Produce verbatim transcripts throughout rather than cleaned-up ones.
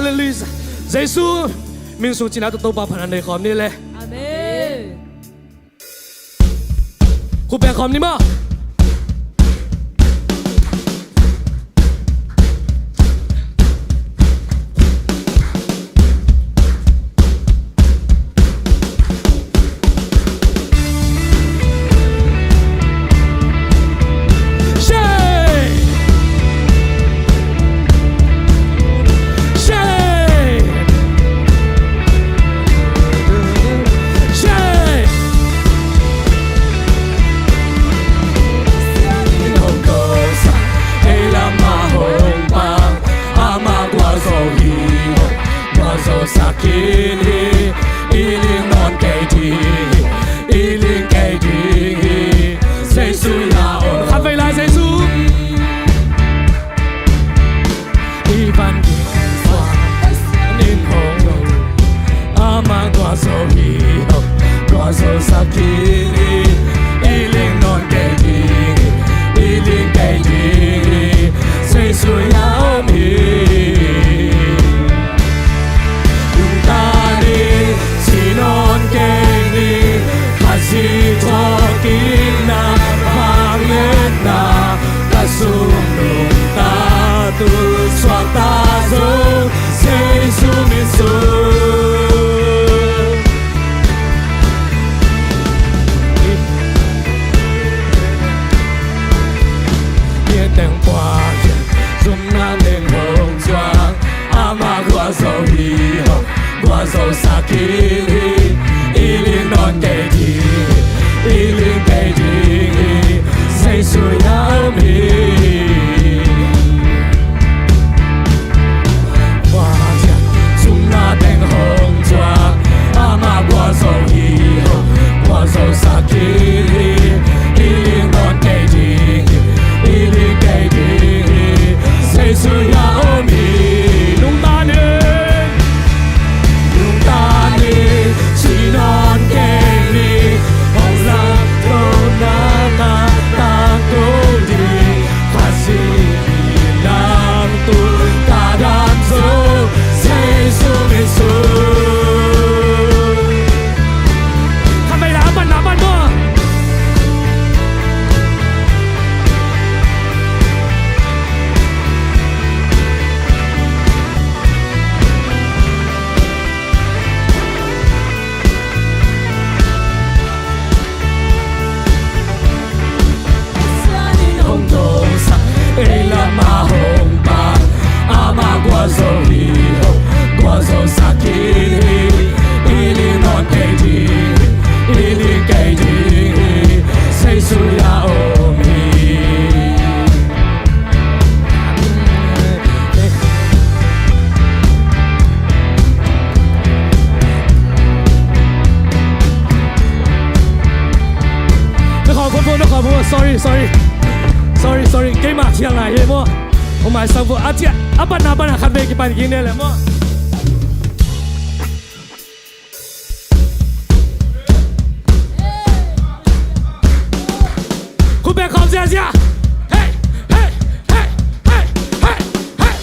Halleluiah. Jesu min sung cina tawh Topa phatna nei khawm ni le. Amen. Khut beng khawm ni maw. Ei lamah hong pang, amah gualzo hi, gualzo sak khin hi. I ling nawn kei ding hi, i ling kei ding hi. Jesu in a om. Khatvei lai Jesu. I van ding suak ning hong. Amah gualzo hi, gualzo sak khin hi. I ling nawn kei ding hi, i ling kei ding hi. Jesu in a om hi. Lungtang in ci nawn kei ni. Khazih thawhkikna, vangliatna ka sung nungta, tu suakta zong Jesu min sung. Pian teng pua, zumna teng hong zuang, amah gualzo hi, gualzo sak khin hi. I ling nawn kei ding hi, i ling kei ding hi. Jesu in a om hi. Zumna teng hong zuang, amah gualzo hi, gualzo sak khin hi. I ling nawn kei ding hi, i ling kei ding hi. Jesu in a om hi. Lungtang in, lungtang in ci nawn kei ni. Hong lamto na ka tangko ding. Khazih lam tu ka dam zo, Jesu min sung. Khatvei lai, a pan na pan maw. Pasian in hong dongsak, ei lamah hong pang, amah gualzo hi, gualzo sak khin hi. I ling nawn kei ding hi, i ling kei ding hi. Jesu in a om hi. Na khawm phone, na khawm phone. Sorry, sorry. Sorry, sorry. Keimah khial nai hi maw. Oh my, sang fu. A ciah, a pan na pan a khatvei kipan kik ni le maw. Khut beng khawm ziazia. Hey, hey, hey, hey, hey, hey.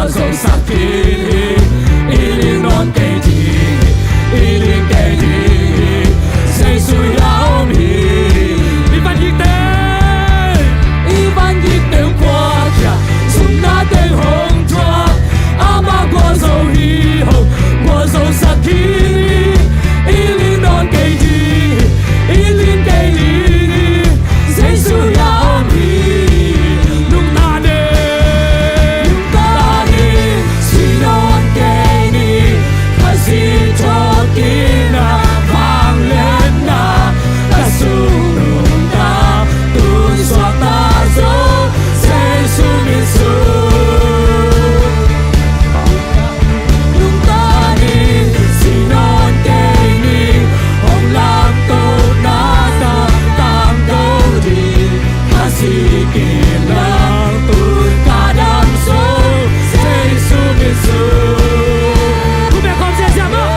Zong sak kik hi, i ling nawn kei ding hi, i ling kei ding hi, Jesu hiah om hi. I van hikte, i van hikte hong puak hia, zumna teng hong thuak, amah gualzo hi hong, gualzo sak kik hi, i ling nawn kei ding hi, i ling kei ding hi. Jesu hiah om hi. Lungtang in, lungtang in, si nawn kei ni. Khazih thawhkikna, vangliatna, ka sung nungta, tun suakta zo, Jesu min sung. Lungtang in, si nawn kei ni, hong lamto na tang, tangko ding, Khazih kikna, tun ka dam zo, Jesu min sung. Thu bek khawm ziahziah maw.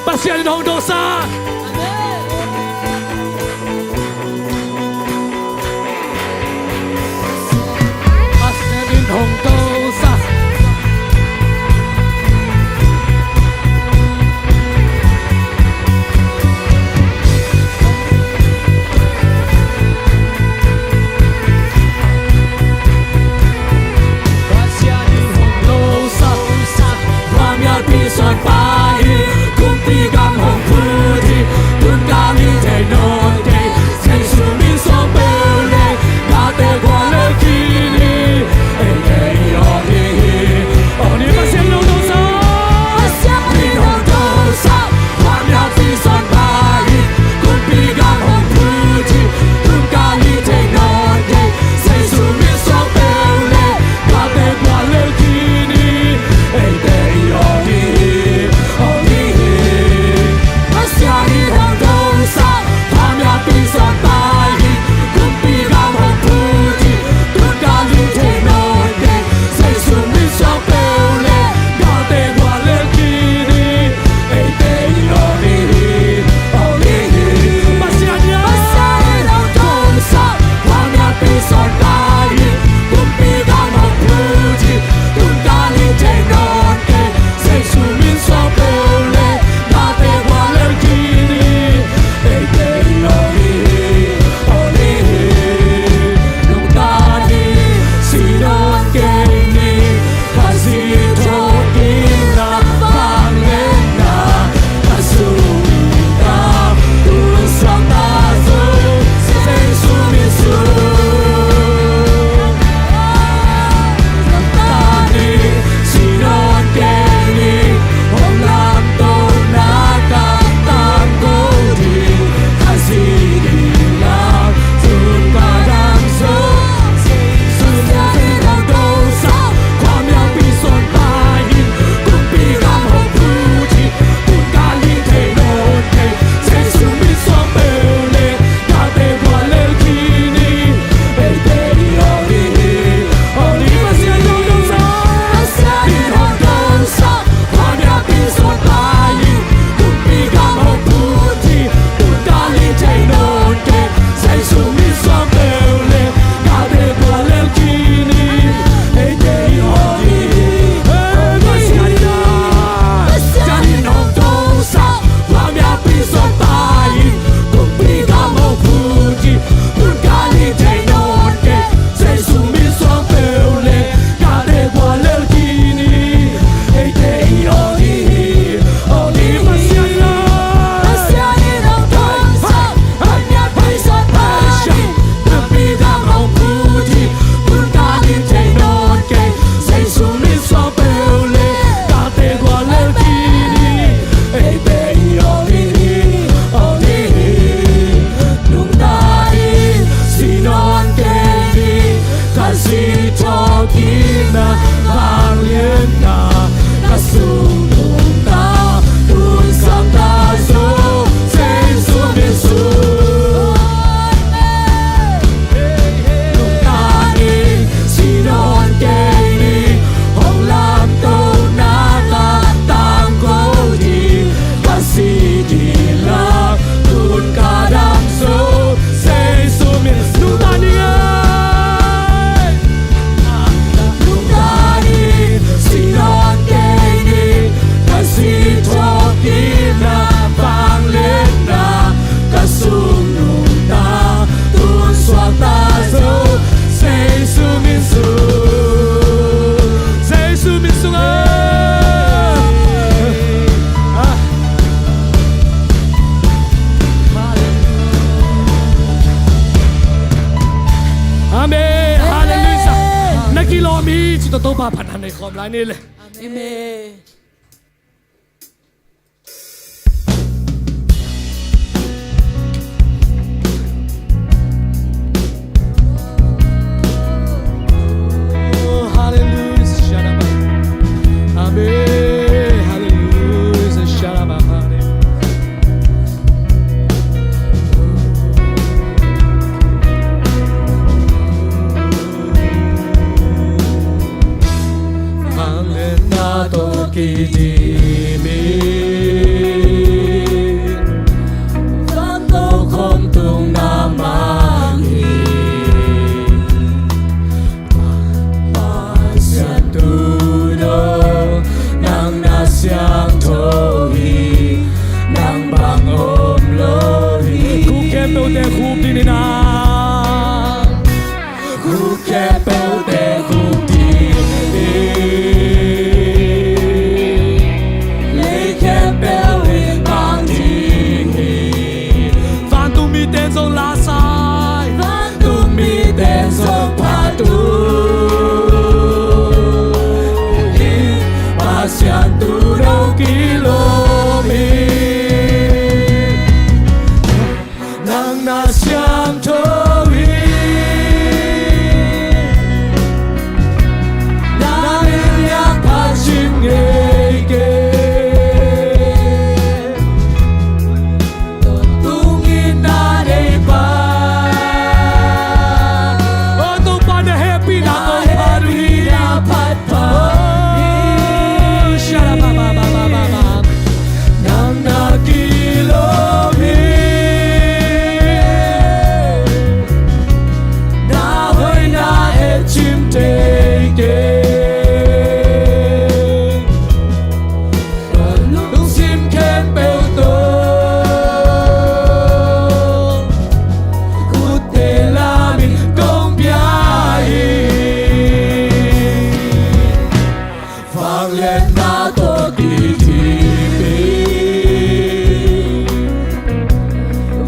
Pasian in hong dosa. Pasian in hong dosa. Pasian in hong dosa, vanmial pi suan pa hi, kumpi gam hong phut hi, Topa phatna nei khawm lai ni le. Amen. Oh, hallelujah. Amen. Hallelujah. Vangliatna tawh kidim in, vantungkhawm tung na mang hi. Pasian tuuno, nang na siangtho hi, nang bang om lo hi. Khuk khempeuhte khukdin in a. Khuk khempeuhte khukdin in, lei khempeuh in mang ding hi. Vantung mite zong la sa hi. Vantung mite zong phat uh hi. Pasian tuuno kilawm hi. Nang na siangtho hi. Na min lian phat cing ngei kei. Tungin na nei pa. Oh, Topa na hehpihna kong phat uh hi. Oh, shalabababababa. Nang na kilawm hi. Na hoihna et cim teitei. Lungsim khempeuh tawh khutte lamin kong pia hi. Vangliatna tawh kidim in,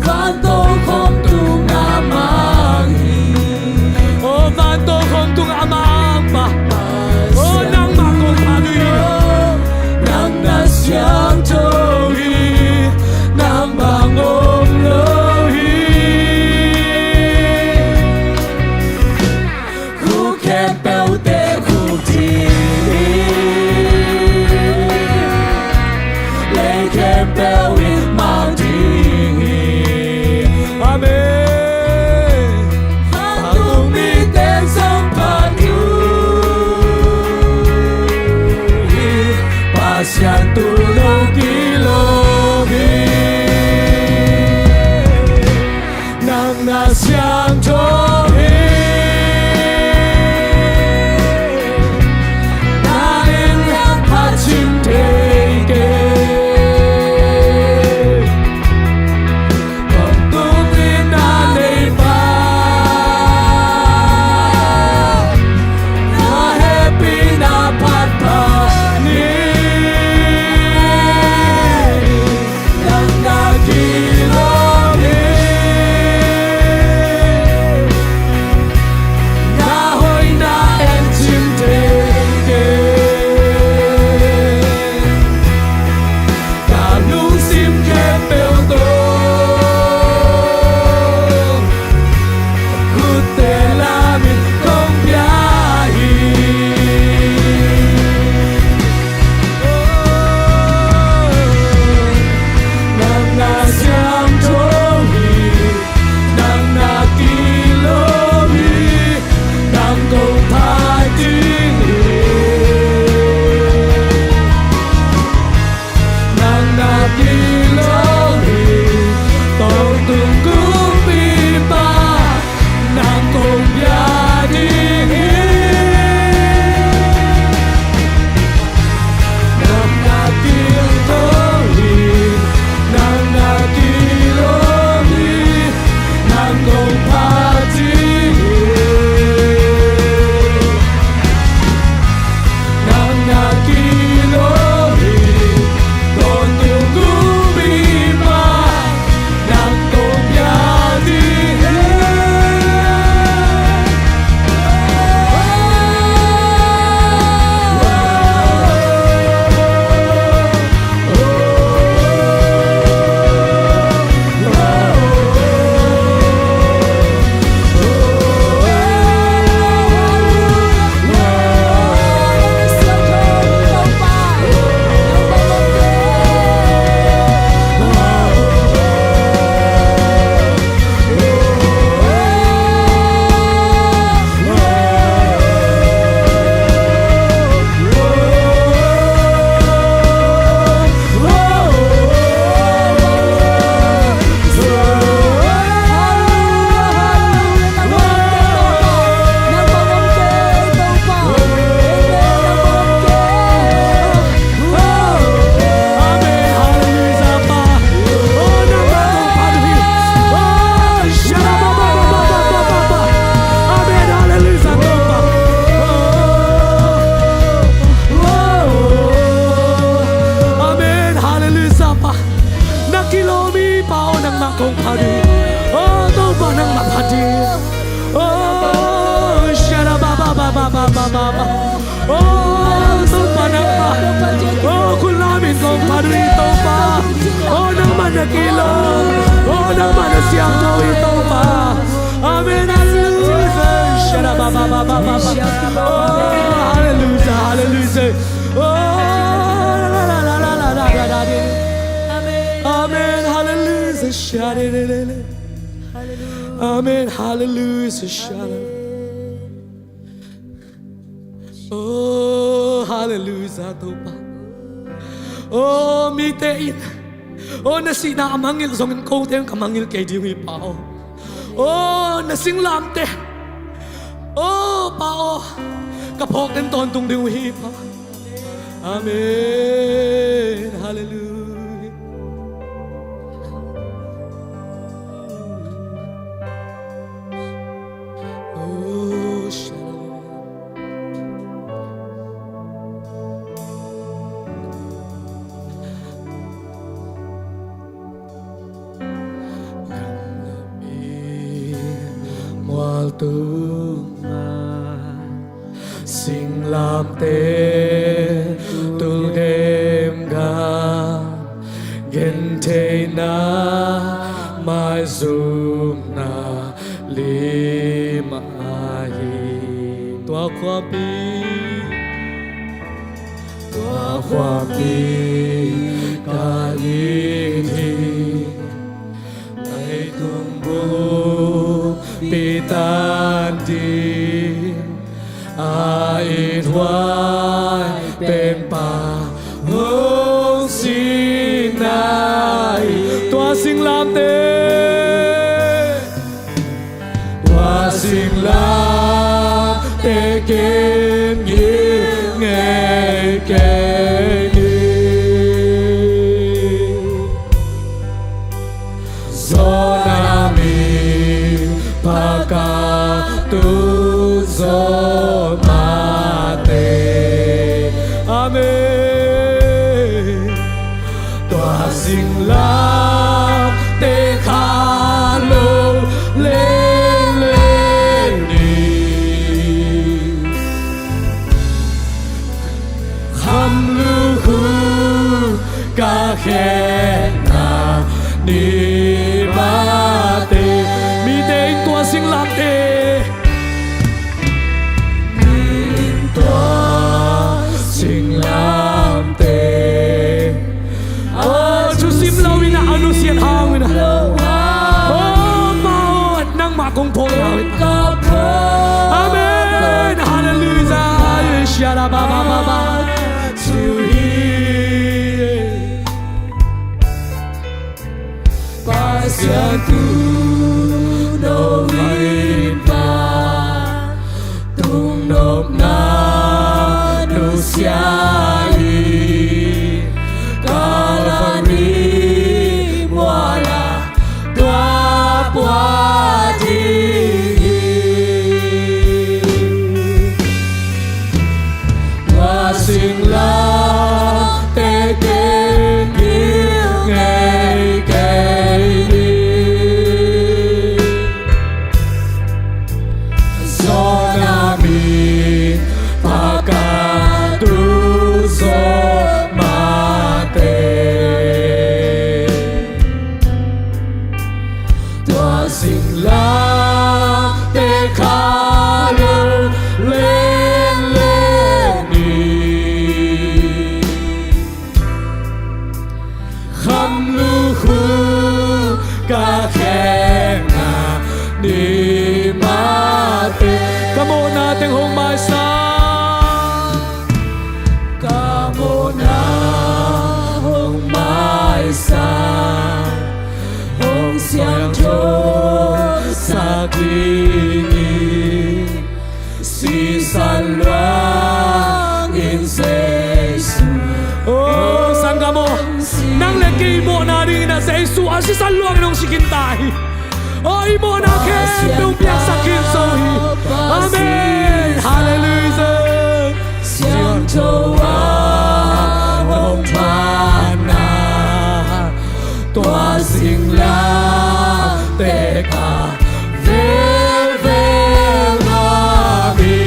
vantungkhawm tung na mang hi. Oh, vantungkhawm tung a mang Pa. Oh, nangmah kong phat uh hi. Nang na siangtho hi, nang bang om lo hi. Khuk khempeuhte khukdin in, Aw Topa nangmah, aw khut lam in kong phat uh hi Topa. Aw nangmah na kilawm, aw nangmah na siangtho hi Topa. Amen. Hallelujah. Shadababababa. Aw hallelujah, hallelujah. Aw la la la. Amen. Hallelujah. Shadadadada. Amen. Hallelujah. Shadadada. Oh hallelujah Topa. Oh mite in, oh na sihna a mangngilh zongin kote in ka mangngilh kei ding uh hi Pa aw. Oh na singlamteh, oh Pa aw, ka phawk den tawntung ding uh hi Pa. Amen. Hallelujah. Oh, shalom. Mual tung a singlamteh tul gemgam, gentheihna maizumna lim ahi. Tua khuapi, tua khuapi ka it hi. Leitung buppi tan ding a it huai penpa hong sihna hi. Tua singlamteh, tua singlamteh ken gil ngei kei ni. Zona mi paka tu zo mate. Amen. Tua singlamteh kha lo lele ni. Kham lukhu ka khenna ni mate. Mite in tua singlamteh, in tua singlamteh. Aw, thusim lo in a, a nusiat hang in a. Aw, Pa aw, nangmah kong phawk lo in a. Amen. Hallelujah. Shara ba ba ba ba. Pasian tung nop in pa, tung nopna nusia hi. Kalvari mual ah tua pua ding hi. Tua singlamteh ken gil ngei kei ni. Zona mi paka tu zo mate. Tua singlamteh kha lo lele ni. Kham lukhu ka khenna ni mate. Ka mawhna teng hong maisak. Ka mawhna hong maisak, hong siangthosak ding hi. Sisan luang in Jesu. Oh, sanggam aw, nang le kei i mawhna dingin a Jesu a sisan luang in hong si khin ta hi. Aw, i mawhna khempeuh piaksak khin zo hi. Amen. Hallelujah. Siangtho a hong phatna, tua singlamteh kha velvel ngak hi.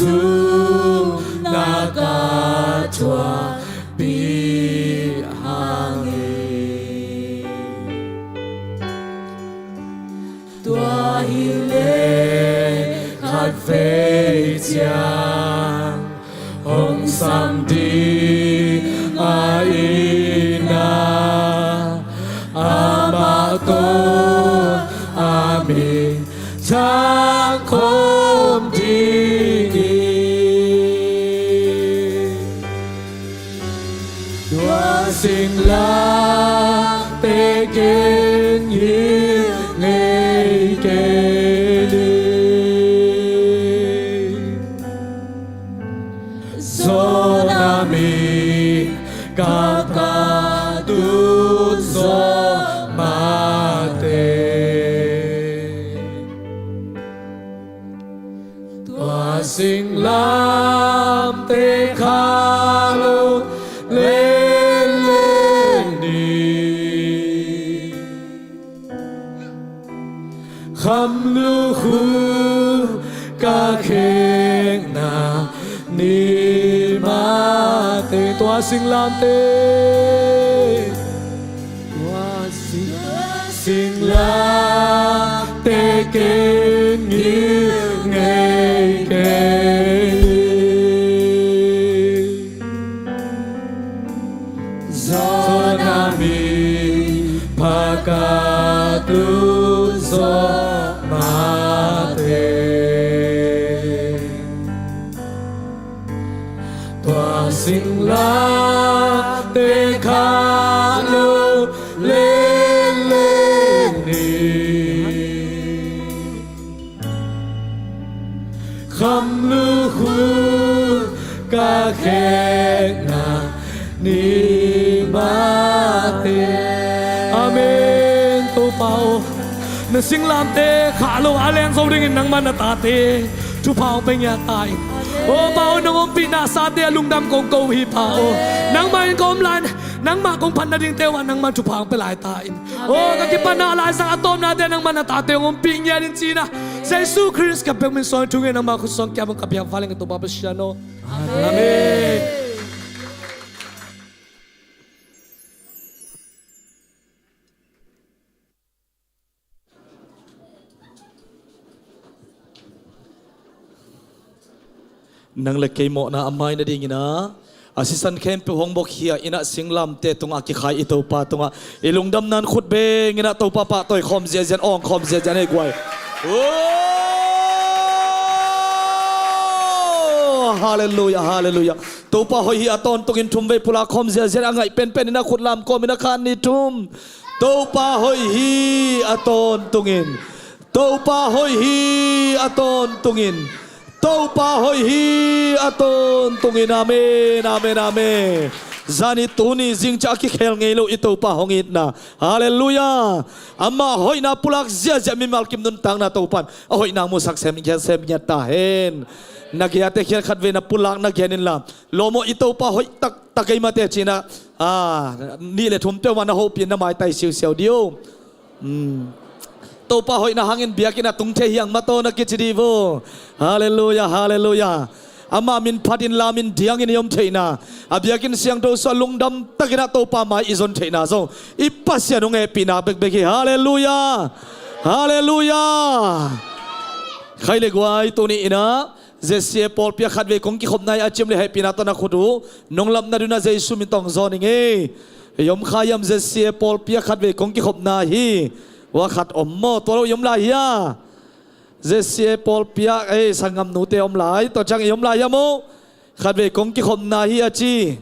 Thu na ka thuahpih hang hi. Tua hileh khatvei ciang hong sam ding a ina, amah tawh a min thang khawm ding hi. Tua singlamteh kengilh ngei kei ni. Zawn a min ka kah tun zawh mah teh. Tua singlamteh khah lo lenlen ni. Kham lukhu ka khekna ni mah teh. Tua singlamteh, tua singlamteh kengilh ngei kei. Zawn a min pha ka tun zawh mah teh. Tua singlamteh khah lo lenlen ni. Kham lukhu ka khekna ni mah teh. Amen. Topa aw, na singlamteh khah lo a leng zo dingin nangmah na tate thupha hong pia ngiat ta in. Aw Pa aw, nong ompihna sate a lungdam kong ko hi Pa aw. Nangmah in ka om lai, nangmah kong phat nadingte uh ah nangmah thupha hong pia lai ta in. Aw, ka kipatna a laizang a tawpnate nangmah na tate hong ompih ngiat in ci-in ah, Jesu Khrist ka biakpiak min suang thu ngen, nangmah khut suang kiang bang ka biak va leng, ka Topa Pasian aw. Amen. Nang le kei mawhna a mai nadingin ah, a sisan khempeuh hong bawk hi a, ina singlamteh tungah kikhai i Topa tungah i lungdamna in khut bengin ah Topa pahtawi khawm ziahziah, awng khawm ziahziah nei guai. Oh, halleluiah, halleluiah. Topa hoih hi a, tawntungin thumvei pulak khawm ziahziah, a ngaih penpen in ah khut lam kawmin ah, khat, nih, thum. Topa hoih hi a, tawntungin. Topa hoih hi a, tawntungin. Topa hoih hi a, tawntungin. Amen, amen, amen. Zani, tuni, zing ciang a kikhel ngei lo i Topa hong itna. Halleluiah. Amah hoihna pulak ziahziah mimal kim nuntakna Topa in a hoihna musak sem, sem ngiat ta hen. Na gei-ate khiat khatvei na pulak na gen inla, lawm aw, i Topa hoih taktak ei mate ci-in ah, nih le thum peuhmah na hopih in na maitai siusiau dih uh. Topa hoihna hangin biakinn ah tung thei hi hang maw, tua na kici dih uh. Halleluiah, halleluiah. Amah min phatin lamin diangin i om theihna, a biakinn siangtho sungah lungdam takin ah Topa mai i zon theihna zong i Pasian hong hehpihna bekbek hi. Halleluiah. Halleluiah. Khai le guai, tuni in ah Z C A pawlpi ah khatvei kong kikhopna hi a ci om leh, hehpihna tawh na khut uh nong lamna dingin ah Jesu min tawh hong zawn ing ei. I om kha hiam Z C A pawlpi ah khatvei kong kikhopna hi? Ua, khat om maw? Tua lo i om lai hia? Z C A pawlpi ah, ei, sanggamnute om lai. Tua ciang i om lai hia maw? Khatvei kong kikhopna hi a ci.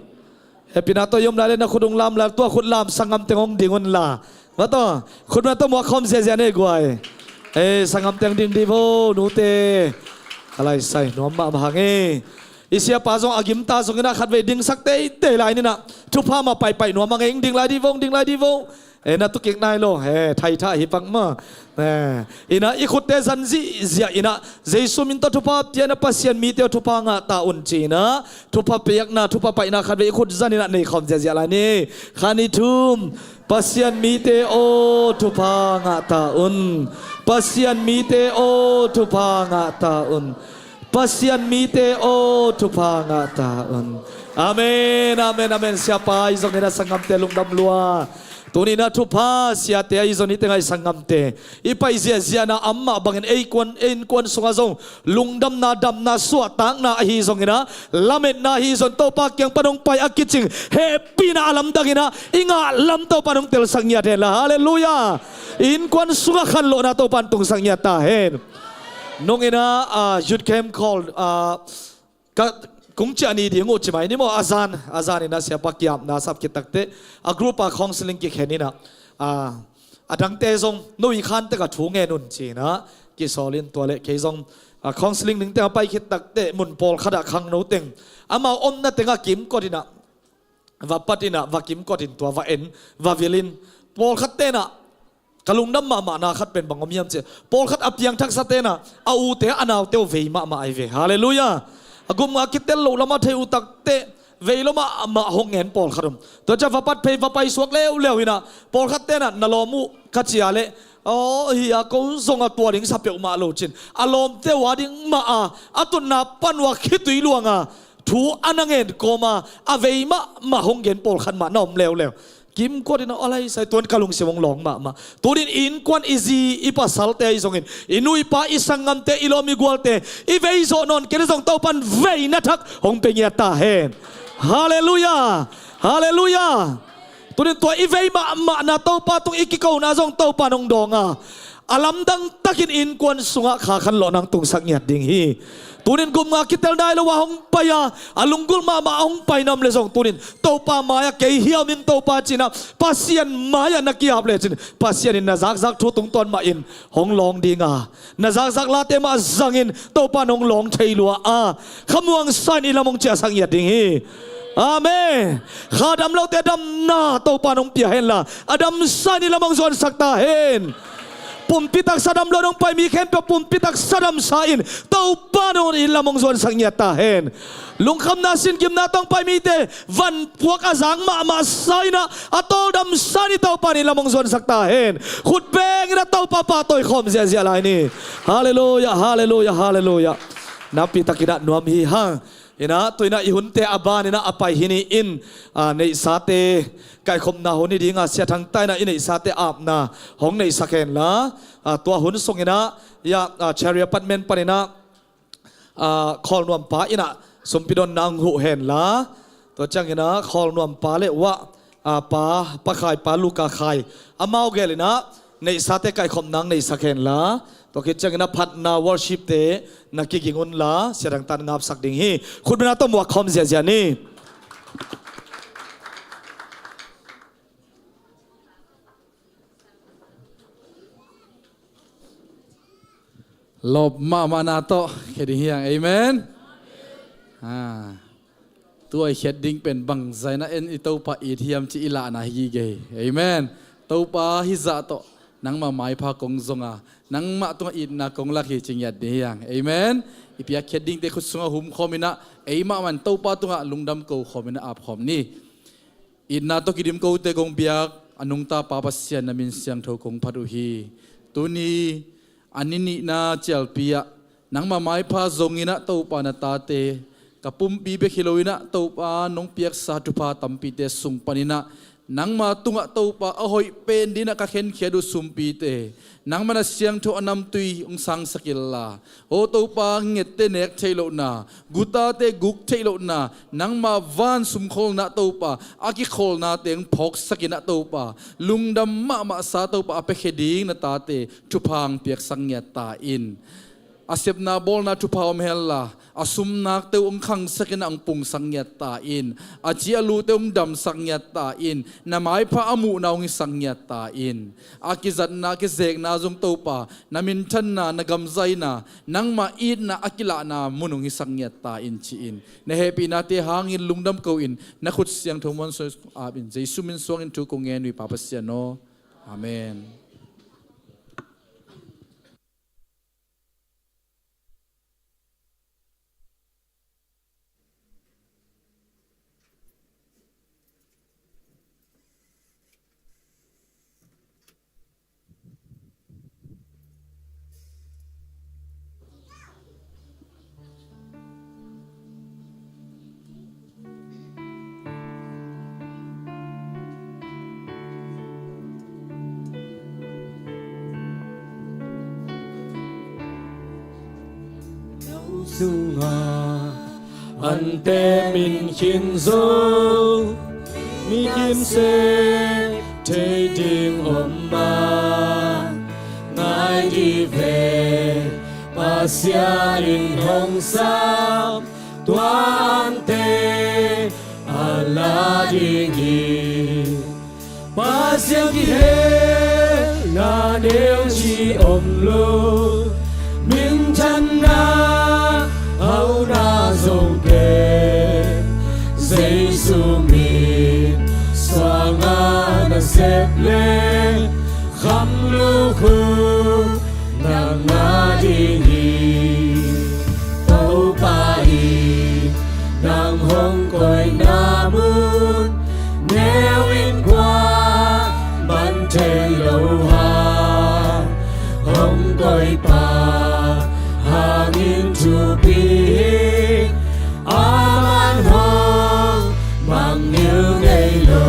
Hehpihna tawh i om lai leh na khut hong lam la, tua khut lam sanggam teng hong ding un la. Maw, tua khut mah tawh muak khawm ziahziah nei guai. Ei, sanggam teng ding dih vo, nute. A laisai nuam mahmah hang ei. I siapa zong a gimta zongin ah khatvei dingsak teitei lai ni in ah, thupha mah paipai nuam hang ei. Hong ding lai dih vo, hong ding lai dih vo. Eh, na tukik nai lo, eh, thaithah hi pak maw. Eh, in ah i khutte zan zihziah in ah, Jesu min tawh thupha pia in ah, Pasian mite aw, thupha ngah ta un ci-in ah, thupha piakna, thupha paihna khatvei i khut zan in ah nei khawm ziahziah lai ni. Khat, nih, thum. Pasian mite aw, thupha ngah ta un. Pasian mite aw, thupha ngah ta un. Pasian mite aw, thupha ngah ta un. Amen, amen, amen. Siapa ahi zongin a sanggamte lungdam lua. Tuni-in a thupha siate ahi zongin i teng ahi sanggamte i pai ziahziahna amah bangin ei kuan, ei innkuan sungah zong lungdamna, damna, suahtakna ahi zongin a lametna ahi zong Topa kiang pan hong pai a kicing hehpihna a lamdangin a i ngah lam Topa in hong telsak ngiat hen la. Halleluiah. Innkuan sungah khanlawhna Topa in tungsak ngiat ta hen. Nungin a, ah, youth camp call, ah, ka kung ciah ni ding uh ci mai ni maw, a zan, a zan in a siapa kiapna sap khit takteh a group a counseling kikhen in a, ah, a dangte zong no i khan tek a thu ngen un ci-in a kisawl in tua leh kei zong, ah, counseling dingte a pai khit takteh mun pawlkhat ah khangno teng amau omna teng a kimkot in a va pat in a va kimkot in tua va en, va vil in pawlkhat ten a ka lungdam mahmahna khat pen bang om hiam cih leh pawlkhat a piangthaksa ten a a ute a naute uh vei mahmah ahi ve. Halleluiah. A gum nga kitel loh lam a thei uh takteh vei lo mahmah hong ngen pawlkhat om. Tua ciang va pat phei va paisuak leuleu in a pawlkhat ten a na lawm uh ka ci a leh aw hi a ko zong a tua ding sa peuhmah lo cin a lawmte uh a ding mah a a tutna pan uh a khitui luang a thu a na ngen kawm a a vei mahmah hong gen pawlkhat mah na om leuleu. Kimkot in a aw lai sai tuan ka lungsim hong lawng mahmah. Tunin innkuan i zi i pasalte ahi zongin i nu i pa i sanggamte i lawm i gualte i vei zawh nawn kei leh zong Topa in veina thak hong pia ngiat ta hen. Halleluiah. Halleluiah. Tunin tua i vei mahmahna Topa tung i kikona zong Topa in hong dawng a a lamdang takin innkuan sungah kha khanlawhna hong tungsak ngiat ding hi. Tunin gum nga kitel nai lo a hong pai a a lunggulh mahmah a hong pai na om leh zong tunin Topa mai-ah kei hiam in Topa ci-in a Pasian mai-ah na ki-ap lecin Pasian in na zakzak thu tungtawn mah in hong lawng ding a na zakzak late mah zangin Topa in hong lawng thei lua a khamuang sa in i lam hong ciahsak ngiat ding hi. Amen. Kha dam lote damna Topa in hong pia hen la a damsa in i lam hong zuansak ta hen. Pumpi taksa dam lo in hong pai mi khempeuh pumpi taksa damsa in Topa in hong i lam hong zuansak ngiat ta hen. Lungkhamna singimna tawh hong pai mite vanpuak a zang mahmah sa in a a tawldamsa in Topa in i lam hong zuansak ta hen. Khut beng in a Topa pahtawi khawm ziahziah lai ni. Halleluiah, halleluiah, halleluiah. Nakpi takin a nuam hi hang. In a tu in a i hunte a ban in a a pai hi ni in, ah, neihsate kaikhopna hun hi ding a Sia Thang Ta in a i neihsate apna hong neihsak hen la, ah, tua hun sung in a ia, ah, Chariot Apartment pan in a, ah, Khawl Nuam pa in a sumpi donna hong huh hen la. Tua ciang in a Khawl Nuam pa leh uah, ah, pa, Pa Khai, Pa Luka Khai amau gel in a neihsate kaikhopna hong neihsak hen la. Tua khit ciang in a phatna worship te na kiging un la Sia Thang Ta in ngapsak ding hi. Khut beng in a tawh muak khawm ziahziah ni. Lawp mahmahna tawh khia ding hi hang. Amen. Ah. Tua i khiat ding pen bangzah in a en i Topa it hiam cih i lahna hi gige hi. Amen. Topa hih zah tawh nangmah maipha kong zong a nangmah tungah itna kong lak hi ci ngiat ding hi hang. Amen. I piakkhiat dingte khut sungah humkhawm in a ei mahmah in Topa tungah lungdam ko khawm in a ap khawm ni. Itna tawh kidim kote kong biak a nungta Pa Pasian na min siangtho kong phat uh hi. Tuni a ni nihna cialpi ah nangmah maipha zong in a Topa na tate ka pumpi bek hi lo in a Topa nong piaksa thupha tampite sung pan in a nangma tungah Topa a hoih pen ding in a ka khenkhiat uh sumpite nangma na siangtho a namtui hong sangsak inla, aw Topa, ngette nek theih lohna, gutate guk theih lohna, nangma van sumkholna Topa, a kikholnate hong phawksak in a Topa, lungdam mahmahsa Topa a piakhia ding na tate thupha hong piaksak ngiat ta in. A sepna bawlna thupha om hen la, a sumnakte uh hong khangsak in a hong pungsak ngiat ta in, a ci a lute hong damsak ngiat ta in, na maipha a muhna hong hisak ngiat ta in. A kizatna, a kizekna zong Topa, na minthanna, na gamzaina, nangmah itna a kilahna mun hong hisak ngiat ta in ci-in, na hehpihnate hangin lungdam ko-in na khut siangtho muan suak ap in Jesu min suangin thu kong ngen uh hi Pa Pasian aw. Amen. tungah ante min khin zo, mi kimseh thei ding om mah ngai dih ve. Pasian in hong sam tua ante a la ding hi. Pasian kihel na neu ci om lo, minthanna hauhna zong ken, Jesu min suanga na sep leh, kham lukhu nang a ding hi. Topa in nang hong koihna mun, neu in kua man thei lo hang, hong koihpa hangin thupi hi. A man hong mangngilh ngei lo,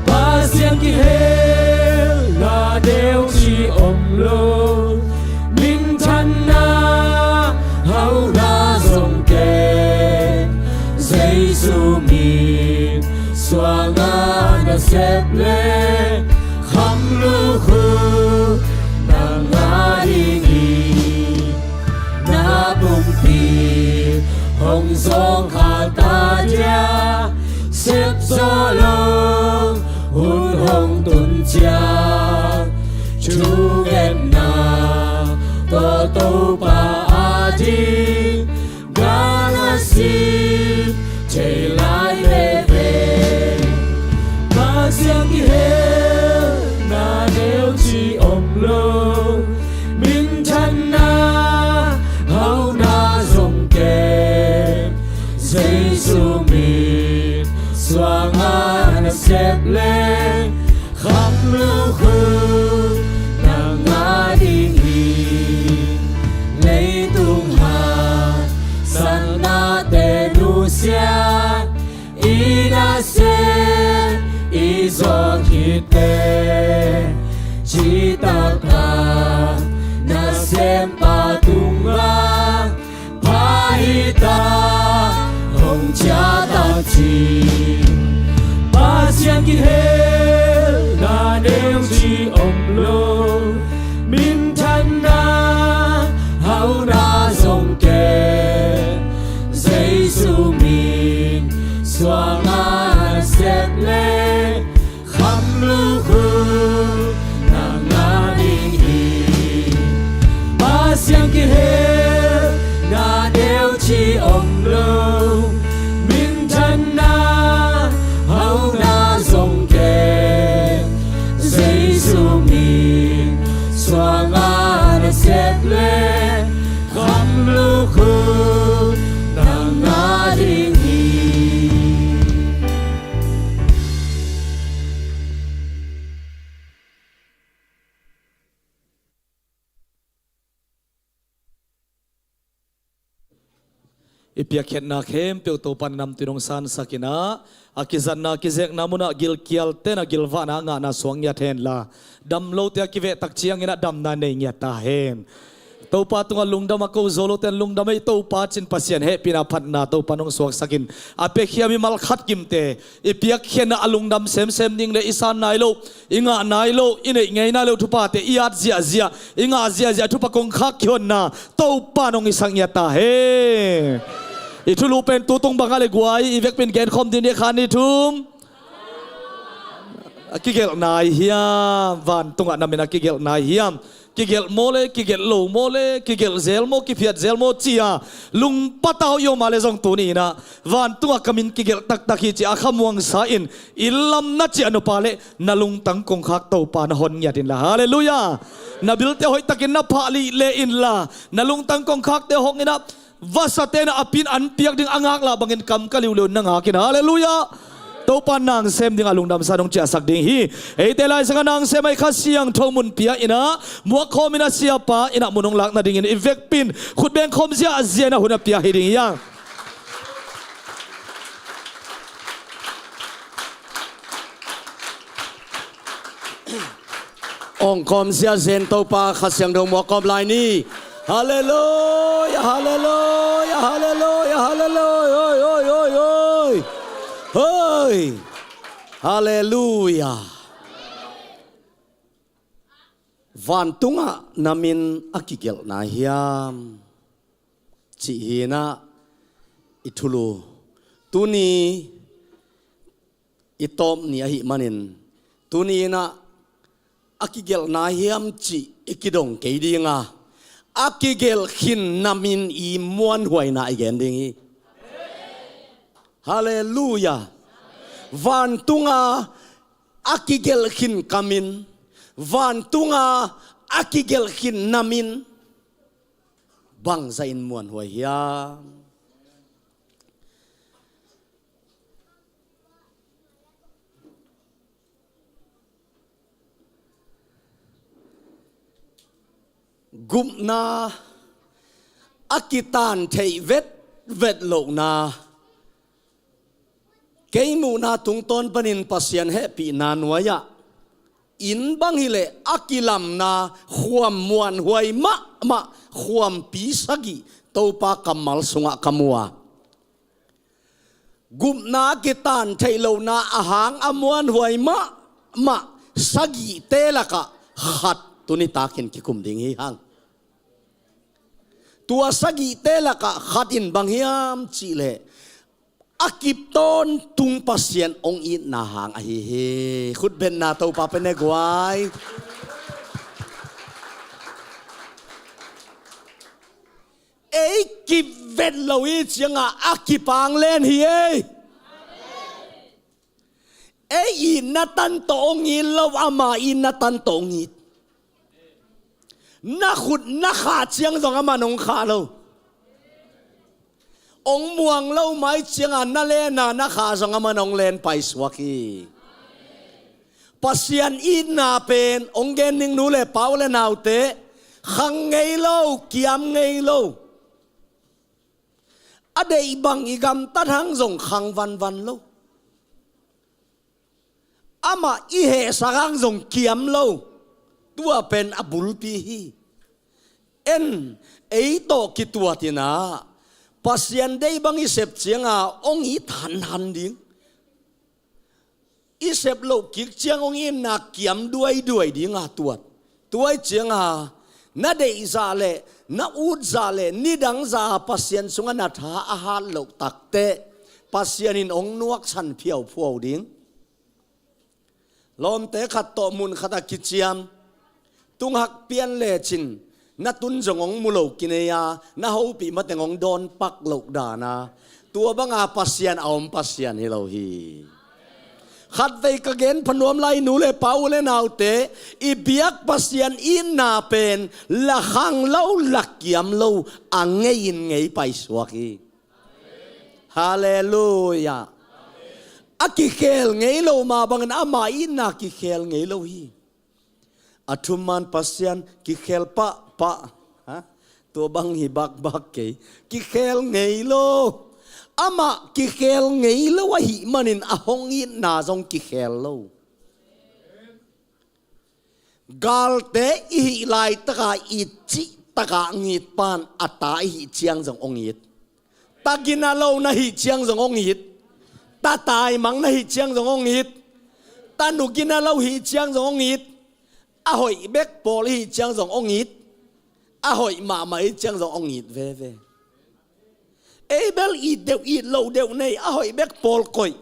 Pasian kihel na deuh ci om lo, minthanna hauhna zong ken, Jesu min suanga na sep leh, kham lukhu nang a ding hi. Na pumpi hong zawngkhal ta dia, sep zawh lo hun hong tun ciang, thungetna tawh Topa a ding, gal a si thei lai veve. Pasian kihel na deuh ci om lo, minthanna hauhna zong ken, Jesu min suanga na sep leh, kham lukhu nang a ding hi. Leitung haksatnate nusia, i nasem i zawh khit teh, citakin nasempa tungah pha hi ta, hong ciah ta ci. Pasian kihel na deuh ci om lo, minthanna hauhna zong ken, Jesu min suanga na sep leh, kham lukhu nang a ding hi. Pasian kihel na deuh ci om lo, minthanna hauhna zong ken, Jesu min suanga na sep leh, kham lukhu nang a ding hi. I piakkhiatna khempeuh Topa in a namtui in hong sansak in ah, a kizatna kizekna munah gilkialte in a gilvahna a ngahna suak ngiat hen la, dam lote a kiveh tak ciangin ah damna nei ngiat ta hen. Topa tungah lungdam a ko zo lote in lungdam ei. Topa cin Pasian hehpihna phatna Topa in hong suaksak in, a piakhia mimal khat kimte i piakkhiatna a lungdam semsem ding le i san nai loh, i ngah nai loh, i neih ngei nai loh thuphate i at ziahziah, i ngah ziahziah thupha kongkhak kihonna Topa in hong hisak ngiat ta hen. I thulu pen tu tung bangah le guai, i vekpi in genkhawm ding ni kha ni thum. A kigelh nai hiam? Vantungah na min a kigelh nai hiam? Kigelh maw le, kigelh lo maw le, kigelh zel maw, kiphiat zel maw ci-a lungpata hoih i om a le zong tuni in ah vantungah ka min kigelh taktak hi ci-a khamuangsa in, i lamna ciah nop a le na lungtang kongkhak Topa na hon ngiat inla, halleluiah. Na bilte hoihtakin na phah lih le inla, na lungtang kongkhakte hong in ah, vasate in ah a pi in an piak ding a ngaklah bangin kam ka liuliu in na ngak in, halleluiah. Topa in nang sem ding a lungdamsa in hong ciahsak ding hi. Eite laisangah nang sem a i Kha Siangtho mun pia in ah, muak khawm in ah siapa in ah mun hong lak nadingin i vekpi in khut beng khawm ziahziah in ah hun a pia hi ding hi hang. Hong khawm ziahziah in Topa Kha Siangtho muak khawm lai ni. Halleluia, halleluia, halleluia, halleluia. Oi, oi, oi, oi. Hoi. Halleluia. Vantungah na min a kigelhna hiam, cih hi-in ah i thulu. Tuni i tawp ni ahih manin, tuni-in ah a kigelhna hiam cih i kidong kei ding a, a kigelh khin na min i muanhuaina i gen ding hi. Halleluia. Vantungah a kigelh khin ka min, vantungah a kigelh khin na min, bangzah in muanhuai hiam? Gupna, a kitan theih vetvet lohna. Kei muhna tungtawn panin Pasian hehpihna nuai-ah inn bang hileh a kilamna khuam muanhuai mahmah khuampi sagih Topa kammal sungah ka mu a. Gupna kitan theih lohna a hang a muanhuai mahmah sagihte lakah khat tuni takin kikum ding hi hang. Tua sagihte lakah khat in bang hiam cihleh, a kip tawntung Pasian hong itna hang ahi hi. Khutbetna Topa pe ne guai. Ei kip vet lo i cianga a kipang len hi ei. Ei itna tan tawh hong it lo, ama itna tan tawh hong it. Na khut na khah ciang zong aman hong khah lo. Hong muang lo mai cianga na lena na khah zong aman hong len paisuak hi. Pasian itna pen hong gen ning nu le pa u le naute, khang ngei lo, kiam ngei lo. A deih bang i gamtat hang zong khang vanvan lo. Amah i hehsak hang zong kiam lo. Tua pen a bulpi hi. En, ei tawh kituat in ah Pasian deih bang i sep cianga hong it hanhan ding. I sep loh kik ciang hong itna kiam duaiduai dinga tuat. Tua i cianga na deih zah le na ut zah le nidang zah Pasian sungah na tha a hat loh takteh Pasian in hong nuaksan phiauphuau ding. Lawmte khat tawh mun khatah kiciam, tunghak pian lecin na tun zong hong mu lo kinei a, na hopih mateng hong dawn pak loh dana, tua banga Pasian a om Pasian hi lo hi. Khatvei ka gen phanuam lai, nu le pa, u le naute, i biak Pasian itna pen la khang lo, la kiam lo, a ngei in ngei paisuak hi. Halleluia. A kikhel ngei lo mah bangin ama itna kikhel ngei lo hi. A thuman Pasian kikhel pahpah. Ha? Tua bang hi bakbak kei. Kikhel ngei lo. Amah kikhel ngei lo ahih manin a hong itna zong kikhel lo. Galte i hih laitaka i cih taka ngit pan a ta i hih ciang zong hong it. Ta gina lo na hih ciang zong hong it. Ta taimang na hih ciang zong hong it. Ta nu gina lo hih ciang zong hong it. A hoih bek pawl i hih ciang zong hong it. A hoih mahmah i hih ciang zong hong it veve. Ei bel it deuh, it loh deuh nei, a hoih bek pawl koih.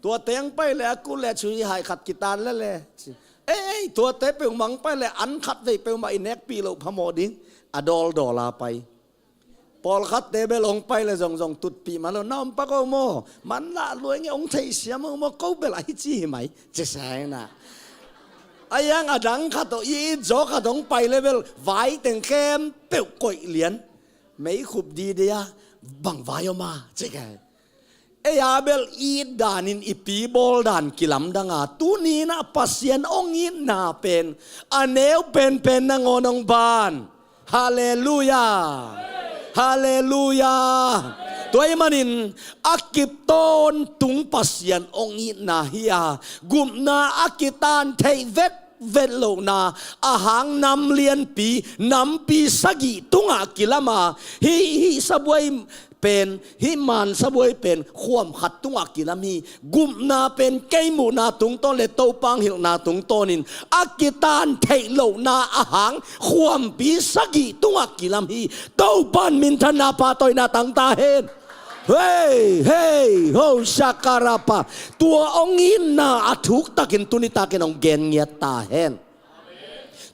Tua teng pai le a kul le chu hi hai khat kitan lele. Ei, ei, tuate peuhmah hong pai le an khat vei peuhmah i nekpih loh phamawh ding. A dawldawl a pai. Pawlkhatte bel hong pai le zongzong tutpih mah lo, na om pak o maw? Man lah luai nge, hong theihsiam o maw? Ko bel ahi ci hi mai. Ci seng na. A yang a dang khat aw, i it zaw khat hong pai le bel vai teng khempeuh koih lian. Meikhup didi a, bang vai om a, ci kai. Ei a bel it danin i pi bawl dan kilamdang a, tuni-in ah Pasian hong itna pen a neu penpen nangawn hong ban. Halleluia. Halleluia. Tua ahih manin a kip tawntung Pasian hong itna hi a, gupna a kitan theih vet vet lohna, a hang nam lianpi, nampi sagih tungah kilam a, hih, hih sabuai pen, hih man sabuai pen khuam khat tungah kilam hi. Gupna pen kei muhna tungtawn le Topa hong hilhna tungtawnin a kitan theih lohna a hang khuampi sagih tungah kilam hi. Topan minthanna, pahtawina tang ta hen. Hei, hei, ho, shakarapa. Tua hong itna a thuktakin tuni takin hong gen ngiat ta hen.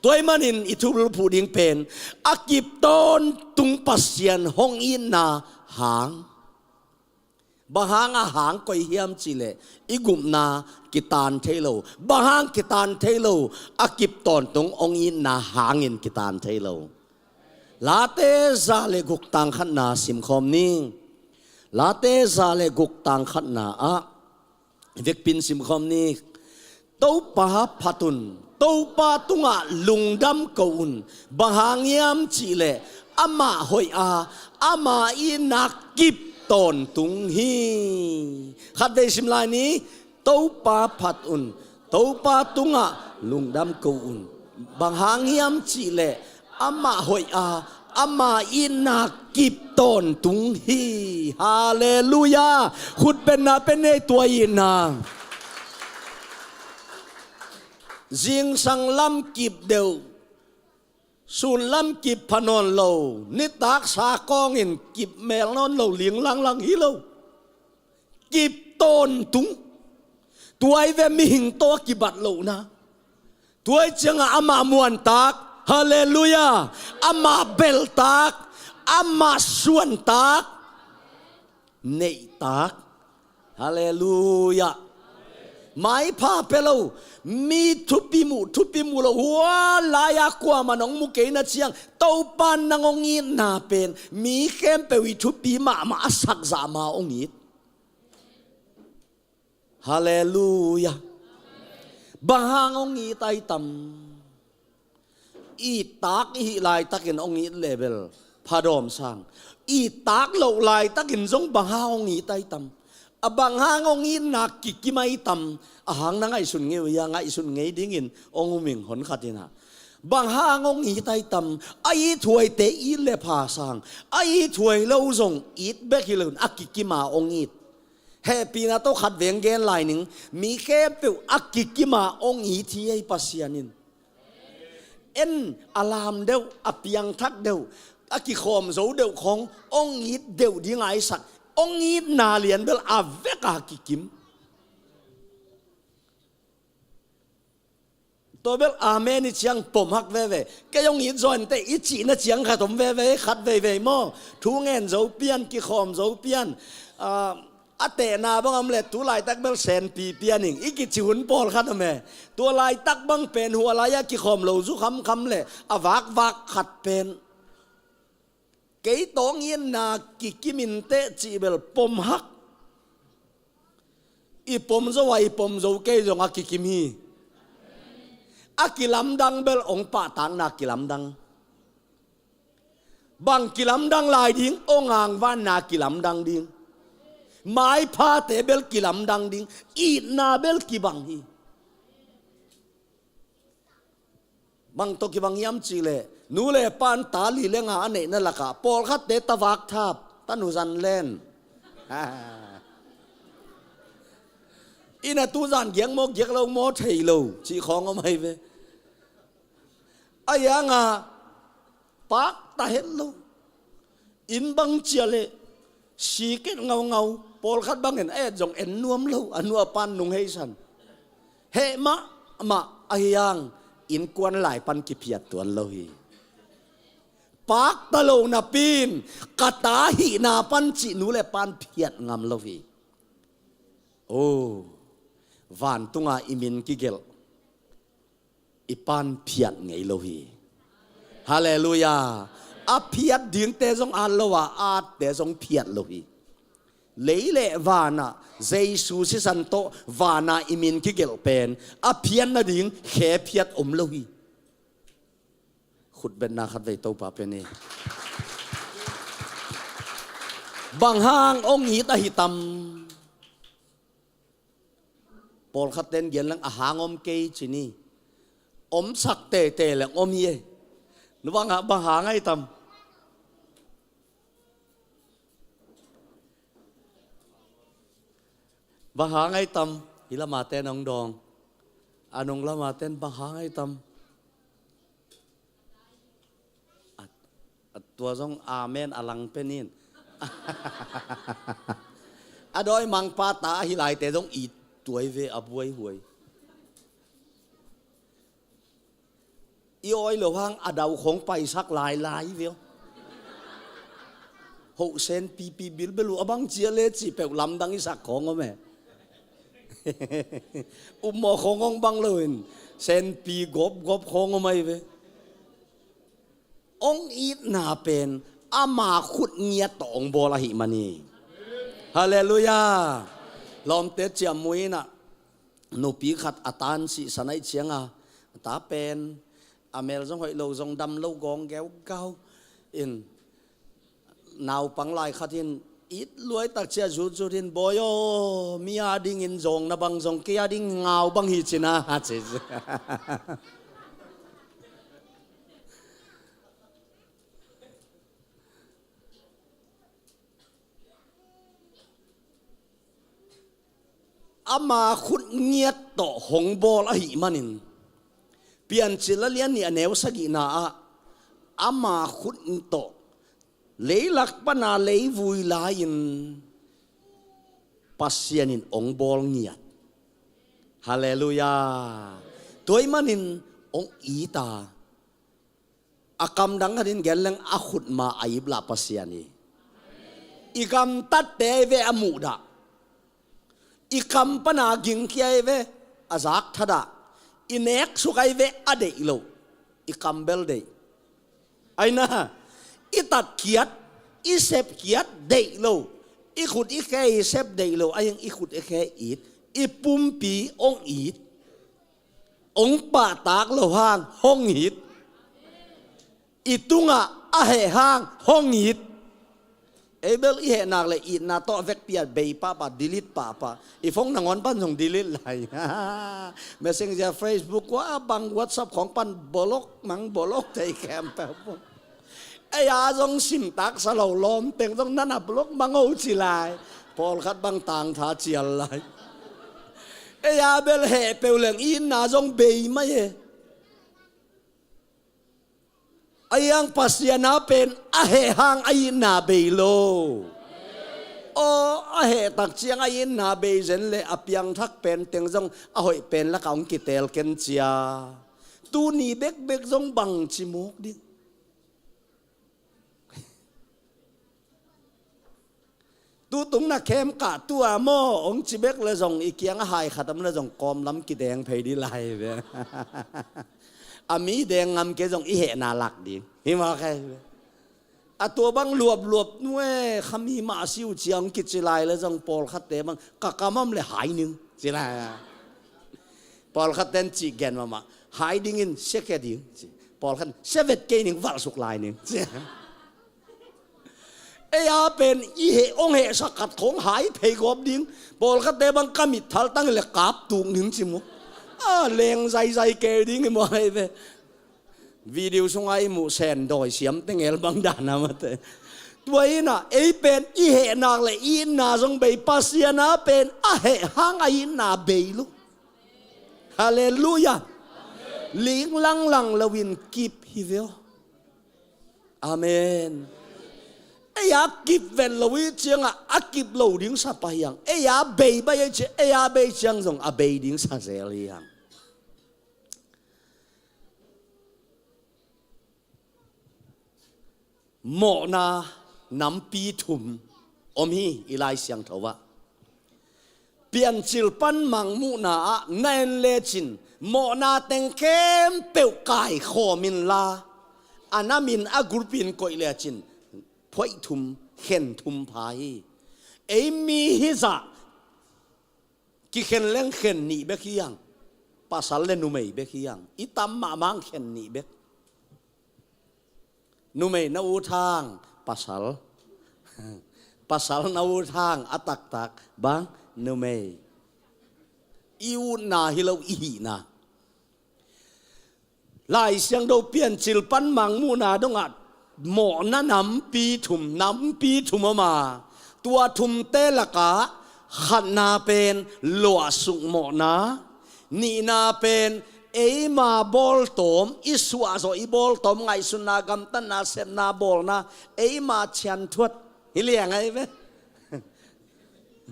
Tua ahih manin i thupha ding pen a kip tawntung Pasian hong itna hang. Bang hang a hang koih hiam cih leh i gupna kitan thei lo. Bang hang kitan thei lo? A kip tawntung hong itna hangin kitan thei lo. Late za le guk tang khatna simkhawm ni. Late za le guk tang khatna ah vekpi-in simkhawm ni. Topa phat un, Topa tungah lungdam ko un. Bang hang hiam cih leh amah hoih a, ama itna kip tawntung hi. Khatvei sim lai ni. Topa phat un, Topa tungah lungdam ko un. Bang hang hiam cih leh amah hoih a, ama itna kip tawntung hi. Halleluiah. Khut bengna pen nei, tua itna. Zingsang lam kip deuh, sun lam kip pha nawn lo, nitak sa kawngin kip mel nawn lo, ling langlang hi lo. Kip tawntung. Tua hi ve mihing tawh a kibat lohna. Tua hi ciangah amah muantak, halleluiah, amah belhtak, amah suantak, neihtak, halleluiah. Maipha pia lo, mi thupi muh, thupi muh lo, hua lai-a kuamah nong mu kei na ciang, Topa nang hong itna pen mi khempeuh i thupi mahmah a sakzah ma hong it. Halleluiah. Bang hang hong it ahi tam? Ittak i hih laitakin hong it leh bel phadawm sang. Ittak loh laitakin zong bang hang hong it ahi tam? A bang hang hong itna kikim ahi tam? A hang na ngaihsun ngei uh hia? Ngaihsun ngei dingin hong um ing, hon khat in ah. Bang hang hong it ahi tam? A ithuaite it leh pha sang. A ithuai lo zong it bek hi loin a kikim a hong it. Hehpihna tawh khat veng gen lai ning, mi khempeuh a kikim a hong it hi ei Pasian in. En, a lam deuh, a piangthak deuh, a kikhawm zo deuh khawng hong it deuh ding a i sak. Hong itna lian bel a vek a kikim. Tua bel amen i ciang pom hak veve. Kei hong it zaw inteh i cihna ciang khat om veve, khat veivei maw? Thu ngen zo pian, kikhawm zo pian. Ah, a tehna bang om leh tu laitak bel senpi pian ing, i kici hun pawlkhat om e. Tua laitak bang pen hua lai-ah kikhawm lo zu khamkham leh a vakvak khat pen kei tawh hong itna kikim inteh cih bel pom hak. I pom zo a i pom zo kei zong a kikim hi. A kilamdang bel hong pahtakna kilamdang. Bang kilamdang lai ding? Hong angvanna kilamdang ding. Maiphate bel kilamdang ding. Itna bel kibang hi. Bang tawh kibang hiam cih leh, nu le pan ta li le nga a neihna lakah pawlkhatte ta vak thap, ta nu zan len. Inn a tu zan giak maw, giak lo maw, thei lo cih khawng om ahi ve. A iang a, pakta het lo. Inn bang ciah leh siket ngaungau, pawlkhat bangin a et zong en nuam lo, a nu a pan nung heisan. Heh mahmah ahi hang, innkuan lai pan kiphiat tuan lo hi. Pakta lo napi-in, ka ta hihna pan cih nu le pan phiat ngam lo hi. Oh, vantunga i min kigelh i pan phiat ngei lo hi. Halleluiah. A phiat dingte zong at lo a, a atte zong phiat lo hi. Lei le vanah Jesu sisan tawh vana i min kigelh pen a phiat nading khe phiat om lo hi. Khutbetna khatvei Topa pia ni. Bang hang hong it ahi tam? Pawlkhat ten gen leng a hang om kei ci ni. Omsak teitei leng om hi ei. Nubang ah bang hang ai tam? Bang hang ai tam? Hi lama ten hong dawng. A nung lama ten bang hang ai tam? A, a tua zong amen a lang pen in. A dawi mangpa ta ahi laite zong it tuai ve a buaihuai. I awi lo hang a dau khong paisak lailai veu. Hoh sen pipi bilbel uh a bang cia le cih peuh lamdang i sak khong om e. Upmawh khong hong bang loin senpi gopgop khong om ai ve. Hong itna pen ama khut ngiat tawh hong bawl ahi man hi. Halleluiah. Lawmte ciammuh inah nupi khat a tan sihsan aih cianga a ta pen a mel zong hoih lo zong dam lo gawng geugau in naupang lai khat in it luaitak cia zutzut in, "Bawi aw, mi a dingin zawng na bang zong kei a ding ngau bang hi cina," a ci. Ama khut ngiat tawh hong bawl ahih manin Piancil a lian nih a neu sagihna ah ama khut tawh leilak pana leivui lai-in Pasian in hong bawl ngiat. Halleluiah. Tua ahih manin hong it a, a kamdang khatin gen leng a khutma a iplah Pasian hi. I gamtatte ahi ve a muhdah. I kam pana gingkhia ahi ve a zakthadah. I neksuk ahi ve a deih loh. I kam bel deih. Aina, i tatkhiat, i sepkhiat deih lo. I khut i khe i sep deih lo. Ahi hang i khut i khe it. I pumpi hong it. Hong pahtak loh hang hong it. I tungah a heh hang hong it. Ei bel i heh nak le itna tawh vekpi a bei pahpah, delete pahpah. I phone nangawn pan zong delete lai. Messenger, Facebook, kua bang WhatsApp khong pan block mang block thei khempeuh. Ei a zong simtak sa lo lawm teng zong nana block mang o ci lai. Pawlkhat bang tangtha cial lai. Ei a bel heh peuh leng itna zong bei mai e. Ahi hang Pasian a pen a heh hang a itna bei lo. Aw, a heh tak ciang a itna bei zen le a piangthak pen teng zong a hoih pen lakah hong kitel ken cia. Tuni bekbek zong bangci muk ding. Tutung na khem kah tua maw, hong ci bek le zong i kiang a hai khat om le zong kawm lam kideng phei dih lai ve. A mi deng ngam kei zong i hehna lak ding hi mawk hi ve. A tua bang luapluap nuai khami mah a si uh cia hong kici lai le zong pawlkhatte bang ka kam om le hai ning ci lai. Pawlkhat ten cih gen mahmah, hai dingin sia kia ding ci. Pawlkhat sia vet kei ning valh suk lai ning ci. Ei a pen i heh hong hehsak khat khong hai phei gawp ding. Pawlkhatte bang ka mit thaltang le kap tuk ning ci mu. A leng zaizai kei ding i mu hai ve. Video sunga i muh sen dawi siam tengel bang dana mate. Tua ina ei pen i heh nak le i itna zong bei, Pasian a pen a heh hang a itna bei lo. Halleluiah. Ling langlang loin kip hi veo. Amen. Ei a kip vet lo i cianga a kip lo ding sa pah hiang. Ei a bei bai ei ci, ei a bei ciang zong a bei ding sa zel hiang. Mawhna nampi thum om hi i Lai Siangtho ah. Piancil pan mangmuhna ah na en lecin mawhna teng khempeuh kaikhawm inla, a namin a gulpin koih lecin phoih thum, khen thum pha hi. Ei mi hizah kikhen leng khen nih bek hiang. Pasal le numei bek hiang. I tam mahmah khen nih bek. Numei na ut hang pasal. Pasal na ut hang a taktak bang numei. I utna hi lo i hihna. Lai Siangtho Piancil pan Mangmuhna dongah mawhna nampi thum, nampi thum om a, tua thumte lakah khatna pen luahsuk mawhna, nihna pen eima bawltawm, i suahzawh i bawltawm, ngaihsutna, gamtatna, sepna, bawlna, eima cianthuat. Hi liang ahi ve.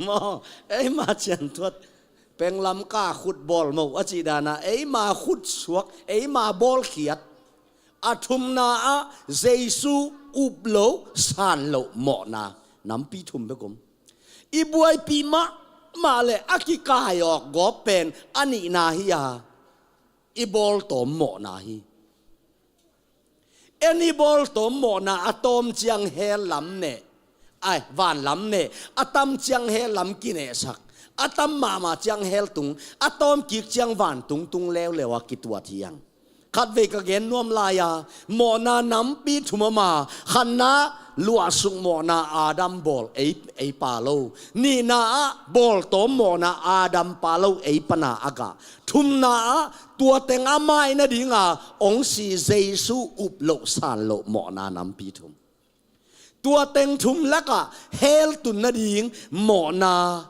Maw, eima cianthuat. Penglam ka khut bawl moh a cih dana, eima khut suak, eima bawlkhiat. A thumna ah Jesu up loh, san loh mawhna nampi thum bek om. I buaipih mahmah le a kikai awk gawp pen a nihna hi a, i bawltawm mawhna hi. En i bawltawm mawhna a tawm ciang hell lam neh, ai, van lam neh, a tam ciang hell lam kinehsak, a tam mahmah ciang hell tung, a tawm kik ciang vantung tung leuleu a kituat hi ang. Khatvei ka gen nuam lai a, mawhna nampi thum om a, khatna luahsuk mawhna Adam bawl, ei, ei pa lo. Nihna ah bawltawm mawhna Adam pa lo, ei pana a gah. Thumna ah tua teng a mai nadinga ong si Jesu up loh, san loh mawhna nampi thum. Tua teng thum lakah hell tun nading mawhna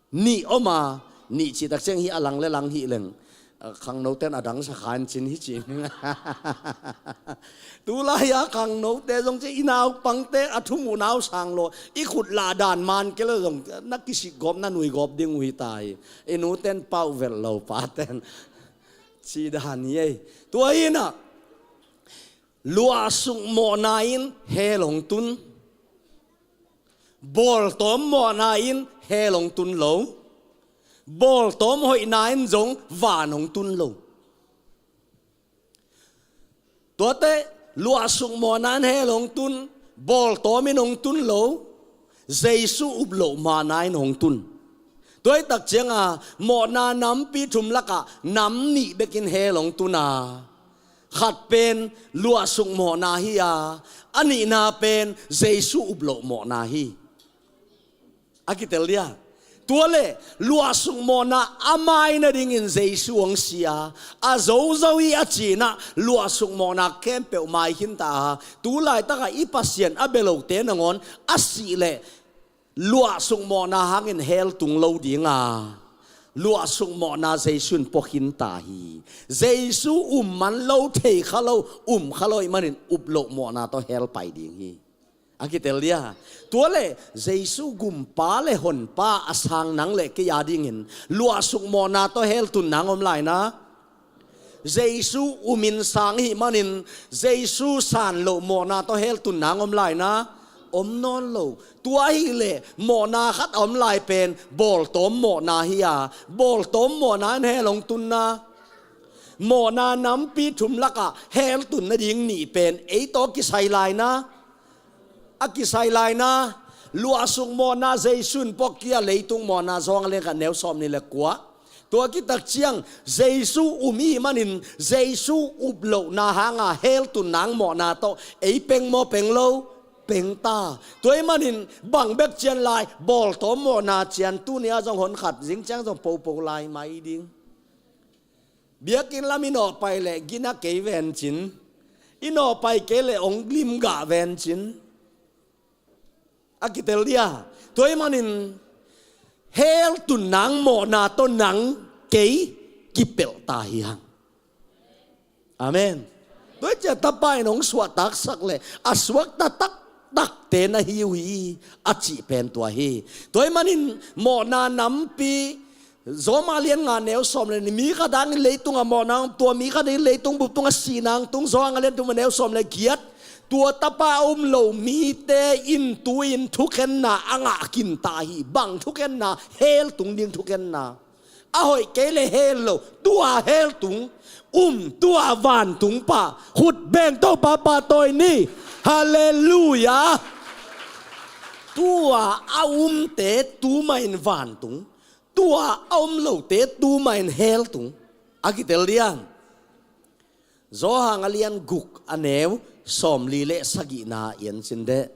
nih om a, nih cih tak ciang hi a lang le lang hi leng, a, khangnoten a dangsa khan cin hi cin. Tulai a khangnote zong ci, i naupangte a thum uh nau sang lo, i khut lah dan man ke lo zong na kisik gawp, na nui gawp ding uh hi ta hi. I nuten pau vel lo, paten ci dan hi ei. Tua hi na, luahsuk mawhna in hell hong tun. Bawltawm mawhna in hell hong tun lo. Bawltawm hoihna in zong van hong tun lo. Tuate, luahsuk mawhna in hell hong tun, bawltawm in hong tun lo, Jesu up loh mawhna in hong tun. Tua hi tak cianga mawhna nampi thum lakah nam nih bekin hell hong tun a, khat pen luahsuk mawhna hi a, a nihna pen Jesu up loh mawhna hi. A kitel dia. Tua le luahsuk mawhna a mai nadingin Jesu hong si a, a zozo hi a cinah luahsuk mawhna khempeuh mai khin ta a, tu laitakah i Pasian a bia lote nangawn a sih le luahsuk mawhna hangin hell tung lo ding a, luahsuk mawhna Jesu in pua khin ta hi. Jesu um man lo, thei kha lo, um kha lo ahih manin up loh mawhna tawh hell pai ding hi. A kitel dia. Tua le Jesu gumpa le honpa a sang nang le kei a dingin luahsuk mawhna tawh hell tun nang om lai na. Jesu um in sang ahih manin Jesu san loh mawhna tawh hell tun nang om lai na. Om nawn lo. Tua ahih le mawhna khat a om lai pen bawltawm mawhna hi a, bawltawm mawhna in hell hong tun na. Mawhna nampi thum lakah hell tun nading nih pen ei tawh kisai lai na. A kisai lai na. Luahsuk mawhna Jesu in pua khin a, leitung mawhna Johan a lian khat neu sawm nih le kua. Tua kitak ciang Jesu um ihih manin Jesu up lohna hanga hell tun nang mawhna tawh ei peng maw, peng lo? Peng ta. Tua ahih manin bang bek cian lai, bawltawm mawhna cian, tuni a zong hon khat zing ciang zong popo lai mai ding. Biakinn lam i nawh pai leh gina kei ven cin. I nawh pai kei leh ong lim gah ven cin. A kitel dia. Tua ahih manin hell tun nang mawhna tawh nang kei kipelh ta hi hang. Amen. Tua hi ciah Tapa in hong suahtaksak leh a suakta taktakte na hi uh hi, a cih pen tua hi. Tua ahih manin mawhna nampi, Rom a lian nga neu sawm le nih, mi khat hangin leitungah mawhna hong tung, mi khat hangin leitung bup tungah sihna hong tung, Johan a lian thum a neu sawm le giat. Tua Tapa a um lo mite in tu-in thukhenna a ngah khin ta hi. Bang thukhenna? Hell tung ding thukhenna. A hoih kei leh hell lo, tua hell tung. Um, tua vantung pah. Khut beng, Topa pahtawi ni. Halleluiah. Tua a umte tu mah in vantung, tua a um lote tu mah in hell tung. A kitel diam? Johan a lian guk a neu sawmli le sagihna en cin deh.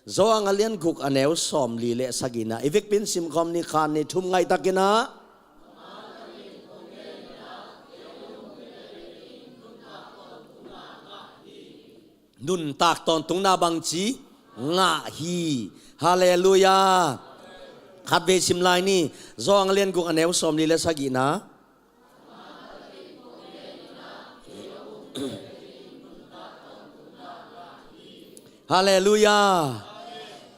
Johan a lian guk a neu sawmli le sagihna. I vekpi in simkhawm ni, khat, nih, thum, ngaihtakin ah. Nuntak tawntungna bangci ngah hi. Halleluiah. Khatvei sim lai ni. Johan a lian guk a neu sawmnih le sagihna. Halleluiah.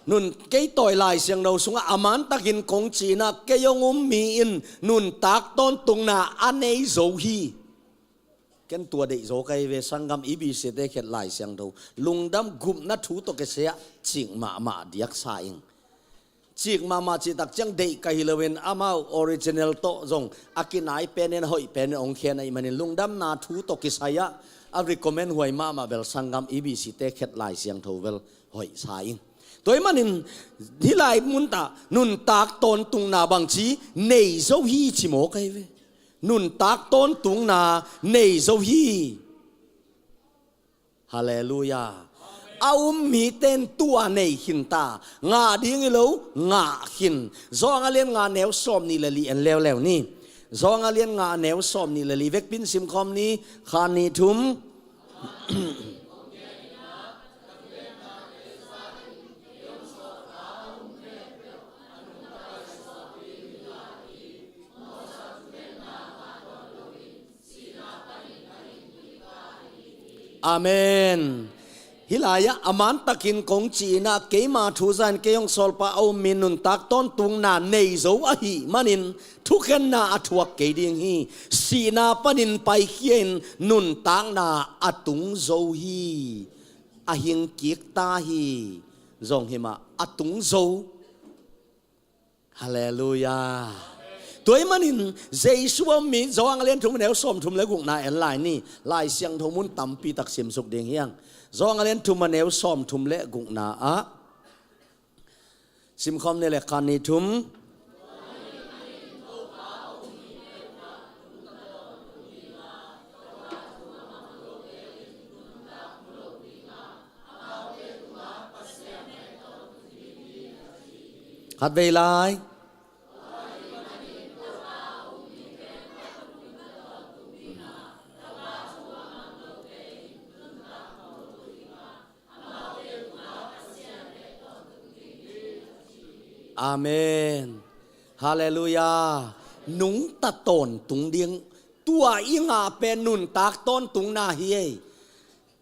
Nun kei tawi Lai Siangtho sungah a mantakin kong ci-in ah kei hong um mi in nuntak tawntungna a nei zo hi. Ken tua deih zo ka hi ve, sanggam E B C te khet Lai Siangtho. Lungdam, gupna thu tawh kisai-ah cik mahmah diaksa ing. Cik mahmah cih tak ciang deih ka hi loin amau original tawh zong a kinai penin, hoih penin hong khen ahih manin lungdamna thu tawh kisai-ah a recommend huai mahmah bel sanggam E B C te khet Lai Siangtho bel hoih sa ing. Tua ahih manin hih lai mun tah nuntak tawntungna bangci nei zo hi ci maw ka hi ve. Nuntak tawntungna nei zo hi. Halleluiah. A um mite in tua nei khin ta. Ngah ding hi lo, ngah khin. Johan a lian nga neu sawmnih le li en leuleu ni. Johan a lian nga neu sawmnih le li, vekpi in simkhawm ni. Khat, nih, thum. Amen. Hih lai-ah a mantakin kong ci-in ah keima thu za-in kei hong sawlpa a um mi in nuntak tawntungna nei zo ahih manin thukhenna a thuak kei ding hi. Sihna panin paikhia-in nuntakna a tung zo hi. A hing kik ta hi. Zong hi mah, a tung zo. Halleluiah. Tua ahih manin Jesu a um mi, Johan a lian thum a neu sawmthum le gukna en lai ni. Lai Siangtho mun tampi tak simsuk ding hi hang. Johan a lian thum a neu sawmthum le gukna ah simkhawm ni le, khat, nih, thum. Khatvei lai. Amen. Halleluiah. Nungta tawntung ding. Tua i ngah pen nuntak tawntungna hi ei.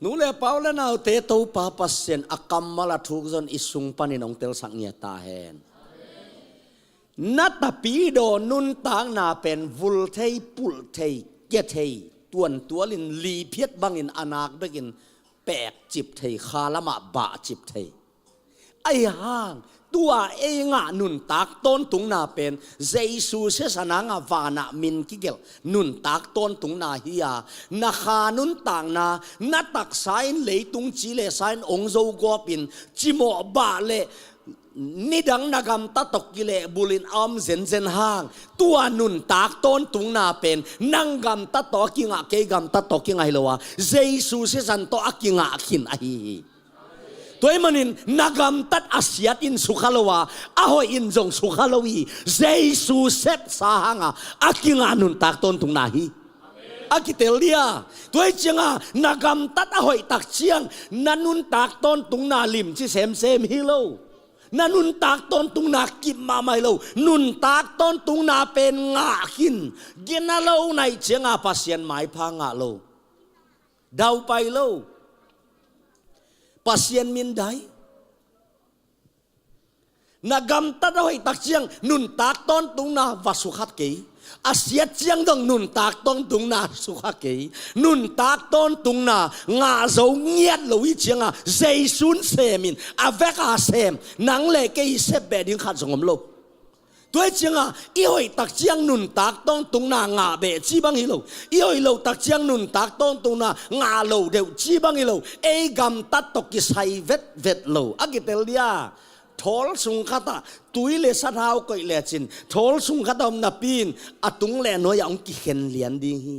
Nu le pa u le naute, Topa Pasian a kammal a thuk zong i sung panin hong telsak ngiat ta hen. Na tapidaw nuntakna pen vul thei, pulh thei, kia thei, tuantualin liphiat bangin a nak bekin pekcip thei, kha lamah bahcip thei. Ahi hang tua ei ngah nuntak tawntungna pen Jesu sisan hangah vanah min kigelh nuntak tawntungna hi a, na kha nuntakna, na taksa in leitung ci le sa in hong zogawpin cimawh bah le nidang na gamtat tawh kilehbulin a om zenzen hang, tua nuntak tawntungna pen nang gamtat tawh a kingah, kei gamtat tawh kingah hi lo a, Jesu sisan tawh a kingah khin ahi hi. Tua ahih manin na gamtat a siat in sukha lo a, a hoih in zong sukha lo hi. Jesu sepsa hangah a kingah nuntak tawntungna hi. A kitel dia. Tua hi cianga na gamtat a hoih tak ciang na nuntak tawntungna limci semsem hi lo. Na nuntak tawntungna kip mahmah hi lo. Nuntak tawntungna pen ngah khin. Gina lo na hih cianga Pasian maipha ngah lo. Daupai lo. Pasian mindai. Na gamtat a hoih tak ciang nuntak tawntungna va sukhat kei. A siat ciang dong nuntak tawntungna sukha kei. Nuntak tawntungna ngah zo ngiat lo hi cianga Jesu in semin a veka sem, nang le kei i sep beh ding khat zong om lo. Tua hi cianga i hoih tak ciang nuntak tawntungna ngah beh ci bang hi lo. I hoih lo tak ciang nuntak tawntungna ngah lo deuh ci bang hi lo. Ei gamtat tawh kisai vetvet lo. A kitel dia. Thawl sung khatah tui le sathau koih lecin thawl sung khatah om napi in a tung le nuai-ah hong kikhen lian ding hi.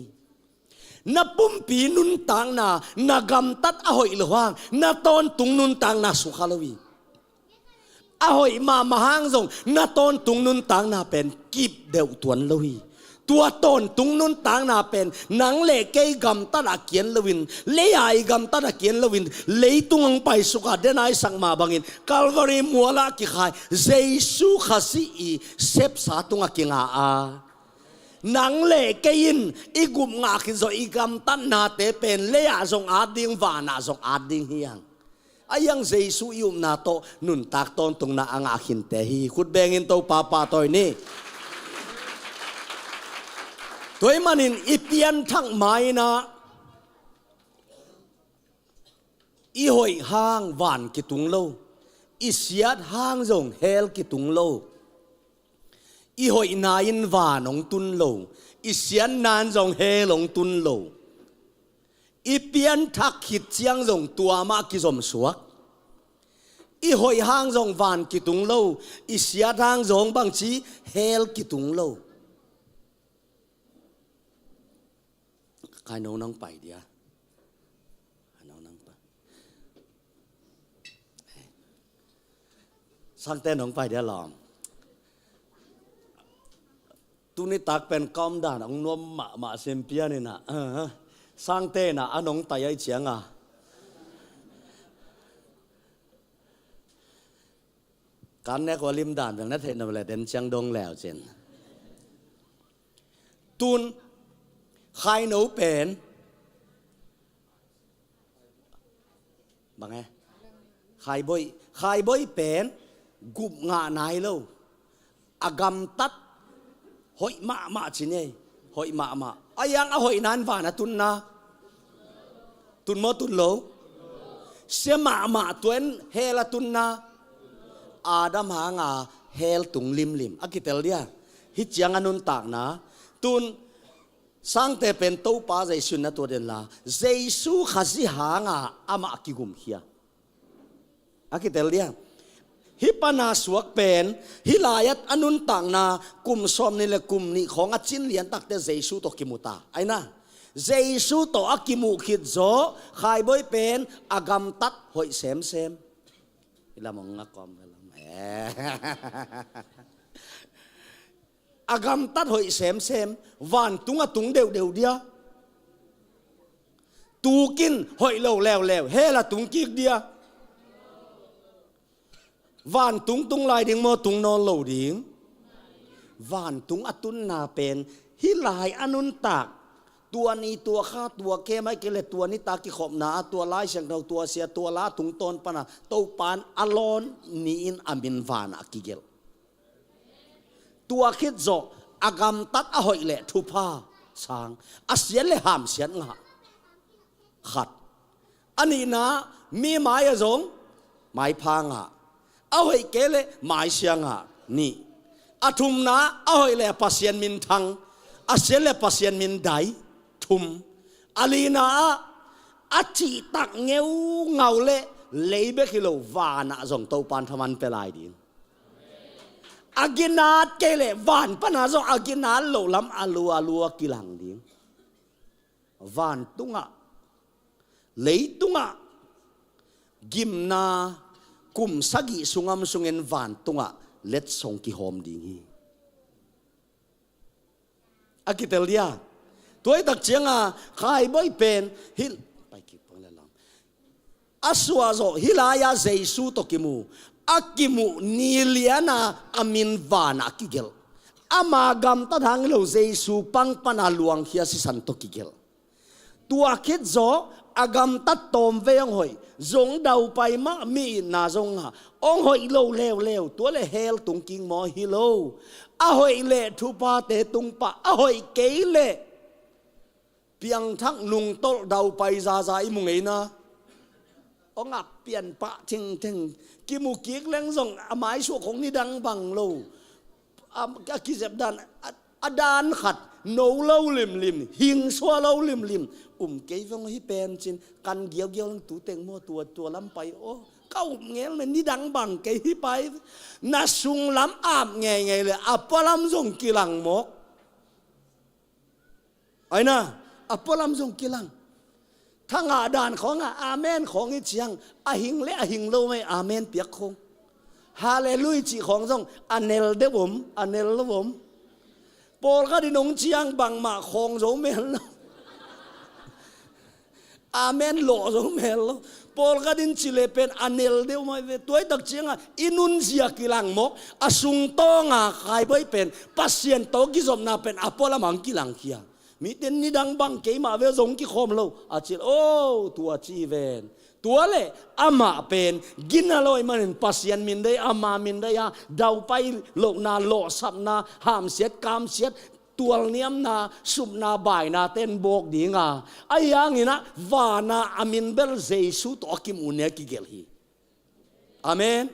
Na pumpi nuntakna, na gamtat a hoih lo hang na tawntung nuntakna sukha lo hi. A hoih mahmah hang zong na tawntung nuntakna pen kip deuh tuan lo hi. Tua tawntung nuntakna pen nang le kei gamtat a kian loin, lei-a i gamtat a kian loin, leitung hong paisuk a, den a i sak mah bangin Calvary mual ah kikhai Jesu Khazih i sepsa tungah kinga a. Nang le kei in i gup ngah khit zawh i gamtatnate pen lei-ah zong at ding, vanah zong at ding hi hang. A hiang Jesu i upna tawh nuntak tawntungna a ngah khinte hi. Khut bengin Topa pahtawi ni. Tua ahih manin i pianthak ma-in ah, i hoih hang van kitung lo, i siat hang zong hell kitung lo. I hoihna in van hong tun lo, i siatna in zong hell hong tun lo. I pianthak khit ciang zong tua mah kizom suak. I hoih hang zong van kitung lo, i siat hang zong bangci hell kitung lo. Khai no nang pai dia. Khai no nang pai. Sangte nong pai dia lawm. Tuni tak pen ka om dan hong nuam mahmah sim pian in ah. Sangte in ah a nong tai ahih ciang a, kan nek ua lim dan bel na theih na le den ciang dong leu cin. Tun khai no pen bang e? Khaiboih. Khaiboih pen gup ngah nai lo. A gamtat hoih mahmah ci ni. Hoih mahmah. A hiang a hoihna in van a tunna. Tun maw tun lo? Sia mahmah tua in hell a tunna. Adam hanga hell tung limlim. A kitel dia. Hih ciang a nuntakna. Tun sangte pen Topa Jesu in na tuat inla, Jesu Khazih hanga amah kigumkhia. A kitel dia. Hih pana suak pen, hih lai-at a nuntakna kum sawmnih le kum nih khawng a cin lian takte Jesu tawh kimu ta. Aina, Jesu tawh a kimuh khit zawh, khaiboih pen a gamtat hoih semsem. Hi lam hong ngak kawm hi lam. A gamtat hoih semsem, vantung a tung deuhdeuh dia. Tukin hoih lo leuleu, hell a tung kik dia. Vantung tung lai ding maw, tung nawn lo ding? Vantung a tunna pen, hih lai a nuntak. Tua ni tua kha, tua kem ahih kei leh tua nitak kikhopna ah, tua Lai Siangtho, tua sia, tua la tungtawn pana, Topa in a lawn ni-in a min vanah kigelh. Tua khit zawh, a gamtat a hoih leh thupha sang, a siat leh hamsiat ngah. Khat. A nihna, mi mai-ah zong maipha ngah. A hoih kei leh maisia ngah. Nih. A thumna, a hoih leh Pasian minthang, a siat leh Pasian mindai. Thum. A lina ah, a cihtak ngeungau leh lei bek hi lo, vanah zong Topa in thaman pia lai ding. A ginat kei leh van pana zong a ginat loh lam a lua lua kilang ding. Vantungah, leitungah gimna kum sagih sungam sungin vantungah letsong kihawm ding hi. A kitel dia. Tua hi tak cianga khaiboih pen hih, pai kik pang le lam. A suah zawh hih lai-a Jesu tawh kimu. A kimuh ni liana a min vanah kigelh. Ama gamtat hang hi lo, Jesu pang pana luangkhia sisan tawh kigelh. Tua khit zawh a gamtat tawmvei hong hoih, zong daupai mah, mi itna zong ngah, hong hoih lo leuleu, tua leh hell tung kik maw? Hi lo. A hoih leh thuphate tung pah, a hoih kei leh piangthak, nungtolh, daupai zaza i mu ngeina. Hong ap pian pah thingthing. Kimu kik leng zong a maisuah khong nidang bang lo. A, a kizep dan, a, a dan khat no lo limlim, hing sua lo limlim. Um kei veng hi pen cin, kan giaugiau leng tu teng maw, tua, tua lam pai aw. Ka up ngel ne, nidang bang kei hi pai. Na sunglam ap ngeingei leh a pualam zong kilang mawk. Aina, a pualam zong kilang. Thangah dan khawngah amen khawng i ciang, a hing le a hing lo mah amen piak khawng. Hallelujah cih khawng zong a nel deuh om, a nel lo om. Pawlkhat in hong ciang bangmah khawng zo mel lo. Amen lawh zo mel lo. Pawlkhat in ci le pen a nel deuh mai ve. Tua hi tak ciangah i nunzia kilang mawk, a sungtawnga khaibai pen Pasian tawh kizopna pen a pualam ang kilangkhia. Mite nidang bang keimah ve zong kikhawm lo a cil, o, tua ci ven. Tua le amah pen gina lo ahih manin Pasian min dei, ama min dei a, daupai lohna, lawhsapna, hamsiat, kamsiat, tualniamna, supna, baina ten bawk dinga, ahi hangin ah vana a min bel Jesu tawh a kimuhna kigelh hi. Amen.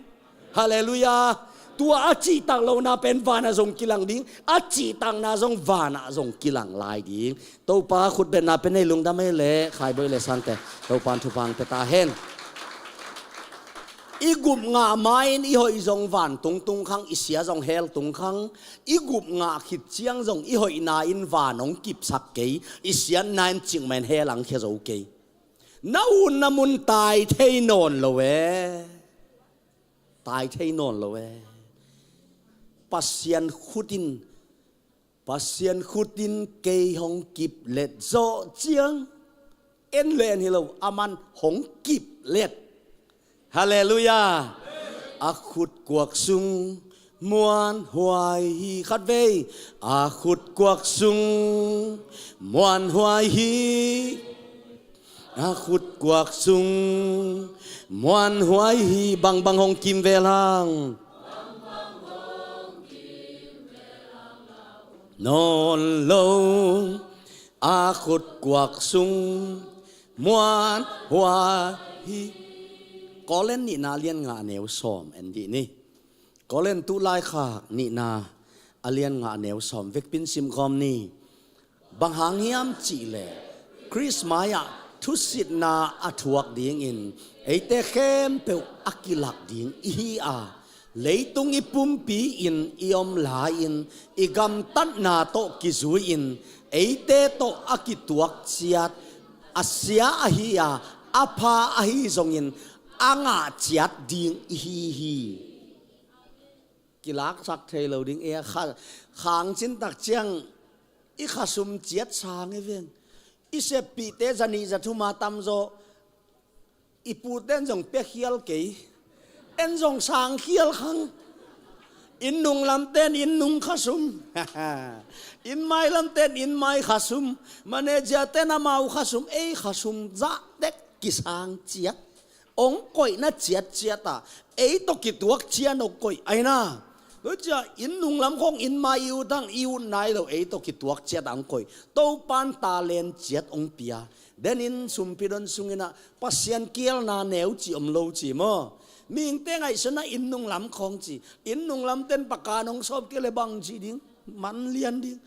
Halleluiah. Tua a cihtak lohna pen vana zong kilang ding, a cihtakna zong vana zong kilang lai ding. Topa khutbetna pen ei lungdam ei le, khaibai le sante, Topan thupha pia ta hen. I gup ngah ma-in i hoih zong vantung tung khang, i sia zong hell tung khang. I gup ngah khit ciang zong i hoihna in van hong kipsak kei, i siatna in cikmah in hell ang khia zo kei. Na utna mun tai thei nawn lo e. Tai thei nawn lo e. Pasian khut in, Pasian khut in kei hong kiplet zawh ciang, en le en hi lo, aman hong kiplet. Halleluiah. A khut kuak sung muanhuai hi, khatvei. A khut kuak sung muanhuai hi. A khut kuak sung muanhuai hi. Bangbang hong kimvel hang? Nawn lo. A khut kuak sung muanhuai hi. Korin nihna a lian nga a neu sawm en dih ni. Korin tu laikhak nihna a lian nga a neu sawm, vekpi-in simkhawm ni. Bang hang hiam cih leh Khrist mai-ah thusitna a thuak dingin eite khempeuh a kilak ding ihi a, leitung i pumpi-in i om lai-in i gamtatna tawh kizui-in eite tawh a kituak ciat a sia ahi a, a pha ahi zongin a ngah ciat ding ihi hi. Kilaksak thei lo ding e, kha, khang cin tak ciang i khasum ciat sang e veng. I seppihte zanih zathum a tamzaw i pute in zong pia khial kei. En zong sang khial khang. Inn nung lamte in inn nung khasum. Inn mai lamte in inn mai khasum. Manager-te in amau khasum. Ei khasum zah tek kisang ciat. Hong koihna ciatciat ah ei tawh kituak ciat hong koih ahi na. Tua ciang inn nung lam khawng inn mai i ut hang, i ut nai lo, ei tawh kituak ciat ah hong koih. Topan talent ciat hong pia. Denin sumpi don sungin ah Pasian kialna neu ci om lo ci maw? Mihingte ngaihsun ah inn nung lam khawng ci. Inn nung lamte in pakan hong sawp kei leh bang ci ding? Man lian ding.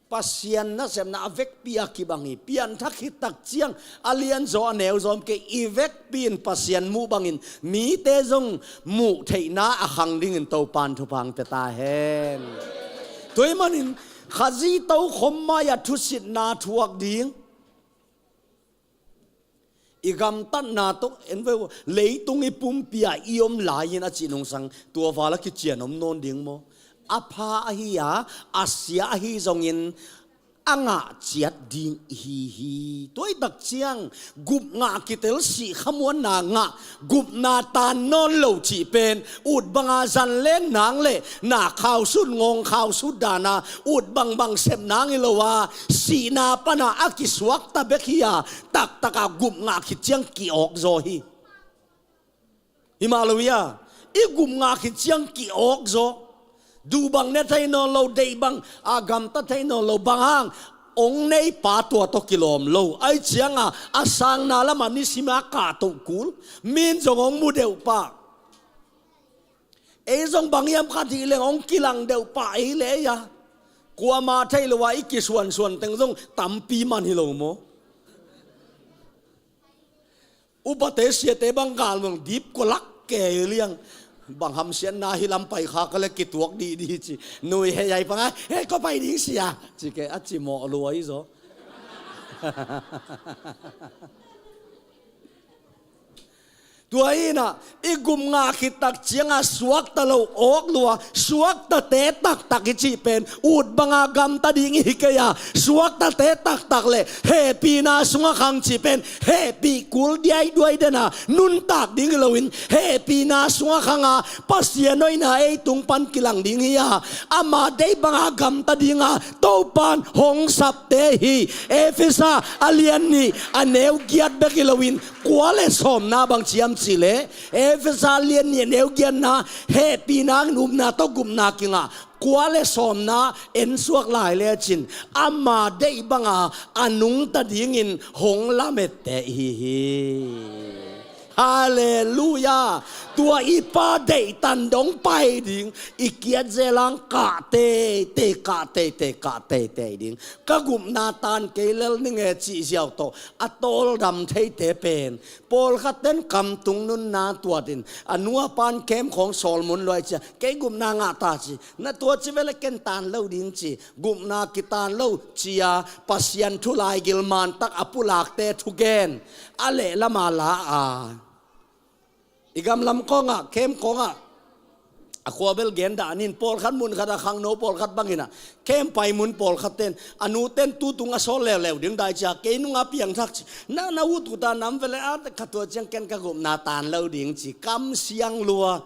Pasian nasepna a vekpi a kibang hi. Pianthak khit tak ciang a lianzaw a neuzaw om kei, i vekpi in Pasian muh bangin mite zong muh theihna a khang dingin Topan thupha pia ta hen. Tua ahih manin Khazih tokhom mai-ah thusitna thuak ding. I gamtatna tawh en ve uh, leitung i pumpi-ah i om lai-in a cih nungsang tua val a kician om nawn ding maw? A pha ahi a, a sia ahi zongin a ngah ciat ding ihi hi. Tua hi tak ciang gupna kitel, sih khamuanna ngah, gupna tan nawn lo cih pen ut banga zan leng nang le na khau sut, ngawng khau sut dana ut bangbang sep nang hi lo a, sihna pana a kisuakta bek hi a, taktaka gupna khit ciang ki-awk zaw hi. Hi mah lo hi a, i gupna khit ciang ki-awk zaw. Duh bang ne thei nawn lo, deih bang a gamta thei nawn lo, bang hang hong neipa tua tawh kilawm lo. Ahih cianga a sangna lamah nisima kahtoh kul, mi in zong hong mu deuh pah. Ei zong bang hiam khat hih leng hong kilang deuh pah ei leh ei a. Kuamah theih lo a i kisuansuan teng zong tampi man hi lo maw? Upate siate bang galmuang dip kualak kei liang. Bang hamsiatna hi lam pai kha ka le kituak dihdih ci. Nui hei ai pang a, hei kua pai ding sia ci kei a, cimawh lua hi zaw. Tua hi inah i gupna khit tak ciangah suakta lo awk lua, suaktate taktak i cih pen ut banga gamta ding i hi kei a, suaktate taktak le hehpihna sungah khang cih pen hehpih kul diaiduai dena nuntak ding hi loin, hehpihna sungah khanga Pasian hoihna ei tung pan kilang ding hi a, ama deih banga gamta dinga Topan hong sapte hi. Efesa a lian nih a neu giat bek hi loin, kua le sawmna bang ciam cih leh, Efesa lian nih a neu giatna, hehpihna in upna tawh gupna kingah, kua le sawmna en suak lai lecin ama deih banga a nungta dingin hong lamette i hi hi. Halleluiah. Tua i Pa deihtan dong pai ding i kiat zelang kah teitei, kah teitei, kah teitei ding. Ka gupna tan kei lel ning e cih ziau tawh a tawldam theite pen, pawlkhat ten kamtung nunna tuatin a nu a pan kem khawng sawl mun luai cia, kei gupna ngah ta ci, na tua ci vele ken tan lo ding ci, gupna kitan lo cia, Pasian thu laigil mantak a pulakte thugen a lehlam a la a, i gamlam kawngah, kem kawngah a khua bel gen dah nin, pawlkhat mun khat a khangno pawlkhat bangin ah, kem pai mun pawlkhat ten a nu ten tutung a sawl leuleu ding dai cia, kei nunga piangthak ci, na na ut uta nam vele a, kha tua ciang ken ka gupna tan lo ding ci, kam siang lua.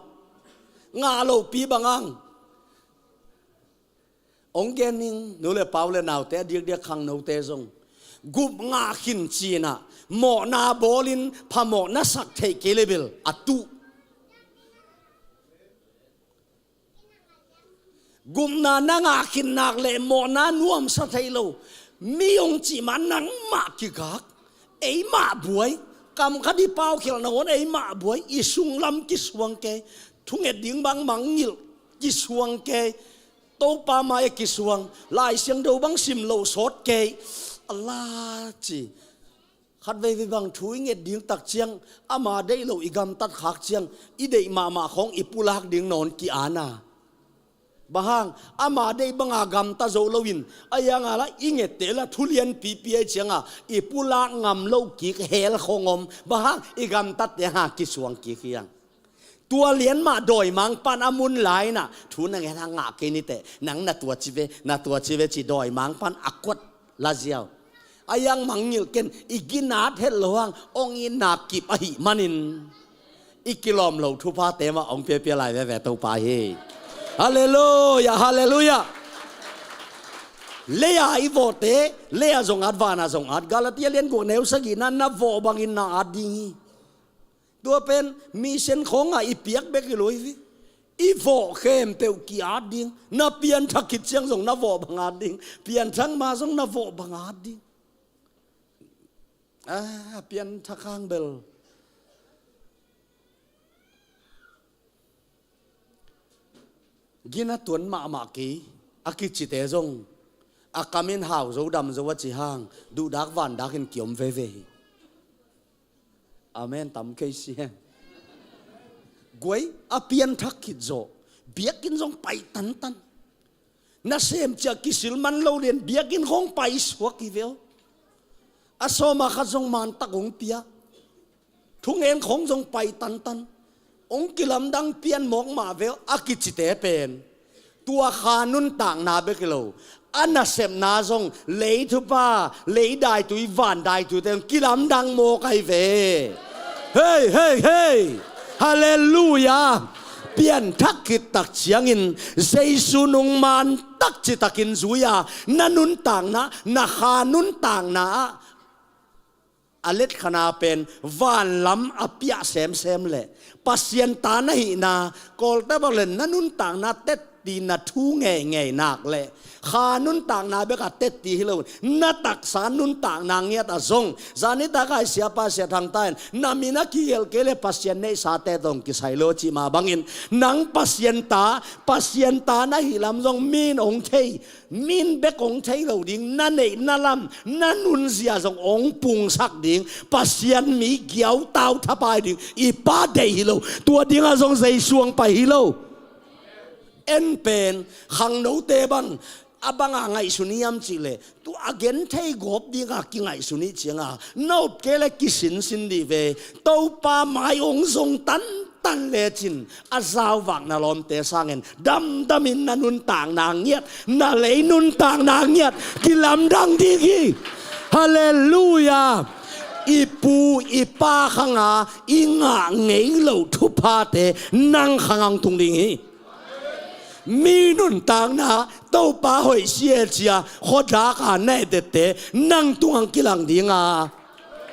Ngah lopi bangang. Ong gen ning, nu le pau le naute, a diakdiak khangnote zong, gupna khin cinah mawhna bawlin phamawhna sak theih kei le bel a tuh. Gupna na ngah khin nak le mawhna nuamsa thei lo. Mi ong cih ma nangmah kikak, eimah buai. Kam khat i paukhialh nangawn eimah buai. I sunglam kisuang kei, thunget ding bang mangngilh kisuang kei, Topa mai-ah kisuang, Lai Siangtho bang sim lo sawt kei. A la ci. Khat veivei bang thu i nget ding tak ciang, ama deih lo i gamtat khak ciang, i deih mahmah khawng i pulak ding nawn ki-ana. Bang hang, ama deih banga gamta zo loin, a ianga la i ngette la thu lianpipi ahi cianga i pulak ngam lo kik hel khawng om. Bang hang, i gamtatte ha kisuang kik hiang. Tua lian mah dawimang pan a mun lai inah, thu na ngen hang ngah kei niteh, nang na tua ci ve, na tua ci ve ci dawimang pan a kuat laziau. A iang mangngilh ken i ginat het lo hang, ong itna kip ahih manin i kilawm lo thuphate mah ong piapia lai veve Topa hi. Halleluiah, halleluiah. Lei-a i vawhte, lei-a zong at, vana zong at. Galatia lian guk neu sagihna, na vawh bangin na at ding hi. Tua pen mission khawngah i piak bek hi lo hi. I vawh khempeuh ki-at ding. Na pianthak khit ciang zong na vawh bang at ding. Pianthak ma zong na vawh bang at ding. A pianthak hang bel gina tuan mahmah kei a kicite zong a kamin hau zo dam zo a ci hang duhdak vandakin kiom veve hi. Amen tam kei si hen. Guai a pianthak khit zawh biakinn zong pai tantan. Nasem ciah kisil man lo lian biakinn khawng paisuak hi veo. A sawma khat zong mantak hong pia. Thungen khawng zong pai tantan. Hong kilamdang pian mawk mah veo a kicite pen tua kha nuntakna bek hi lo, a nasepna zong lei thupha, lei daitui, van daituite hong kilamdang mawk ahi ve. Hei, hei, hei. Halleluiah. Pianthak khit tak ciangin Jesu nung mantak citakin zui-a na nuntakna, na kha nuntakna ah a letkhana pen vanlam a piah semsem leh Pasian ta na hihna, Kawlte bang le na nuntakna tetti na thu ngeingei nak leh kha nuntakna bek a tetti hi lo, na taksa nuntakna ngiat a zong zanitak a i siapa Sia Thang ta in na min a kigelh kei le Pasian neihsate tawh kisai lo cih mah bangin nang Pasian ta, Pasian ta na hih lam zong min hong thei, min bek hong thei lo ding, na neih na lam, na nunzia zong hong pungsak ding, Pasian mi giautau thapai ding i Pa deih hi lo. Tua dingah zong Jesu hong pai hi lo. En pen khangnote bang A banga ngaihsun hiam cihleh, tu a genthei gawp dinga kingaihsun ih cianga, na up kei le kisinsin dih ve. Topa mai ong zong tantan lecin, a zauvak na lawmte sangin damdamin na nuntakna ngiat, na lei nuntakna ngiat, kilamdang dih hi. Halleluia. I pu i pa khanga i ngah ngei loh thuphate nang khanga ong tung ding hi. Mi nuntakna Topa hoih sia cia khuadaka na etette nang tungang kilang dinga.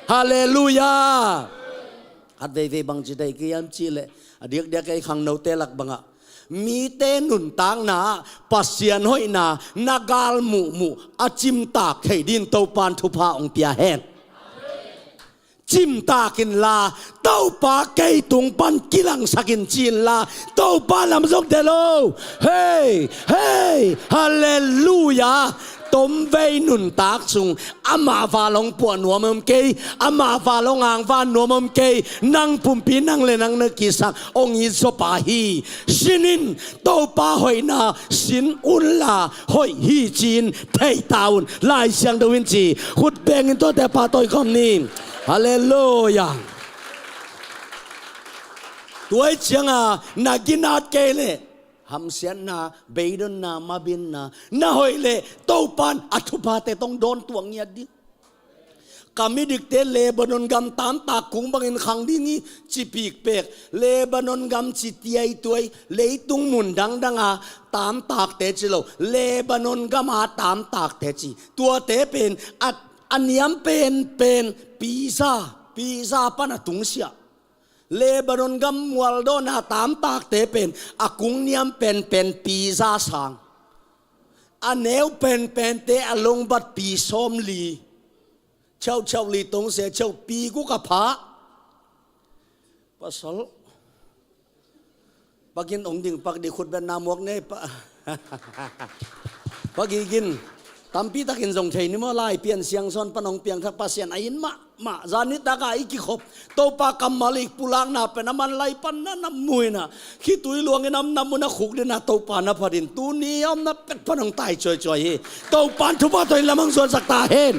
Halleluia. Khat veivei bangci thei kei hiam cihleh, a diakdiak ei khangnote lak bangah mite nuntakna Pasian hoihna na gal muhmuh a cimtak thei din Topan thupha ong pia hen. Cimtak inla, Topa kei tung pan kilangsak in ci inla, Topa lam zong del lo. Hei, hei, halleluia. Tomvei nuntak sung amah val ong puah nuam om kei, amah val ong angvan nuam om kei. Nang pumpi nang le nang na kisak ong it zaw pa hi. Sinin Topa hoihna sin unla hoih hi ci-in thei ta un. Lai Siangtho in ci. Khut bengin tuate pahtawi khawm ni. Halleluia. Tua ih cianga na ginat kei leh hamsiatna, beidonna, mabinna na hoih leh Topan a thuphate tong dawn tuak ngiat dih. Ka midikte Lebanon gam tamtak kung bangin khang ding hi, ci pikpek. Lebanon gam ci tiaituai, leitung mun dangdanga tamtakte ci lo, Lebanon gama tamtakte ci. Tuate pen a, a niam penpen piza, piza pan a tungsiah. Lebanon gam mualdawna tamtakte pen a kung niam penpen piza sang. A neu penpente a longbat pi sawmli. Chauchau li tongse chau pi guk a pha. Pasal. Pakin ong ding pak di khut betna muak nei pa. Pagigin. Tampi takin zong thei ni maw, Lai Pian Siangsawn pan ong piangthak Pasian a in mah. Mah, zan nitak a i kikhop Topa kammal i pulakna pen a man lai pan na na muina, khitui luangin a om na mun a khuk dina Topa na phatin tuni a om na pek pan ong tai cuaicuai hi. Topan thupha tawh in lamang zuansak ta hen.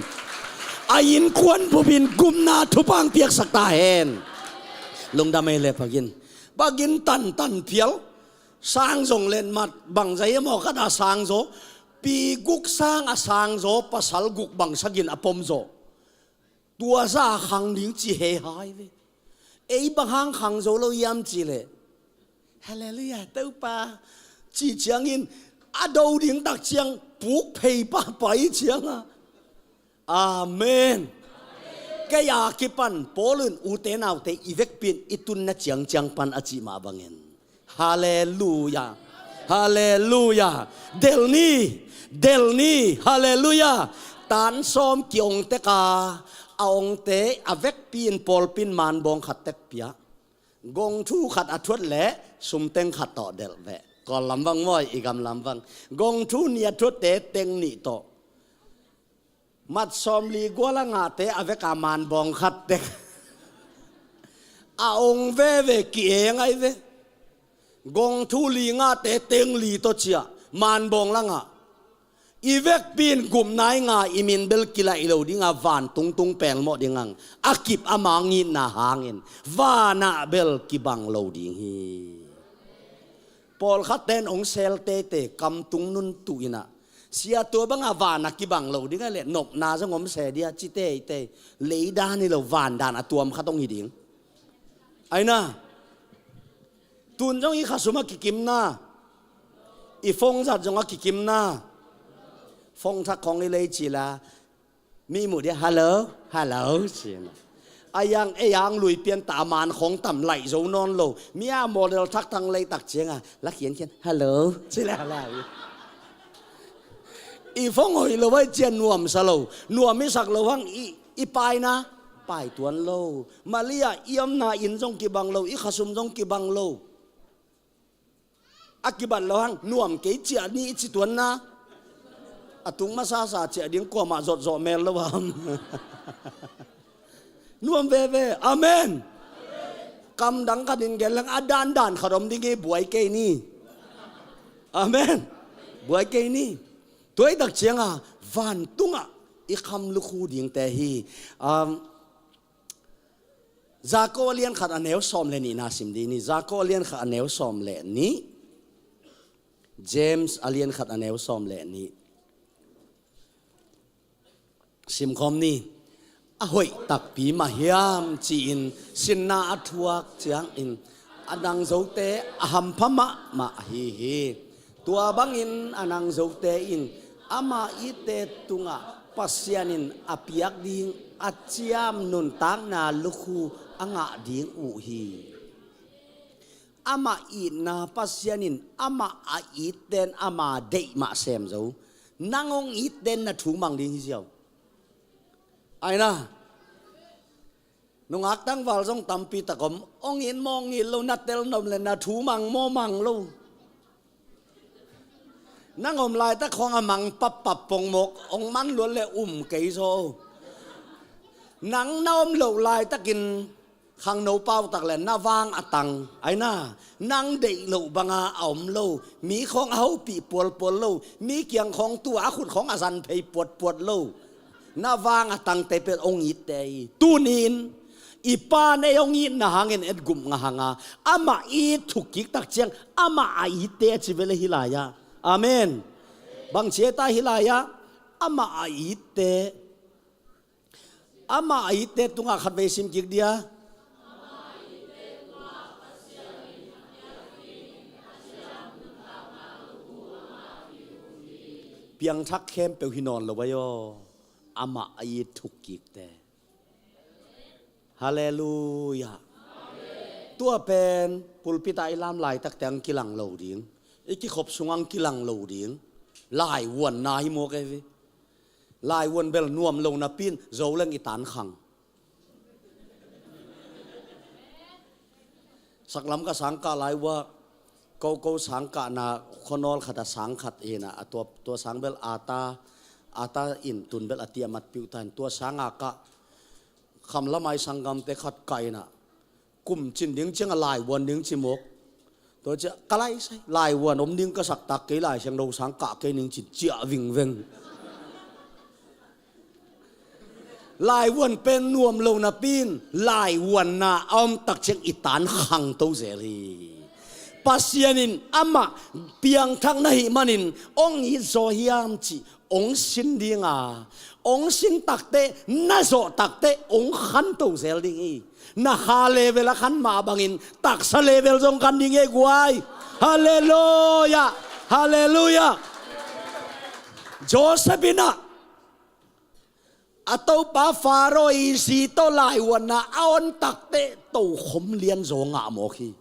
A innkuan bupin gupna thupha ang piaksak ta hen. Lungdam ei le pagin. Pagin tantan phial. Sang zong lenmat bangzai a maw khat a sang zaw. Pi guk sang a sang zaw, pasal guk bang sagin a pom zaw. Tua za khang ding ci hei hai ve. Ei bang hang khang zo lo hiam cihleh, Halleluia, Topa, ci ciangin a do ding tak ciang puk phei pahpah i cianga. Amen. Kei a kipan Paul in ute naute i vekpi in i tunna ciangciang pan a cih mah bangin. Halleluia. Halleluia. Del ni. Del ni. Halleluia. Tan sawm ki-ong teka a ongte a vekpi in pawlpi in manbawng khat tek pia. Gong thu khat a thuat leh sumteng khat tawh delh veh. Kawl lam vang maw, i gam lam vang. Gong thu nih a thuatte teng nih tawh. Mat sawmli gual a ngahte a veka manbawng khat tek. A ong veve ki-eng ai ve. Gong thu li ngahte teng li tawh ciah manbawng la ngah. I vekpi in gupna i ngah i min bel kilaih lo dinga van tungtung pelmawh dingang. A kip a mang itna hangin vanah bel kibang lo ding hi. Pawlkhatte in ong sel teitei kam tung nun tuh inah. Sia tua banga van a kibang lo ding a leh nopna zong om se dia ci teitei. Leidan hi lo vandan a tuam khat ong hi ding. Aina. Tun zong i khasum a kikimna. I phone zat zong a kikimna. Phone thak khong i lei cila. Mi muh dia, "Hello, hello," ci-in. A yang, ei ang lui pian ta man khong tam laih zo nawn lo. Mi a model thak thang lei tak cianga, la khiankhian, "Hello," ci le, hello. I phone hoih lo ai cian nuam sa lo. Nuam i sak lo hang i, i paina, pai tuan lo. Malia i omna inn zong kibang lo, i khasum zong kibang lo. A kibat lo hang, nuam kei ciah ni i ci tuanna. A tung masasa ciah ding kuamah zotzawh mel lo ham. Nuam veve. Amen. Kam dang khat in gen leng a dandan khat om ding i buai kei ni. Amen. Buai kei ni. Tua i tak cianga vantungah i kham lukhu dingte hi. Um, Jakob a lian khat a neu sawm le nihna sim dih ni. Jakob a lian khat a neu sawm le nih. James a lian khat a neu sawm le nih. Simkhawm ni. A hoih takpi mah hiam ci-in sinna a thuak ciangin a nangzote a hampha mahmah ahi hi. Tua bangin a nangzote in ama itte tungah Pasian in a piak ding a ciam nuntakna lukhu a ngah ding uh hi. Amah itna Pasian in amah a itte in ama deih mah sem zo. Nang hong itte in na thu mang ding hi ziau. Aina. Nungak tangval zong tampi tak om. Hong it maw hong it lo, na tel nop le na thu mang maw mang lo. Nang om laitak khawng a mang pappap pongmawk hong man luat le um kei zaw. Nang na om loh laitakin khangno pautak le na vang a tang. Aina, nang deih loh banga a om lo. Mi khawng a hopih pualpual lo. Mi kiang khawng tua a khut khawng a zan phei puatpuat lo. Na vang a tangte pen hong itte hi. Tunin i Pa in ei hong itna hangin et gup ngah hanga amah it thuk kik tak ciang amah a itte a ci vele hi lai-ah. Amen. Bang ci e ta hi lai-ah, amah a itte. Amah a itte tungah khatvei sim kik dia. Piangthak khempeuh hi nawn lo ahi aw. Amah a it thuk kikte. Halleluiah. Tua pen pulpit ah i lam laitakte ang kilang lo ding. I kikhop sung ang kilang lo ding. Laivuanna hi mawk e ve. Laivuan bel nuam lo napi in zo leng i tan khang. Saklam ka sangkah lai ua, koko sangkahna khuanawl khat a sang khat hi na, a tua, tua sang bel ata, ata in tun bel a ti a matpiuh ta in, tua sanga kah khamlamai sanggamte khat kah hi na, kum cin ding ciang a laivuan ding ci mawk. Tua ciah ka laisai, laivuan om ding ka sak tak kei, Lai Siangtho sang kah kei ning cin ciah vingveng. Laivuan pen nuam lo napi in laivuanna a om tak ciang i tan khangto zel hi. Pasian in amah piangthak na hih manin hong it zaw hiam cih hong sin dinga, hong sin takte, na zawh takte hong khanto zel ding hi. Na kha level a khan mah bangin taksa level zong khan ding hi guai. Halleluiah. Halleluiah. Joseph in ah a topa Pharaoh i zi tawh laivuanna a on takte tokhom lianzaw ngah mawk hi.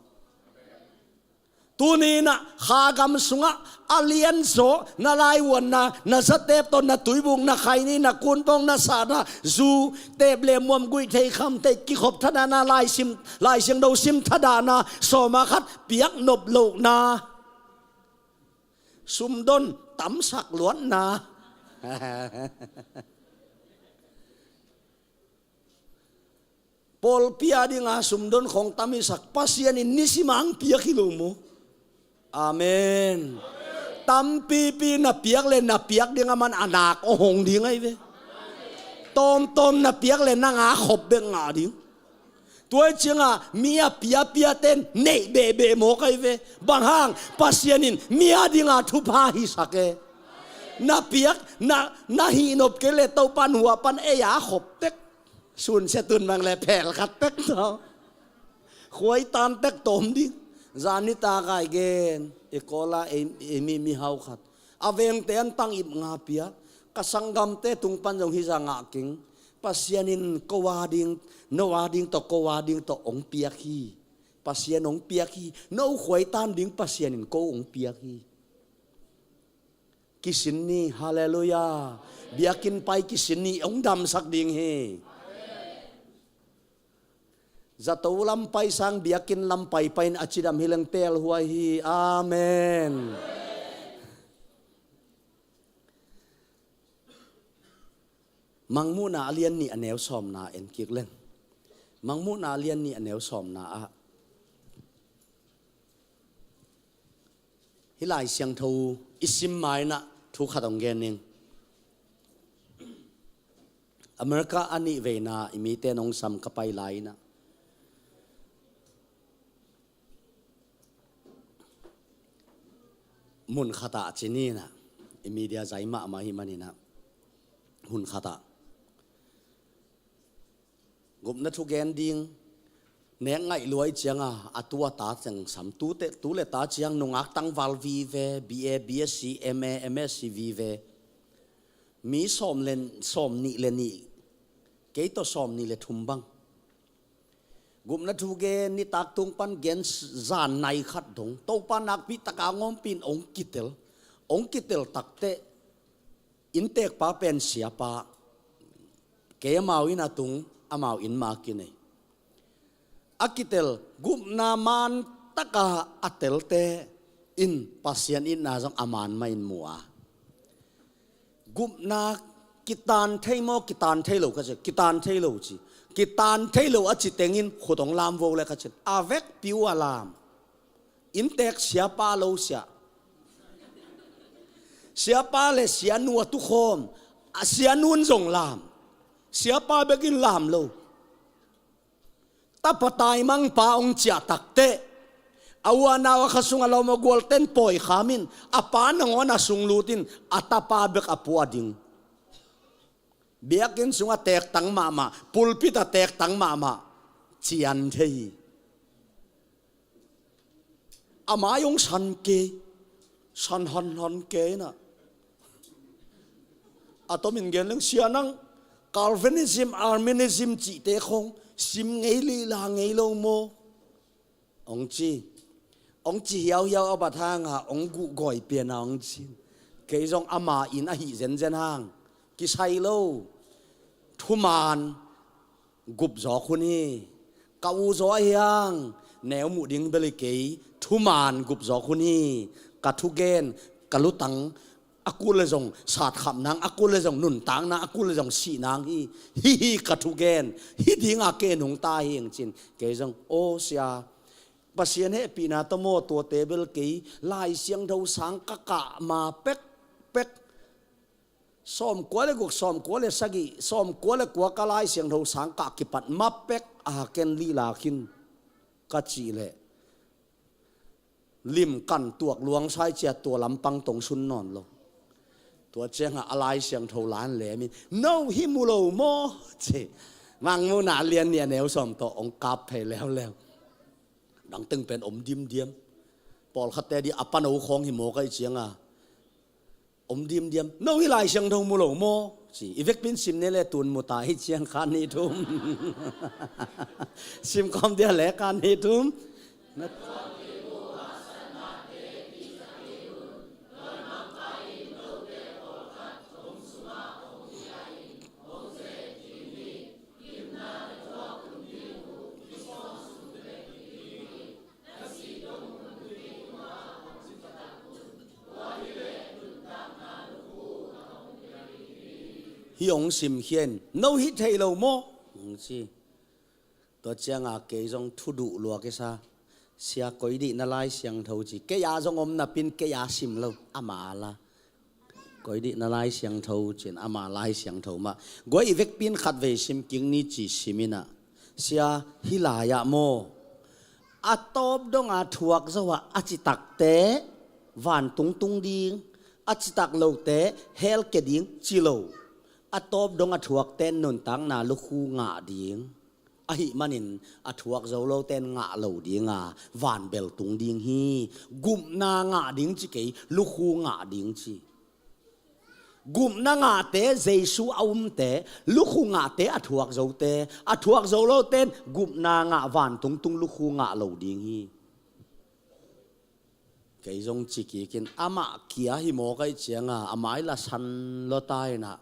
Tuni in ah kha gam sungah a lianzaw na laivuanna, na zatep tawh, na tuibuk, na khaini, na kunpong, na sahna, zu, tep le muam, guih thei kham thei, kikhop thadahna, laisim, Lai Siangtho sim thadahna, sawma khat piak nop lohna, sumdon tamsak luatna. Pawlpi a dinga sumdon khawng tam i sak Pasian in nisim ang piak hi lo mu. Amen. Tampipi na piak le na piak ding a man a nak aw hong ding ahi ve. Tawmtawm na piak le nang a khop bek ngah ding. Tua i cianga mi a piapia ten neih behbeh mawk ahi ve. Bang hang Pasian in mi a dinga thupha hisak e. Na piak, na, na hihnop kei le Topan hua pan ei a khop tek. Sunsia tun bang le phel khat tek tawh. Khuai tan tek tawm ding. Zan nitak a i gen. I kawla ei, ei mi, mihau khat. A vengte an tang ip nga pia. Ka sanggamte tung pan zong hi zah ngah keng. Pasian in ko a ding, no a ding tawh, ko a ding tawh hong piak hi. Pasian hong piak hi. No khuai tan ding Pasian in ko hong piak hi. Kisin ni, halleluiah. Biakinn pai kisin ni, hong damsak ding hi. Zato lam pai sang biakinn lam pai pai in a cidam hi leng tel huai hi. Amen. Mangmuhna a lian nih a neu sawmna en kik leng. Mangmuhna a lian nih a neu sawmna ah. Hih Lai Siangtho i sim mainah Thu khat hong gen ning. America a nih veina i mite nong sam ka pai lai inah, mun khatah ci ni inah, i media zai mahmah hi maninah, hun khatah gupna thugen ding nek ngaih luai cianga, a tu a ta ciang sam, tu te, tu le ta ciang nungak tangval vive, B A, B S C, M A, M S C vive. Mi sawm le, sawm nih le nih, kei tawh sawm nih le thum bang. Gupna thugen nitak tung pan gen zan nai khat dong, Topa nakpi taka ngawmpi in ong kitel, ong kitel takteh, inntekpa pen siapa, kei amau inn a tung, amau inn ma kinei. A kitel, gupna man taka a telte in Pasian itna zong a man mah in mu a. Gupna kitan thei maw, kitan thei lo ka ci, kitan thei lo ci. Kitan thei lo a ci tengin khut hong lam vo le ka ci. A vekpi uh a lam. Inntek siapa lo sia. Siapa le sianu a tukhawm, a sianu in zong lam. Siapa bekin lam lo. Tapa taimangpa hong ciah takteh, a u a nau a kha sung a lawm a gualten pawi kham in, a pa nangawn a sung lut in, a tapa bek a pua ding. Biakinn sungah teektang mahmah, pulpit ah teektang mahmah, cian thei hi. A mai hong san kei, san hanhan kei inah. A tomin gen leng sia nang, Calvinism, Arminisim cihte khong sim ngei lila ngei lo maw? Hong ci. Hong ci hiauhiau a bat hanga hong guhgawi piana hong ci. Kei zong ama inn ahi zenzen hang kisai lo. Thuman gupzawk hun hi. Ka u zaw ahi hang neu muh ding bel hi kei. Thuman gupzawk hun hi. Ka thugen, ka lutang a kul le zong satkhap nang, a kul le zong nuntak nang, a kul le zong sih nang hi. Hih hi ka thugen. Hih dinga kei nungta hi hong cin. Kei zong, aw sia, Pasian hehpihna tawh maw, tuate bel kei Lai Siangtho sang ka kah ma pekpek. Sawmkua le guk, sawmkua le sagih, sawmkua le kua ka Lai Siangtho sang kah kipat ma pek a, ken lila khin ka cih leh, limkan tuak luangsai cia tua lampang tong sun nawn lo. Tua ciangah a Lai Siangtho lan lemin, no hih mu lo maw? Ci. Mangmuhna a lian nih a neu sawm tawh hong kap phei leuleu. Dangteng pen om dimdiam. Pawlkhatte di a pano khawng hi mawk ahih cianga om dimdiam. No hih Lai Siangtho mu lo maw? Ci. I vekpin sim ni le tun mu ta hi ciang khan ni thum. Sim khawm dia le khan ni thum. Hih hong simkhia in, no hih thei lo maw? Hong ci. Tua cianga kei zong thu duh lua kisa. Sia, koi dih na Lai Siangtho ci. Kei a zong om napin kei a sim lo. Ama la. Koi dih na Lai Siangtho cin, ama Lai Siangtho mah. Guai, i vekpin khatvei sim kik ni ci sim inah, sia, hih lai-ah maw, a tawp donga thuak zo ah a citakte vantung tung ding, a citak lote hell kia ding ci lo. A tawp donga thuakte nuntakna lukhu ngah ding. Ahih manin a thuak zo lote in ngah lo dinga, vanbel tung ding hi. Gupna ngah ding ci kei, lukhu ngah ding ci. Gupna ngahte, Jesu a umte, lukhu ngahte, a thuak zote, a thuak zo lote in gupna ngah, vantung tung lukhu ngah lo ding hi. Kei zong ci kikin, amah kia hi mawk ahih cianga a mai la san lua ta inah,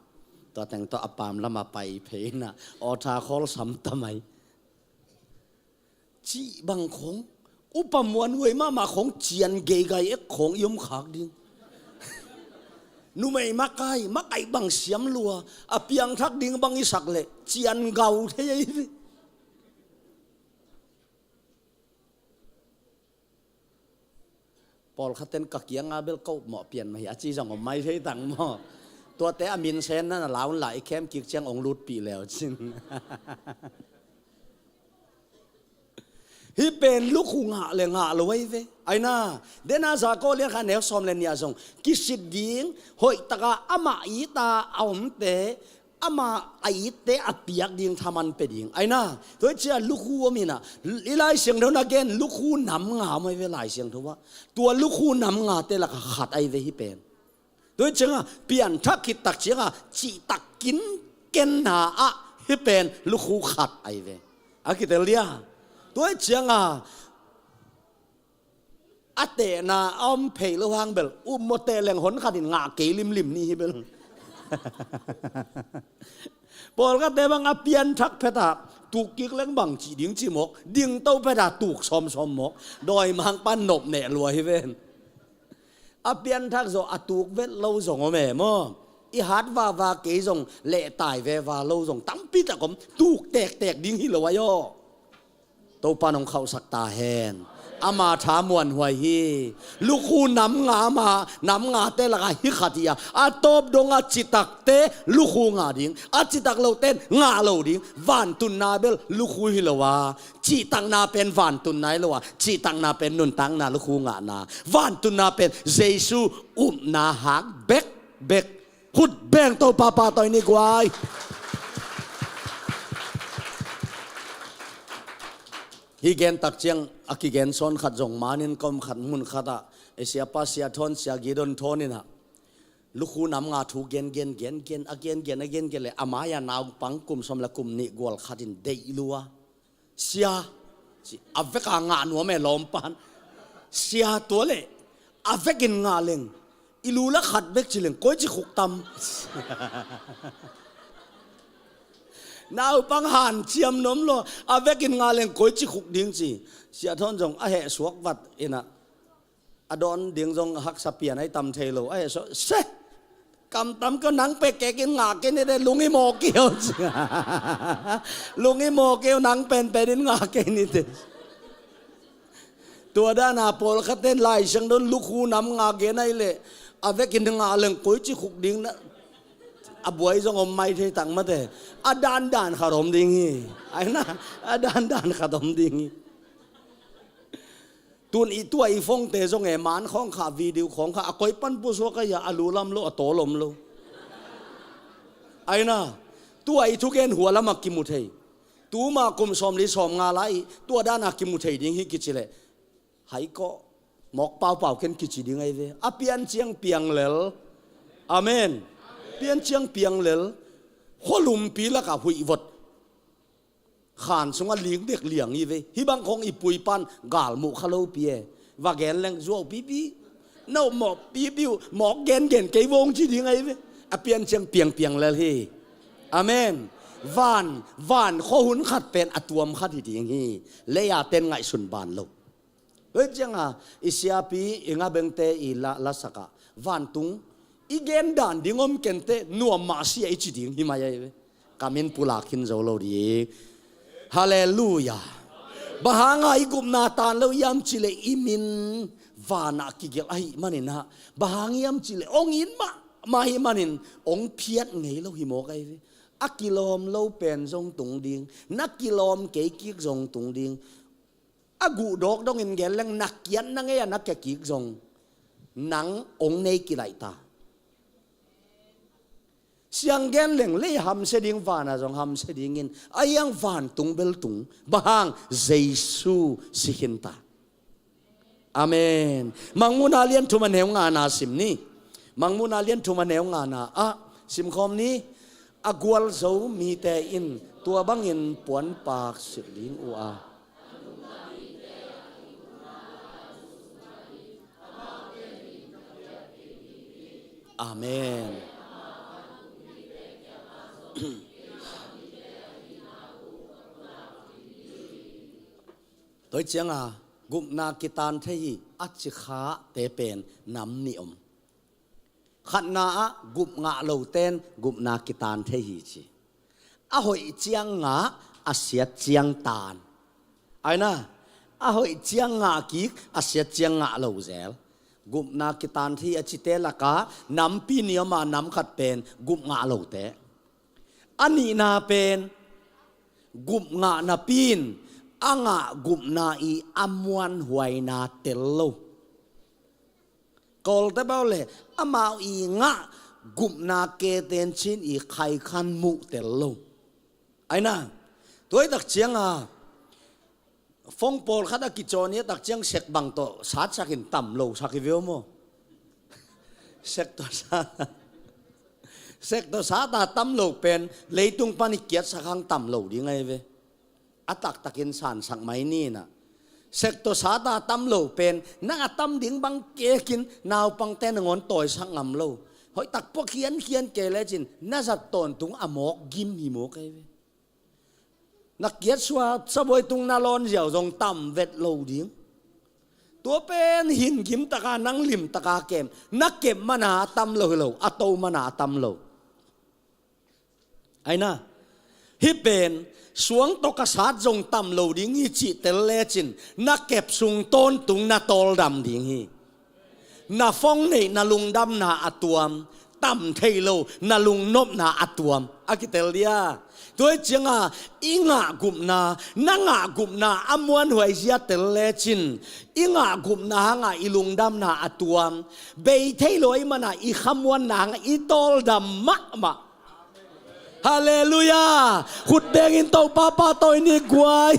tua teng tawh a pam lamah pai phei inah, awtha khawl sam ta mai. Cih bang khawng, upa muanhuai mahmah khawng cian geigai ek khawng i om khak ding. Numei makai, makai bang siam lua, a piangthak ding bang i sak leh cian gau thei ahi ve. Pawlkhat ten ka kianga bel ko mawh pian mah hi a ci zong om mai thei tang maw? Tuate a min sen na na laun la i khem kik ciang ong lutpih leu cin. Hih pen lukhu ngah le ngah lo ahi ve. Aina, dena Jakob lian khat neu sawm le nih ah zong kisit ding, hoih taka amah ita a omte, ama a itte a piak ding thaman pia ding. Aina, tua hi cia lukhu om ina, i Lai Siangtho na gen lukhu nam nga om ahi ve Lai Siangtho ah. Tua lukhu nam ngate laka khat ahi ve hih pen. Tua hi cianga pianthak khit tak cianga cihtak kinkenna ah hih pen lukhu khat ahi ve. A kitel dia. Tua hi cianga a tehna a om phei lo hang bel, um maw teh leng hon khatin ngah kei limlim ni hi bel. Pawlkhatte bang a pianthak phetah tuk kik leng bang cih ding ci mawk, dingto phetah tuk sawmsawm mawk, dawimangpa nop neh lua hi ven. A pianthak zawh a tuk vet lo zong om e maw? I hat vava kei zong lehtai veva lo zong tampi tak om, tuk tektek ding hi lo ahi aw. Topa nong khauhsak ta hen. Ama tha muanhuai hi. Lukhu nam nga ama, nam ngate laka hi khat hi a, a tawp donga citakte lukhu ngah ding, a citak loten ngah lo ding. Vantunna bel lukhu hi lo a, cihtakna pen vantunna hi lo a, cihtakna pen nuntakna lukhu ngahna. Vantunna pen Jesu upna hak bekbek. Khut beng Topa pahtawi ni guai. Hih gen tak ciang a kigen sawn khat zong manin ka om khat mun khatah, e, siapa Sia Thawn, Sia Gideon Thawn inah lukhu nam nga thu gen gen gen gen a gen gen a gen gen le a mai-a naupang kum sawm le kum nih gual khatin deih lua. Sia, ci, a veka ngah nuam e lawmpan. Sia, tua le a vekin ngah leng i lu la khat vek ci leng koici khuk tam? Naupang hanciam nuam lo, a vekin ngah leng koici khuk ding ci. Sia Thawn zong a heh suak vat inah a dawn ding zong haksa pian ahi tam thei lo. A heh suak se, kamtam keu nang pek kekin ngah kei nite, lungi maw keu ci. Lungi maw keu, nang penpenin ngah kei nite. Tua dana pawlkhatten Lai Siangtho lukhu nam nga gen ahi leh a vekin ngah leng koici khuk ding na, a buai zong om mai thei tak mate. A dandan khat om ding hi. Aina, a dandan khat om ding hi. Tun i tua i phone-te zong e, man khawng kha, video khawng kha, a koi pan pusuak ahi a, a lu lam lo, a tawl om lo. Aina, tua i thugen hua lamah kimu thei. Tuma kum sawmli sawmnga lai tua dana kimu thei ding hi kici leh, hai kawh, mawk paupau ken kici ding ahi ve. A pianciang piang lel. Amen. Pianciang piang lel. Khualumpi lakah huih vot. Khan sungah lik dek liang hi ve. Hih bang khawng i puipan galmuh kha lopi e. Va gen leng zuau pipi. No mawh pipi uh, mawk gengen kei vong ci ding ahi ve. A pianciang piangpiang lel hi. Amen. Van, van khuahun khat pen a tuam khat hi ding hi. Lei-a ten ngaihsun ban lo. Tua hi cianga i siapi i ngabengte i la, lasakah, vantung i gen dan ding om kenteh nuam mah sia i ci ding hi mai ahi ve. Ka min pulak khin zo lo ding. Halleluiah. Bang hanga i gupna tan lo hiam cileh i min vanah kigelh ahih maninah, bang hang hiam cileh ong it mahmah ahih manin ong phiat ngei lo hi mawk ahi ve. A kilawm lo pen zong tung ding, na kilawm kei kik zong tung ding. A guh dawk dongin gen leng na kiat na ngei a na kia kik zong nang ong nei kilaih ta. Siang gen leng lei hamsia ding, vana zong hamsia dingin a hiang vantung bel tung. Bang hang? Jesu si khin ta. Amen. Mangmuhna lian thum a neu ngana sim ni. Mangmuhna lian thum a neu ngana ah simkhawm ni. A gualzo mite in tua bangin puanpak silh ding uh a. Amen. Tua hi cianga gupna kitan thei hi a ci khate pen nam nih om. Khatna ah gup ngah loten gupna kitan thei hi ci. A hoih ciang ngah, a siat ciang tan. Aina, a hoih ciang ngah kik, a siat ciang ngah lo zel. Gupna kitan thei a cite lakah nampi nih om a, nam khat pen gup ngah lote. A nihna pen gup ngah napi in a ngah gupna i a muanhuaina tel lo. Kawlte bau le amau i ngah gupna keten cin i khaikhan muh tel lo. Aina, tuaitak cianga fong pawlkhat a kicawn i a tak ciang sek bang tawh satsak in tam lo sak i veu maw? Sek tawh sa, sek tawh sata tam lo pen leitung pan i kiatsak hang tam lo ding ahi ve. A taktakin sansak mai nina. Sek tawh sata tam lo pen nang a tam ding bang kekin naupangte nangawn tawisak ngam lo. Hoihtak puak khiankhian kei lecin na zat tawntung a mawk gim hi mawk ahi ve. Na kiat suah sabuai tung na lawn ziau zong tam vet lo ding. Tua pen hin gimtaka nang limtaka kem, na kep mana a tam lo hi lo, a to mana a tam lo. Aina, hih pen suang tawh ka sat zong tam lo ding hi cih tel lecin na kep sung tawntung na tawldam ding hi. Na fong neih na lungdamna a tuam, tam thei lo na lungnopna a tuam a kitel dia. Tua hi cianga i ngah gupna, na ngah gupna a muanhuai zia tel lecin i ngah gupna hanga i lungdamna a tuam, bei thei lo i mana i khamuanna hanga i tawldam mahmah. Halleluiah. Khut bengin Topa pa tawi ni guai.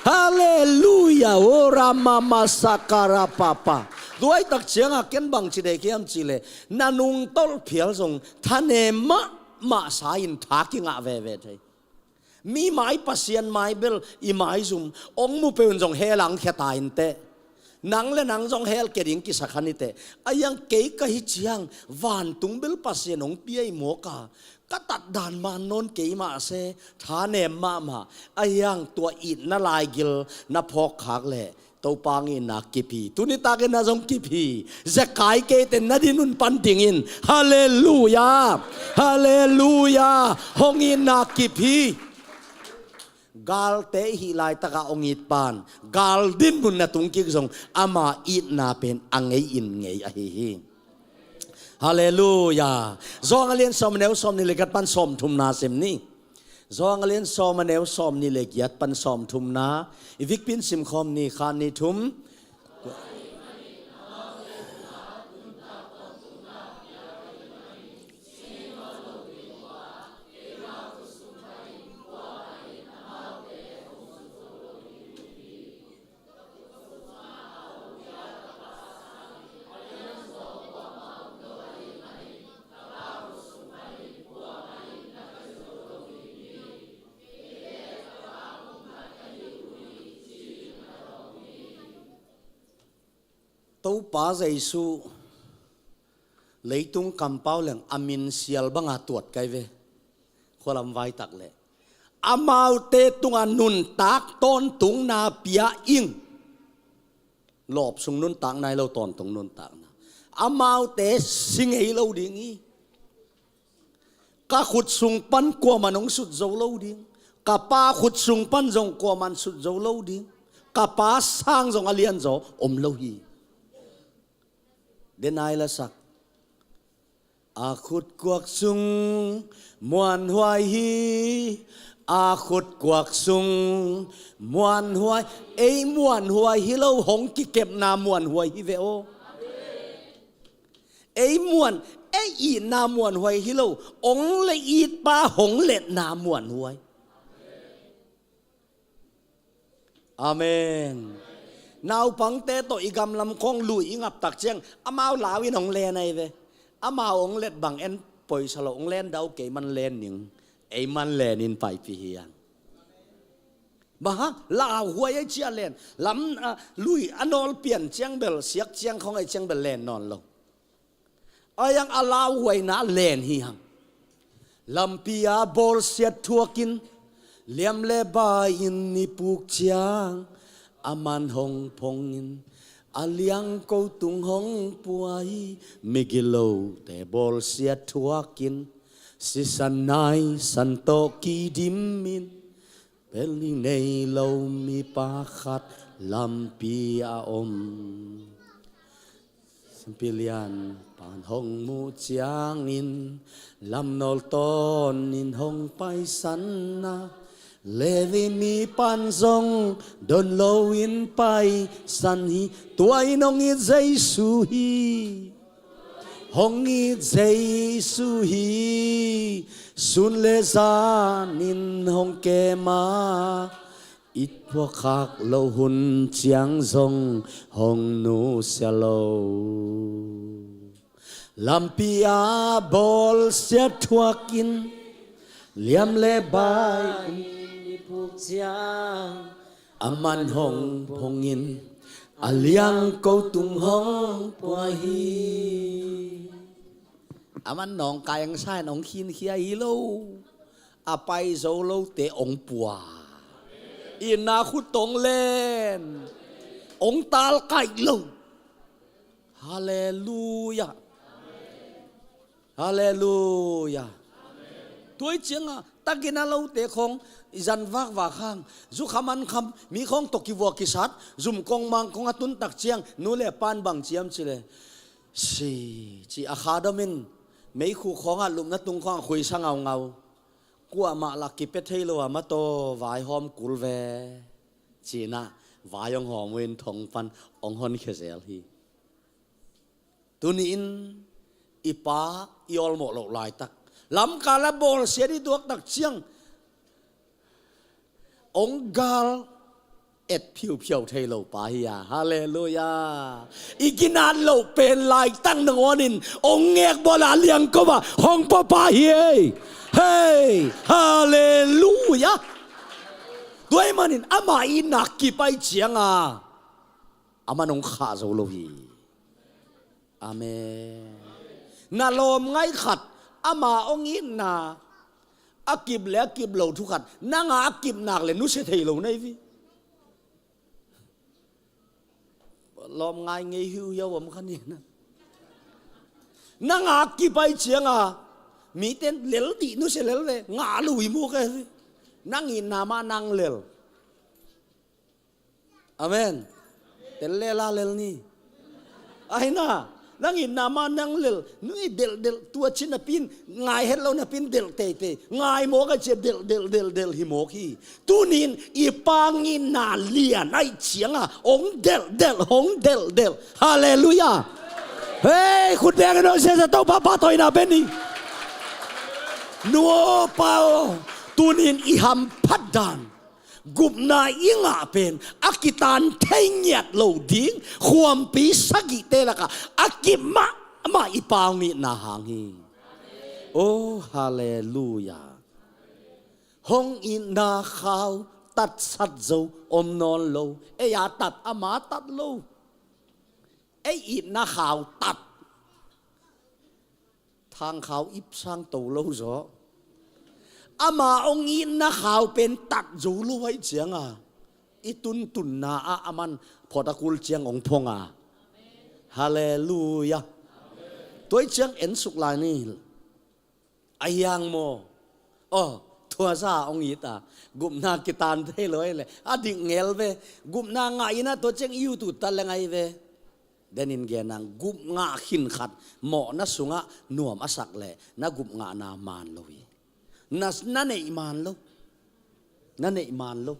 Halleluiah. O rama masakara papa. Tuaitak cianga ken bang ci dei kiam ci le, na nungtolh phial zong thanem mahmah sa in tha kingah veve thei. Mi mai Pasian mai bel i maizum ong mu peuh in zong hel ang khia ta inteh. Nang le nang zong hel ke ding kisakhan iteh. A hiang kei ka hi ciang vantung bel Pasian ong pia i mawka ka tatdan man nawn kei mah se, thanem mahmah. A hiang tua itna laigil na phawkkhak leh Topa ngin na kip hi. Tuni takin na zong kip hi. Zekai keite na dinun pan dingin. Halleluiah. Halleluiah. Hong itna kip hi. Galte i hih laitaka hong it pan gal dinmun na tungkik zong ama itna pen a ngei in ngei ahi hi. Halleluiah. Johan a lian sawm a neu sawm nih le giat pan sawm thumna sim ni. Johan a lian sawm a neu sawm nih le giat pan sawm thumna. I vikpin simkhawm ni, khat nih thum. Topa Jesu leitung kampau leng a min sial banga tuat kai ve. Khualam vaitak leh amaute tunga nuntak tawntungna pia ing. Lawp sung nuntakna hi lo, tawntung nuntakna. Amaute si ngei lo ding hi. Ka khut sung pan kuaman hong sut zo lo ding. Ka Pa khut sung pan zong kuaman sut zo lo ding. Ka Pa sang zong a lianzaw om lo hi. Denai lasak. A khutkuak sung muanhuai hi. A khutkuak sung muanhuai. Ei muanhuai hi lo, hong kikepna muanhuai hi ve aw. Ei muan, ei itna muanhuai hi lo, hong le itpa hong letna muanhuai. Amen. Naupangte tawh i gamlam khawng lui i ngaptak ciang amau lau in hong len ahi ve. Amau hong let bang en poisa lo, hong len dau kei man len ning. Ei man len in paipi hi ang. Bang hang, lauhuai ai cia len. Lam, ah, lui a nawl pian ciang bel, siak ciang khawng ai ciang bel len nawn lo. A hiang a lauhuaina len hi hang. Lampi a bawlsiat thuakin liam le bai in i puk ciang a man hong phongin a liangko tung hong pua hi. Migilote bawlsiat thuakin sisan naisan tawh kidimin Peli nei lo mipa khat lampi a om. Pilian pan hong muh ciangin lamnawl tawnin hong paisanna, Levi mi pan zong don loin paisan hi. Tua in hong it Jesu hi. Hong it Jesu hi. Sun le zanin hong kem a, i thuakkhak loh hun ciang zong hong nusia lo. Lampi a bawlsia thuakin liam le bai i phuk ciang, aman hong phongin a liangko tung hong pua hi. Aman nawngkai ang sa in hong khinkhia hi lo. A pai zo lote hong pua. Itna khut tawh hong len. Hong talkaih lo. Halleluia. Halleluia. Tua ciangah tagina lote khong i zan vakvak hang, zukham ankham mi khong tawh kivuak kisat, zum kong mang kong a tuntak ciang nu le pan bang ciam cile, si ci a kha domin, meikhuk khongah lupna tung khongah khuisa ngaungau. Kuamah lah kipia thei lo a, mataw vaihawm kul ve. Cinah vai hong hawm uh in thong pan hong honkhia zel hi. Tuni-in i pa i awlmawh loh laitak, lamkal a bawlsia dih tuaktak ciang hong gal et phiuphiau thei lo pa hi a. Halleluia. I ginat loh pen laitak nangawn in hong ngekbawl a liangko ah hong pua pa hi ei. Hei, halleluia. Tua ahih manin ama itna kip ahih cianga aman hong khah zo lo hi. Amen. Na lawmngaih khat, ama hong itna a kip le a kip lo thu khat, nang a a kip nak le nusia thei lo na hi ve. Lawmngaih ngei hiuhiau om kha ni na. Nang a a kip ahih cianga mite in lel dih nusia lel ve, ngah lo hi mawk e ve. Nang itna mah nang lel. Amen. Tel lela lel ni. Ai na, nang itna mah nang lel. Nui delhdelh, tua ci napi in ngai het lo napi in delh teitei. Ngai mawk a cia delhdelh delhdelh hi mawk hi. Tuni-in i pa hong itna lian ahih cianga hong delhdelh, hong delhdelh. Halleluia. Hei, khut bengin hong siasa Topa pahtawi na bia ni. Nu aw pa aw, tuni-in i hamphat dan, gupna i ngah pen a kitan thei ngiat lo ding, khuampi sagihte lakah a kip mahmah i pa hong itna hang hi. Oh, halleluia. Hong itna khau tatsat zo om nawn lo. Ei a tat, ama tat lo. Ei itna khau tat. Thangkhau ipsang to lo zaw. Ama hong itna khau pen tat zo lo ahih cianga i tuntunna ah aman phot a kul ciang hong phong a. Halleluia. Tua ahih ciang en suk lai ni. A hiang maw? Aw, tua za hong it a, gupna kitan thei lo ahih leh a dik ngel ve. Gupna ngah in a tua ciang i ut ut ta leng ahi ve. Denin gen ang, gup ngah khin khat mawhna sungah nuam a sak leh na gup ngahna man lo hi. Na, na neih man lo. Na neih man lo.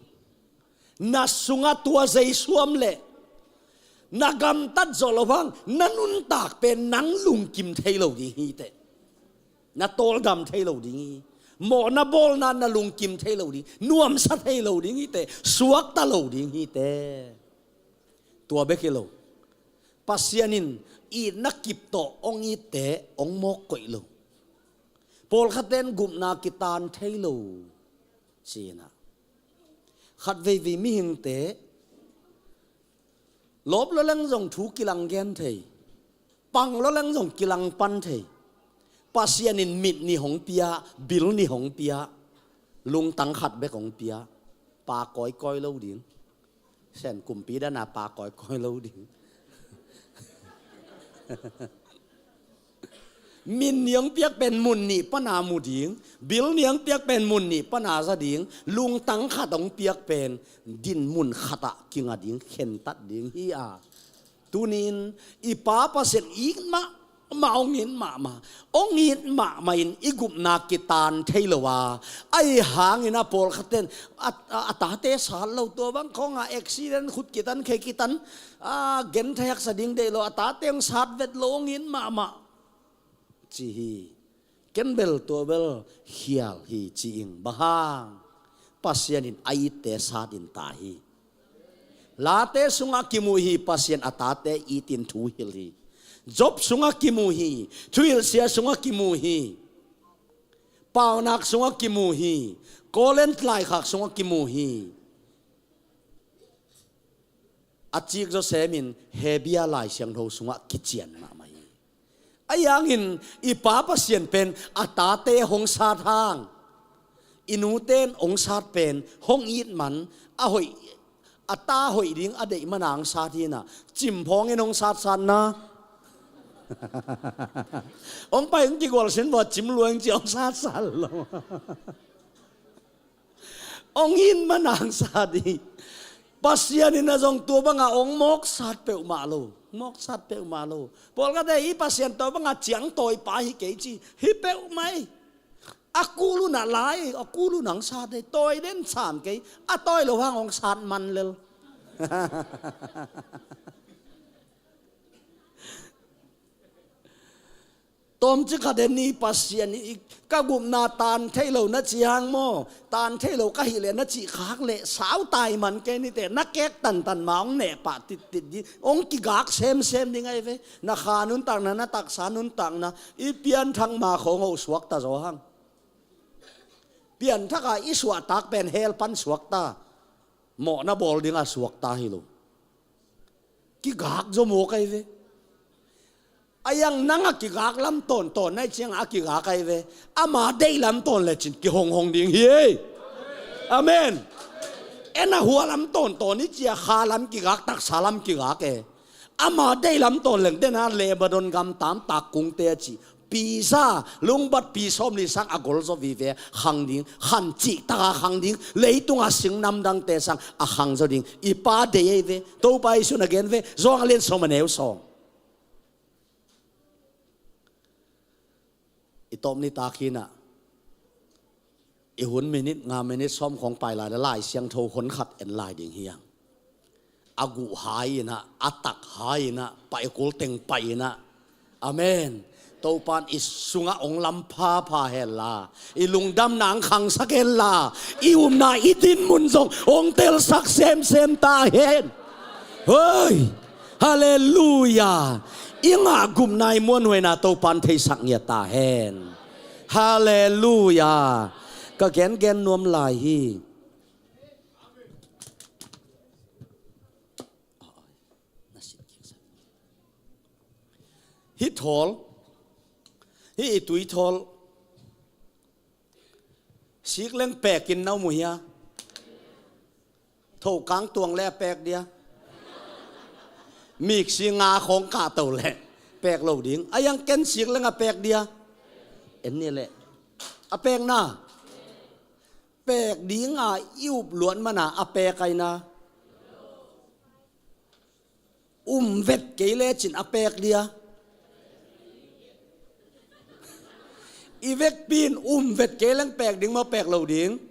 Na sungah tua Jesu om leh na gamtat zawh loh hang na nuntak pen nang lungkim thei lo ding hi teh. Na tawldam thei lo ding hi. Mawhna bawlna na lungkim thei lo ding, nuamsa thei lo ding hi teh, suakta lo ding hi teh. Tua bek hi lo. Pasian in itna kip tawh hong itte hong mawk koih lo. Pawlkhatte in gupna kitan thei lo. Cinah khat veivei mihingte lawp lua leng zong thu kilang gen thei, pang lua leng zong kilang pan thei. Pasian in mit ni hong pia, bil ni hong pia, lungtang khat bek hong pia. Pa kawikawi lo ding. Sen kumpi dana pa kawikawi lo ding. Min ni hong piak pen mun nih pana mu ding, bil ni hong piak pen mun nih pana za ding, lungtang khat hong piak pen dinmun khatah kinga ding, khentat ding hi a. Tunin i Pa Pasian it mahmah, hong it mahmah, hong it mahmah in i gupna kitan thei lo a, ahi hangin a pawlkhat ten a, a, a tate sat lo, tua bang khawng a accident, khut kitan, khe kitan, a, genthei haksa ding deih lo, a tate hong sat vet lo, hong it mahmah ci hi. Ken bel tua bel khial hi ci ing. Bang hang? Pasian in a itte sat in ta hi. Late sungah kimu hi, Pasian a tate itin thu hilh hi. Job sungah kimu hi. Thuhilhsia sungah kimu hi. Paunak sungah kimu hi. Korin laikhak sungah kimu hi. A cik zawsem in Hebru Lai Siangtho sungah kician mahmah hi. Ahi hangin i Pa Pasian pen a tate hong sat hang, i nute in hong sat pen hong it man, a hoih, a ta hoih ding a deih mana hong sat hi na, cimphawng in hong satsat na. Hong pai hong kigualsin vua, cim lua hong ci, hong satsat lo. Hong it mana hong sat hi. Pasian in a zong tua banga hong mawksat peuhmah lo. Mawksat peuhmah lo. Pawlkhatte i Pasian tua banga ciangtawi pa hi kei ci. Hi peuhmah hi. A kul un a lai, a kul un hong sat hi. Tawi den sam kei. A tawi lo hang hong sat man lel. Tawmcik khat en ni, Pasian in ka gupna tan thei lo na ci hang maw, tan thei lo ka hih leh na cih khak leh sau tai man kei ni teh, na kek tantan ma hong neh pah tittit ding, hong kigak semsem ding ahi ve. Na kha nuntakna, na taksa nuntakna, i pianthak ma khawng hoh suakta zaw hang. Pianthak a i suahtak pen hell pan suakta, mawhna bawl dinga suakta hi lo. Kigak zaw mawk ahi ve. A iang nang a kigak lam tawntawn na hih ciangah a kigak ahi ve. Ama deih lam tawn lecin kihonghong ding hi ei. Amen. En a hua lam tawntawn i cia, kha lam kigak, taksa lam kigak e. Ama deih lam tawn leng dena Lebanon gam tamtak kungte a ci. Pisa lungbat pi sawmli sang a gol zaw vive khang ding, khan cih taka khang ding, leitunga sing namdangte sang a khang zaw ding. I Pa deih ahi ve. Topa Jesuh na gen ve. Johan a lian sawm a neu sawm. I tawp nitak hinah, i hun minit nga, minit sawm khawng pai lai le Lai Siangtho hun khat en lai ding hi hang. A guh hai inah, a tak hai inah, pai kul teng pai inah. Amen. Topan i sungah hong lam phapha hen la, i lungdamna hong khangsak hen la, i upna i dinmun zong hong telsak semsem ta hen. Hoi! Halleluia. I ngah gupna, i muanhuaina Topan theisak ngiat ta hen. Halleluia. Ka gengen nuam lai hi. Hih thawl, hih i tui thawl, sik leng pekin na um uh hia? Thokang tuang le a pek dia? Miksi nga khawng kahto le pek lo ding. A iang ken sik leng a pek dia? En ni le a pekna. Pek dinga i up luat mana a pek aina. Um vet kei lecin a pek dia? I vekpi in um vet kei leng pek ding maw, pek lo ding?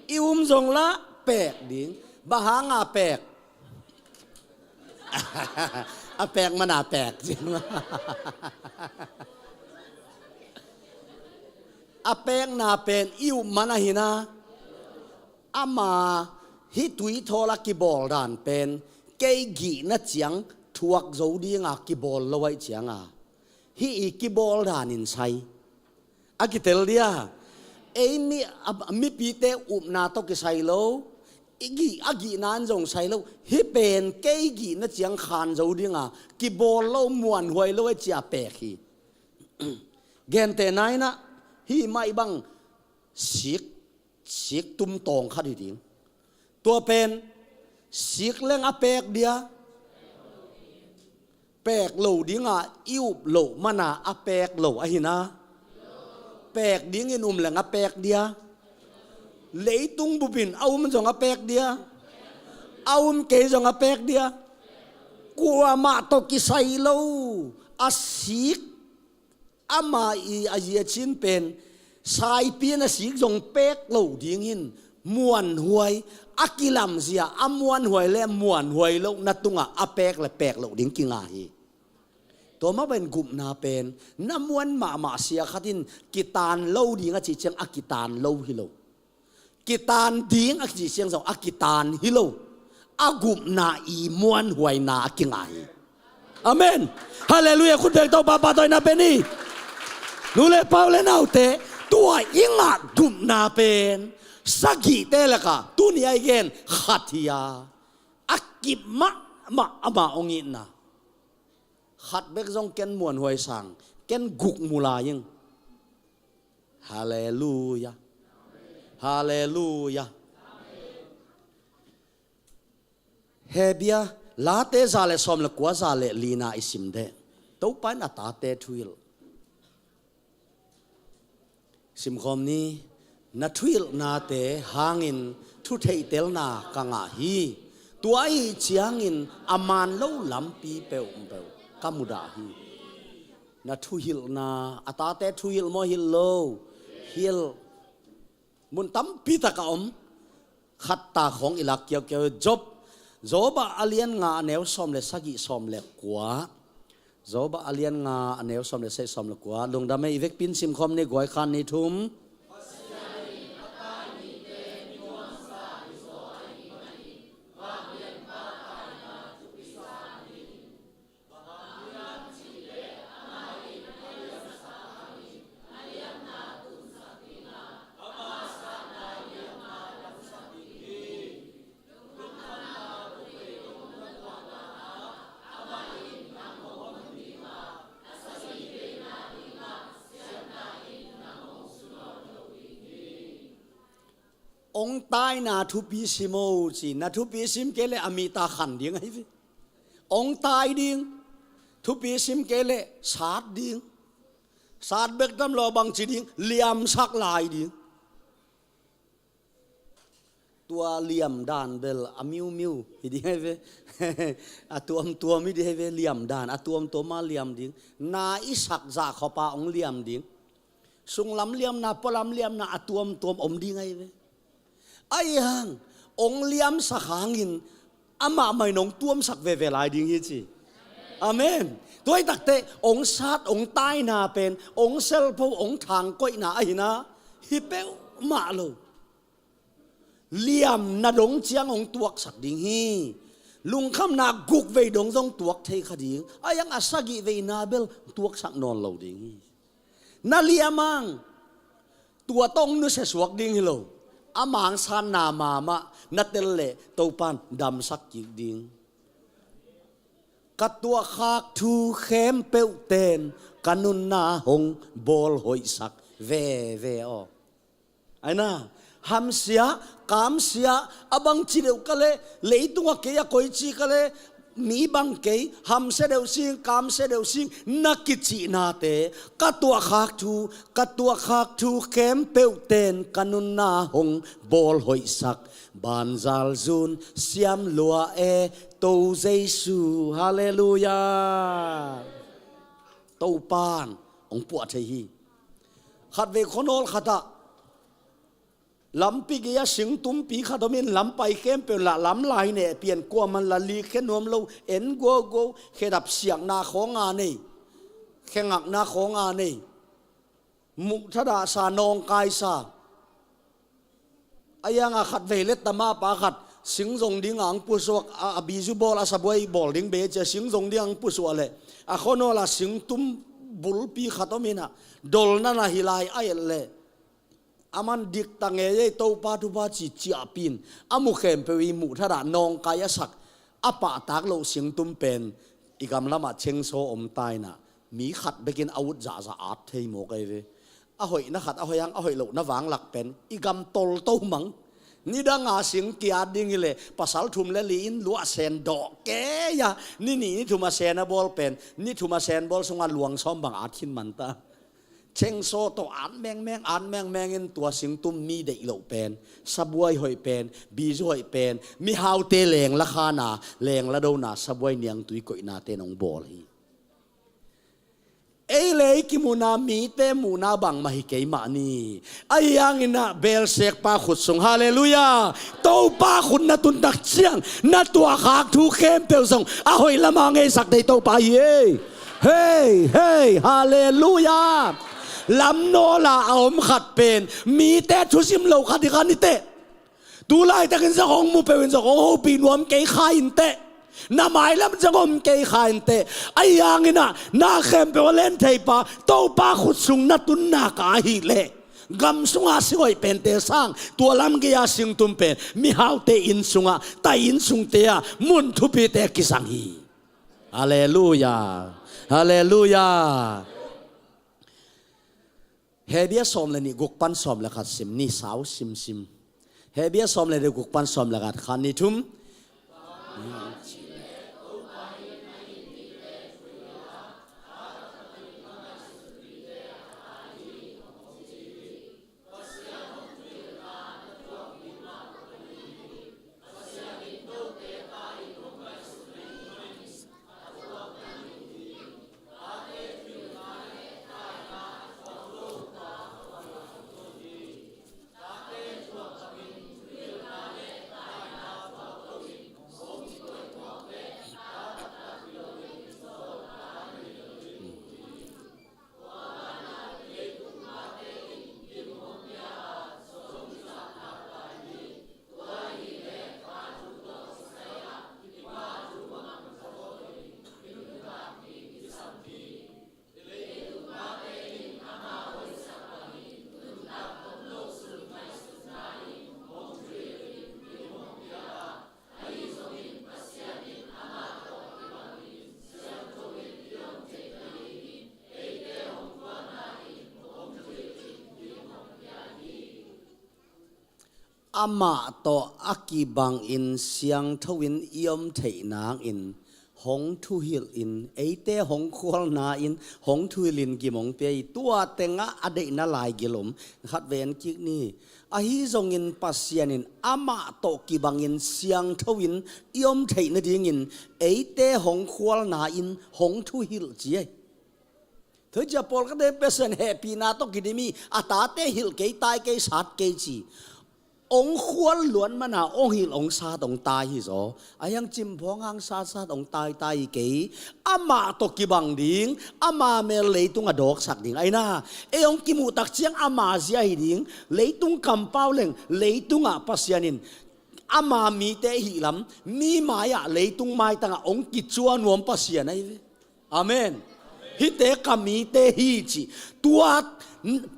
I um zong la pek ding. Bang hanga pek? A pek mana pek. A pekna pen i up mana hi na. Ama hih tui thawl a kibawl dan pen kei gihna ciang thuak zo dinga kibawl lo ahih cianga, hih i kibawl dan in sai. A kitel dia? Ei mi, a, mipite upna tawh kisai lo. I gih, a gihna in zong sai lo. Hih pen kei gihna ciang khan zo dinga kibawl lo, muanhuai lo ahih cia pek hi. Gentehna inah, hih mah i bang sik, sik tum tawng khat hi ding. Tua pen sik leng a pek dia? Pek lo dinga i up loh mana a pek lo ahi na. Pek dingin um leng a pek dia? Leitung bupin a um zong a pek dia? A um kei zong a pek dia? Kuamah tawh kisai lo a sik, ama i a ziacin pen saipi in a sik zong pek lo ding in, muanhuai, a kilamzia a muanhuai le muanhuai lo na tungah a pek le pek lo ding kinga hi. Tua mah bangin gupna pen na muan mahmah sia khat in kitan lo ding a cih ciang a kitan lo hi lo. Kitan ding a cih ciang zong a kitan hi lo. A gupna i muanhuaina a kinga hi. Amen. Halleluiah. Khut beng Topa pahtawi na pen hi. Nu le pa u le naute, tua i ngah gupna pen sagihte lakah tuni a i gen khat hi a, a kip mahmah amah hong itna. Khat bek zong ken muanhuai sang, ken guk mu lai ing. Halleluiah. Halleluiah. Hebru Late za le sawm le kua, za le lina i sim deh. Topa in a tate thuhilh. Simkhawm ni. Na thuhilhnate hangin thutheihtelna ka ngah hi. Tua ahi ciangin a man lo lampi peuhpeuh ka mudah hi. Na thuhilhna, a tate thuhilh maw, hilh lo? Hilh. Mun tampi tak a om. Khat ta khawng i lak kiaukiau. Job, Job a lian nga a neu sawm le sagih, sawm le kua. Job a lian nga a neu sawm le sagih, sawm le kua. Lungdam ei, i vekpi in simkhawm ni, guai, khat, nih, thum. Hong taina thupi sim o ci, na thupi sim kei leh a mita khan ding ahi ve. Hong tai ding, thupi sim kei leh sat ding. Sat bek tam lo, bangci ding, liamsak lai ding. Tua liam dan bel a miumiu hi ding ahi ve. A tuamtuam hi ding ahi ve, liam dan a tuamtuam a liam ding. Na i sak zah khop a hong liam ding. Sunglam liamna, pualam liamna a tuamtuam om ding ahi ve. Ahi hang hong liamsak hangin amah mah in hong tuamsak veve lai ding hi ci. Amen. Tua hi takteh hong sat, hong taina pen, hong selpho, hong thangkoihna ahi na, hi peuhmah lo. Liamna dong ciang hong tuaksak ding hi. Lungkhamna guk vei dong zong tuak thei kha ding. Ahi hang a sagih veina bel tuaksak nawn lo ding hi. Na liam hang, tua tawh hong nusia suak ding hi lo. A mangsanna mahmah na tel leh Topa in damsak kik ding. Ka tuahkhak thu khempeuh ten ka nunna hong bawlhoihsak veve aw. Ahi na, hamsia, kamsia, a bangci deuh ka leh, leitungah kei a koici ka leh, mi bang kei, hamsia deuh sing, kamsia deuh sing, na kicihnate, ka tuahkhak thu, ka tuahkhak thu khempeuh ten ka nunna hong bawlhoihsak, banzalzun siam lua e, To Jesu, halleluiah. Topa in hong puah thei hi. Khatvei khuanawl khatah lampi gei-ah singtumpi khat om in, lam pai khempeuh lah lam lai neh pian, kuaman lah likkhe nuam lo, en guauguau, khedap siakna khawng a nei, khe ngakna khawng a nei, muh thadah sa, nawngkai sa. Ahi hang a khatvei leh tama pa khat sing zong ding a hong pusuak, a, a bizu bawl, a sabuai bawl ding bei a cia, sing zong ding a hong pusuak leh, a khuanawl ah singtum bulpi khat om in ah, dolna na hi lai a et leh, aman diktak ngei ei, Topa thupha ci, ciahpih in, a mu khempeuh i muh thadah nawngkai a sak, a pahtak loh singtum pen i gam lamah chengsaw om ta in ah, mi khat bekin a ut zahzah at thei mawk ahi ve. A hoihna khat a hoih hang, a hoih lohna vanglak pen i gam tolto mang. Nidang a sing ki-at ding hi leh, pasal thum le li in luah sen dawh kei a, ni nih ni thum a sen a bawl pen, ni thum a sen bawl sungah luang sawm bang at khin man ta. Chainsaw tawh at mengmeng, at mengmeng in tua singtum mi deih loh pen, sabuai hoih pen, bizu hoih pen, mihaute lengla khana, lengla dona, sabuai niangtui koihnate in hong bawl hi. Ei le ei kimuhna mite muhna bangmah hi kei mah ni. Ahi hangin ah belsekpa khut sung, halleluiah, Topa khut na tun tak ciang na tuahkhak thu khempeuh zong a hoih lama ngeisak thei Topa hi ei. Hei, hei, halleluiah. Lamnawla a om khat pen mite thusim lo khat hi kha ni teh. Tu laitakin zong hong mu peuhin zong hong hopih nuam kei kha in teh. Na mailam zong om kei kha in teh. Ahi hangin ah na khempeuh a len theipa Topa khut sung na tun nak ahih leh, gam sunga singhoih pente sang, tua lam gei-a singtum pen mihaute inn sungah, tai inn sungte ah mun thupite a kizang hi. Halleluiah. Halleluiah. Hebru sawm le nih, guk pan sawm le khat sim ni, sau simsim. Hebru sawm le nih, guk pan sawm le khat, khat, nih, thum. Amah tawh a kibangin siangtho in i om theih nangin hong thuhilh in, eite hong khualna in hong thuhilh in gim hong pia hi. Tua tengah a deihna laigil om khat ve en kik ni. Ahi zongin Pasian in amah tawh kibangin siangtho in i om theih nadingin eite hong khualna in hong thuhilh ci hi. Thucia pawlkhatte Pasian hehpihna tawh kidim hi, a tate hilh kei, tai kei, sat kei ci. Hong khual luat mana hong hilh, hong sat, hong tai hi zaw. Ahi hang cimphawng hang satsat hong taitai hi kei. Amah tawh kibang ding, ama mel leitung a dawksak ding. Ahi na, ei hong kimuh tak ciang ama zia hi ding. Leitung kampau leng, leitungah Pasian in ama mite hih lam, mi mai-ah, leitung maitangah hong kicua nuam Pasian ahi ve. Amen. Hihte ka mite hi ci. Tua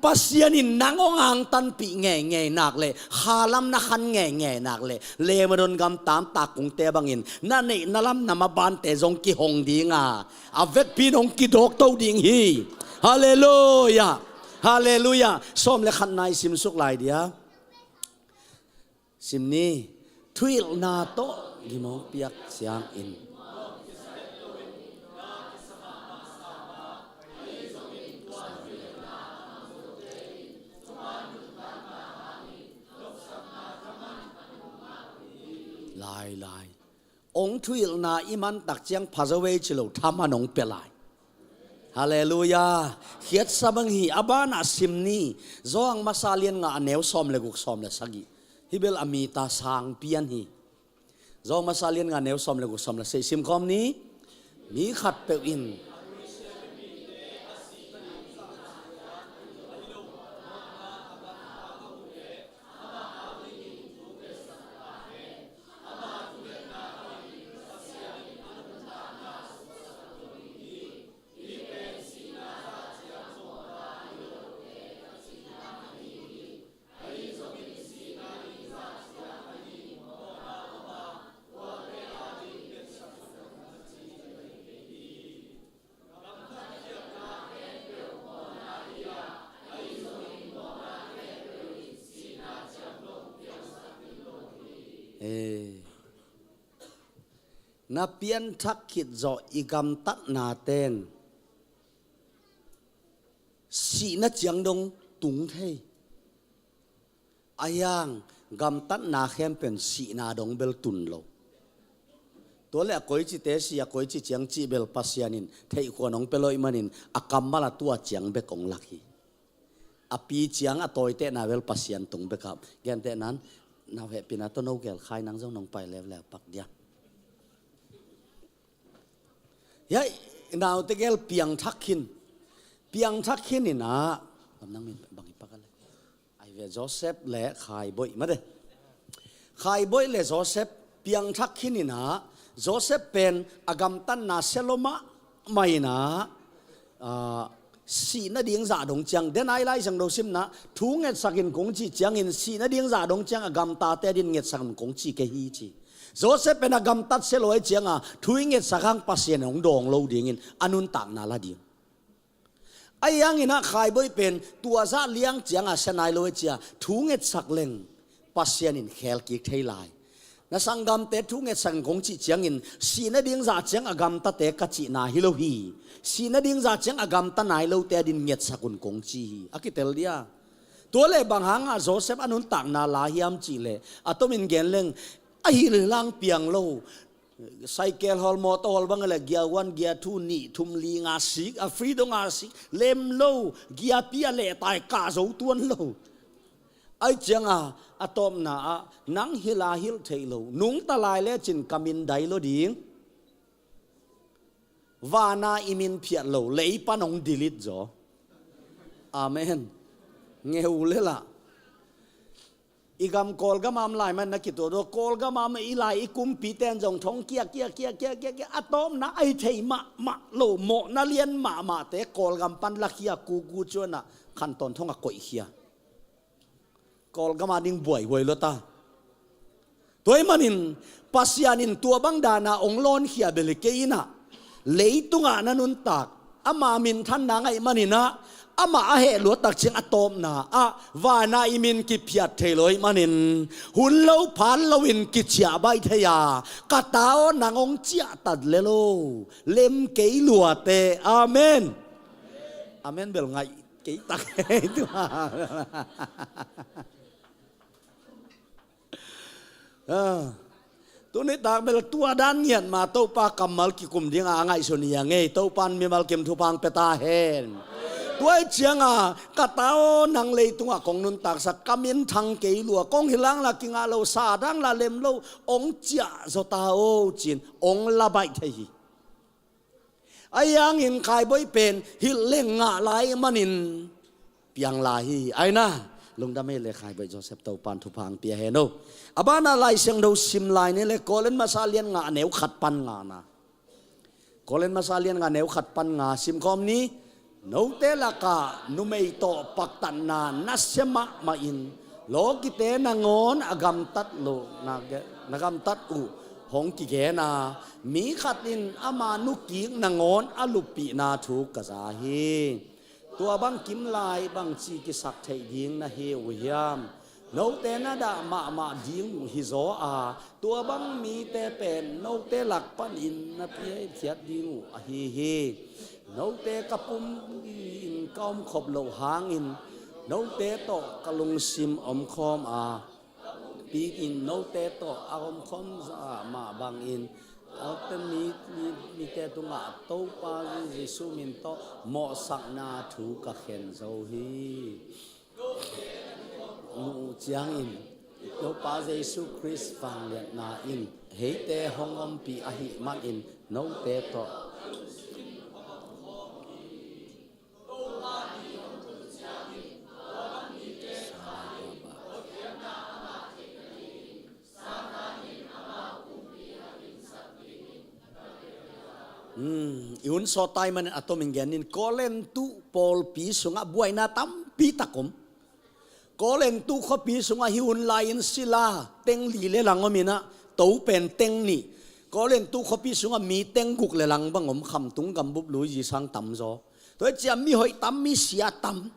Pasian in nang hong angtanpih ngeingei nak leh, khalam na khan ngeingei nak leh, Lebanon gam tamtak kungte bangin na neih na lam na mabante zong kihong ding a, a vekpi in hong kidawkto ding hi. Halleluiah. Halleluiah. Sawm le khatna i simsuk lai dia. Sim ni. Thuhilhna tawh gim hong piak ciangin. Lai, lai. Hong thuhilhna i man tak ciang pha zo ei ci lo, thaman hong pia lai. Halleluiah. Khiatsa bang hi. A banah sim ni. Johan masa lian nga, a neu sawm le guk, sawm le sagih. Hih bel a mi ta sang pian hi. Johan masa lian nga, neu sawm le guk, sawm le sagih. Sim khawm ni. Mi khatpeuh in Eh. Na pianthak khit zawh i gamtatna ten sihna ciang dong tung thei. A hiang, gamtatna khempeuh in sihna dong bel tun lo. Tua le a koicite si, a koici ciang cih bel Pasian in theihkhuan hong pia lo ahih manin a kammal a tua ciang bek hong lak hi. A pi ciang a tawitehna bel Pasian tung bek a. Gentehna in, nau hehpihna tawh no gel khai nang zong nong pai leuleu pak dia. Hiah naute gel piangthak khin. Piangthak khin in ah, lam nang min bang hi pak a le. Ai ve Joseph le Khaiboih mate. Khaiboih le Joseph piangthak khin in ah, Joseph pen a gamtatna sia lo mahmah in ah, ah, sihna ding zah dong ciang, den ai Lai Siangtho simna, thu ngetsak in kong cih ciangin sihna ding zah dong ciang a gamtate adin ngetsak in kong ci kei hi ci. Joseph pen a gamtat sia lo ahih ciang a, thu i ngetsak hang Pasian hong dawng lo dingin a nuntakna la ding. Ahi hangin ah Khaiboih pen tua zah liang ciang a sia nai lo ahih ciang a, thu ngetsak leng Pasian in khel kik thei lai. Na sanggamte thu ngetsak in kong cih ciangin, sihna ding zah ciang a gamtate ka cihna hi lo hi. Sihna ding zah ciang a gamta nai lote adin ngetsak un kong ci hi. A kitel dia. Tua le bang hang a Joseph a nuntakna la hiam cih leh, a tomin gen leng, a hil hi lang piang lo. Cycle hawl, mawtaw hawl bang a le, gear one, gear two, nih, thum, li, nga, sik, a freedom a sik, lem lo, gear pi a leh tai kah zo tuan lo. Ahih ciang a, a tawpna ah, nang hil a hilh theih lo, nungta lai lecin ka min dai lo ding. Van a i min phiat lo, lei pan hong delete zaw. Amen. Ngeu le lah. I gam Kawlgam a om lai man na kituak dawh, Kawlgam a om i lai i kumpite in zong thong kia, kia, kia, kia, kia, kia, a tawpna a hi thei mahmah lo, mawhna lian mahmahte Kawlgam pan lakhia kuku cuan ah khantawn thong a koihkhia. Kawlgam a ding buaihuai lo ta. Tua ahih manin Pasian in tua bang dan a hong lawnkhia bel hi kei in ah, leitungah na nuntak, ama minthanna ngaih manin ah, amah a heh luat tak ciang a tawpna ah, van a i min kiphiat thei lo ahih manin, hun lo phan loin kiciah baih thei a, ka ta aw nang hong ciahtat le lo, lem kei luate. Amen. Amen bel ngaih kei tak. Ah. Tuni tak bel tua dan ngiat ma Topa kammal kikum ding a ngaihsun hi a ngei, Topa in mimal kim thupha hong pia ta hen. Tua ahih ciang a, ka ta aw nang leitungah kong nuntaksak, ka minthang kei lua, kong hil hang la kingah lo, sa dang la lem lo, hong ciah zaw ta aw ci-in hong la baih thei hi. Ahi hangin Khaiboih pen hilh leng ngah lai manin piang lai hi. Aina, lungdam ei le Khaiboih Joseph, Topa in thupha hong pia hen o. A ban a Lai Siangtho sim lai ni le, Korin masa lian nga neu khat pan nga na. Korin masa lian nga neu khat pan nga sim khawm ni. Note lakah numei tawh paktatna nasia mahmah in, lawkite nangawn a gamtat lo, na ge-, na gamtat uh hong kigen a, mi khat in ama nukik nangawn a luppihna thu ka za hi. Tua bang kim lai bangci kisak theih ding na hi uh hiam? Note na dah mahmah ding uh hi zaw a, tua bang mite pen note lak panin na piaikhiat ding uh ahi hi. Note ka pumpi-in ka omkhop loh hangin, note tawh ka lungsim omkhawm a, pi-in note tawh a omkhawm zah mah bangin, note mi, mi, mite tungah Topa Jesuh min tawh mawhsakna thu ka khen zo hi. Muh uh ciangin, Topa Jesuh Khrist vangliatna in heite hong ompih ahih manin note tawh. Hmm, i hun sawt tai manin a tomin gen in, Korintu pawlpi sungah buaina tampi tak om. Korintu khuapi sungah hih hun lai-in sila teng li le lang om in ah, to pen teng nih. Korintu khuapi sungah mi teng guk le lang bang om, khamtung gambup lui zi sang tamzaw. Tua hi ciah mi hoih tam, mi sia tam.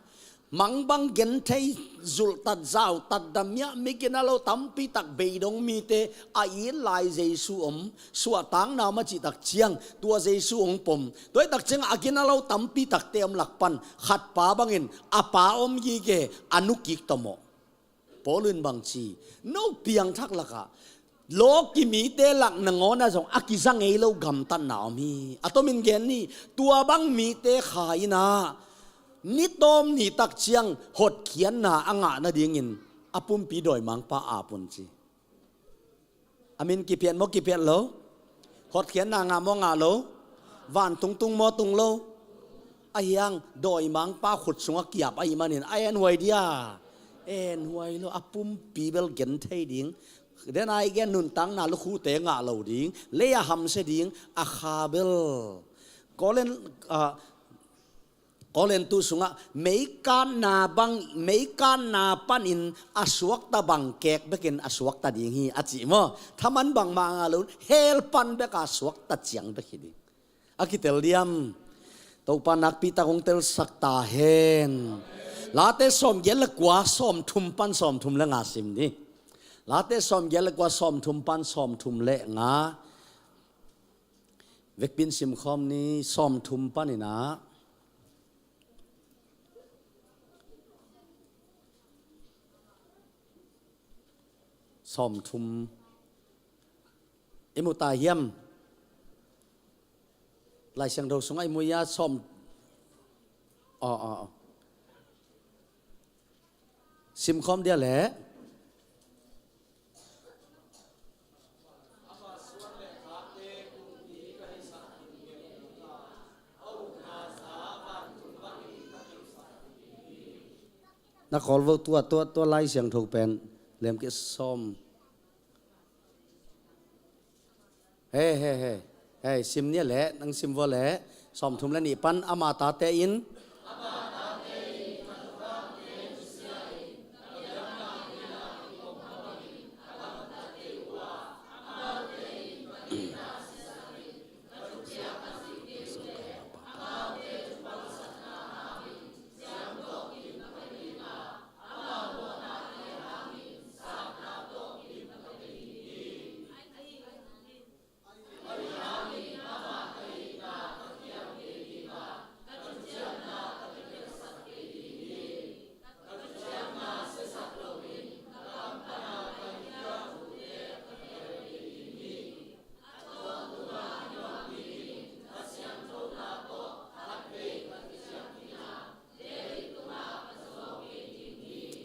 Mangbang genthei, zulhtat zautat, damiah, mi gina lo tampi tak beidong mite a it lai Jesu om, suahtakna om a cih tak ciang tua Jesu hong pom. Tua hi tak ciang a gina lo tampi takte om lak pan khat pa bangin a pa om gige, a nu kik tawh mawh. Paul in bang ci, no piangthak lakah lawki mite lak nangawn ah zong a kiza ngei lo gamtatna om hi. A tomin gen ni, tua bang mite kha in ah ni tawm ni tak ciang hotkhiatna a ngah nadingin a pumpi dawimangpa ap un ci. A min kiphiat maw, kiphiat lo? Hotkhiatna ngah maw, ngah lo? Vantung tung maw, tung lo? Ahi hang dawimangpa khut sungah kiap ahih manin a enhuai dia? Enhuai lo, a pumpi bel genthei ding. Denai gen nuntakna lukhute ngah lo ding, lei a hamsia ding, a kha bel. Kolen, ah, Kolen tu sungah meikatna bang, meikatna panin a suakta bang kek bekin a suakta ding hi a ci maw? Thaman bangmah ngah lo, hell pan bek a suakta ciang bek hi ding. A kitel diam? Topa nakpi tak hong telsak ta hen. Late sawmgiat le kua, sawmthum pan sawmthum le nga sim ni. Late sawmgiat le kua, sawmthum pan sawmthum le nga. Vekpin simkhawm ni, sawmthum panin ah. Sawmthum. I mu ta hiam? Lai Siangtho sungah i mu ia, sawm. Aw, aw, aw. Simkhawm dia leh. Na kawl vo, tua, tua, tua Lai Siangtho pen lem kei sawm. He, he, he. He, sim ni a leh, nang sim vua leh, sawmthum le nih pan, ama tate in.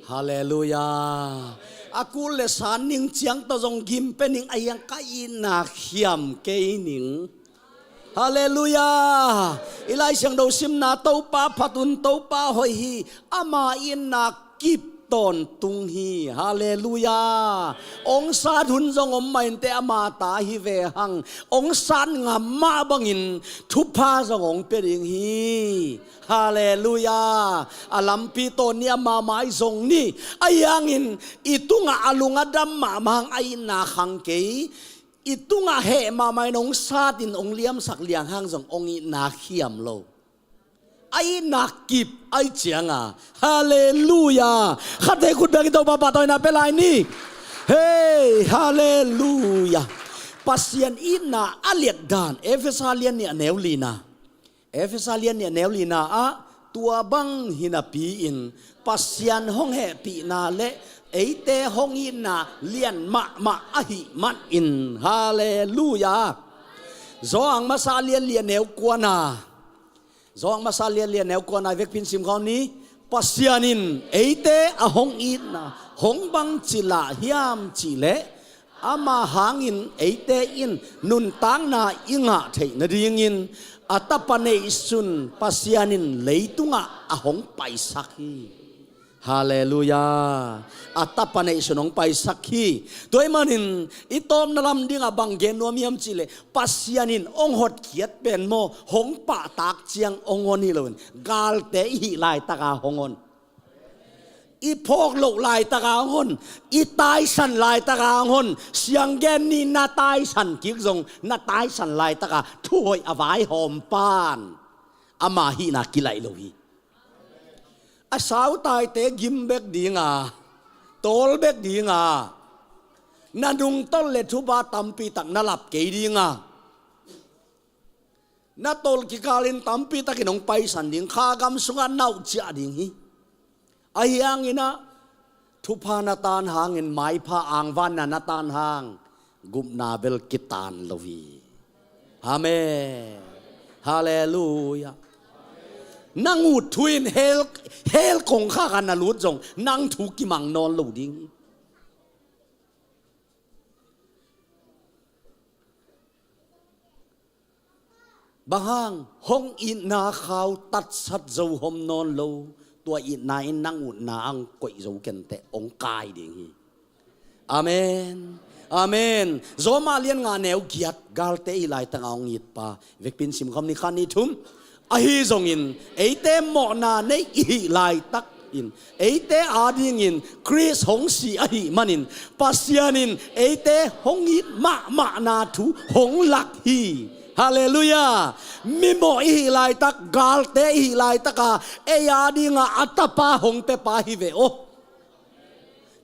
Halleluiah. A kul le san ning ciang tawh zong gim pe ning, a hiang ka itna khiam kei ning. Halleluiah. I Lai Siangtho simna, Topa phat un, Topa hoih hi, ama itna kip tawntung hi. Halleluiah. Ong sat hun zong om mah inteh, ama ta hi ve hang. Ong sat ngam mah bangin thupha zong ong pia ding hi. Halleluiah. A lampi tawn ni, ama mai zong ni. Ahi hangin i tungah a lung a dam mahmah hang a itna khang kei. I tungah heh mahmah in ong sat in ong liamsak liang hang zong ong itna khiam lo. A itna kip ahih cianga. Halleluiah. Khatte khut bengin Topa pahtawina pia lai ni. Hei, halleluiah. Pasian itna a liatdan, Efesa lian nih a neu lina. Efesa lian nih a neu lina ah, tua bang hi napi-in Pasian hong hehpihna le eite hong itna lian mahmah ahih manin. Halleluiah. Johan masa lian li a neu kuana. Johan masa lian li a neu kuana, i vekpin simkhawm ni. Pasian in eite a hong itna hong bangci lah hiam cihleh, ama hangin eite in nuntakna i ngah theih nadingin a tapa neihsun Pasian in leitungah a hong paisak hi. Halleluiah. A tapa neihsun hong paisak hi. Tua ahih manin i tawpna lam dingah bang gen nuam hiam cihleh, Pasian in hong hotkhiat pen maw, hong pahtak ciang hong hon hi loin, galte i hih laitaka hong hon. I phawk loh laitaka hong hon, i taisan laitaka hong hon, sianggen ni na taisan kik zong, na taisan laitaka thuhoih a vaihawm pan ama hihna kilaih lo hi. Sautaite gim bek dinga, tawl bek dinga, na nungtolh le thupha tampitak na lap kei dinga, na tolh kikalin tampitakin hong paisan ding, kha gam sungah na uh ciah ding hi. Ahi hanginah thupha na tan hangin maipha angvanna na tan hang gupna bel kitan lo hi. Amen. Halleluiah. Nang ut thu in hell, hell kongkhak ah na lut zong nang thu kimang nawn lo ding hi. Bang hang? Hong itna khau tatsat zo hom nawn lo. Tua itna in nang utna ang koih zo kenteh hong kai ding hi. Amen. Amen. Roma lian nga neu giat, galte i laitanga hong itpa. Vekpin simkhawm ni, khat ni thum. Ahi zongin eite mawhna nei i hih laitakin eite adingin Khrist hong si ahih manin Pasian in eite hong it mahmahna thu hong lak hi. Halleluiah. Mimawh i hih laitak, galte i hih laitaka ei adinga a tapa hong pepa hi ve aw.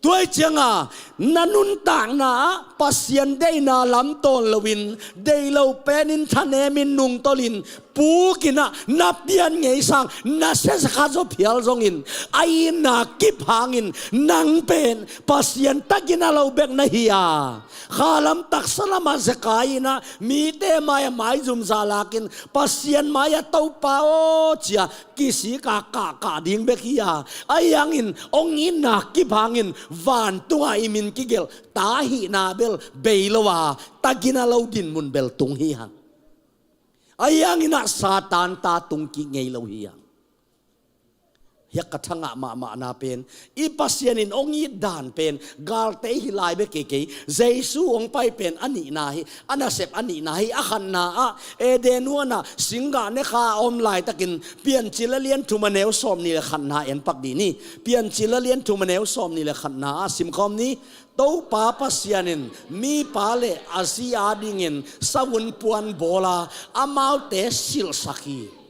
Tua hi cianga na nuntakna ah Pasian deihna lamtawn loin, deih lo penin thanemin nungtolhin, pukinah na pian ngei sang na siasa khat zaw phial zongin a itna kip hangin nang pen Pasian tagina lo bek na hi a, khalam taksa lamah zekai inah mite mai-ah maizum zalakin Pasian mai-ah Topa aw cia kisika kahkah ding bek hi a, ahi hangin hong itna kip hangin vantunga i min kigelh ta hihna bel bei lo a, tagina lo dinmun bel tung hi hang. Ahi hanginah Satan ta tung kik ngei lo hi hang. Hiah ka thangah mahmahna pen i Pasian in hong it dan pen galte i hih lai bek kei kei, Jesu hong pai pen a nihna hi, a nasep a nihna hi. A khatna ah Eden huanah singgah nekha a om laitakin Piancil a lian thum a neu sawm nih le khatna en pak dih ni. Piancil a lian thum a neu sawm nih le khatna ah simkhawm ni. Topa Pasian in mipa le a zi adingin savun puan bawla amaute silhsak hi.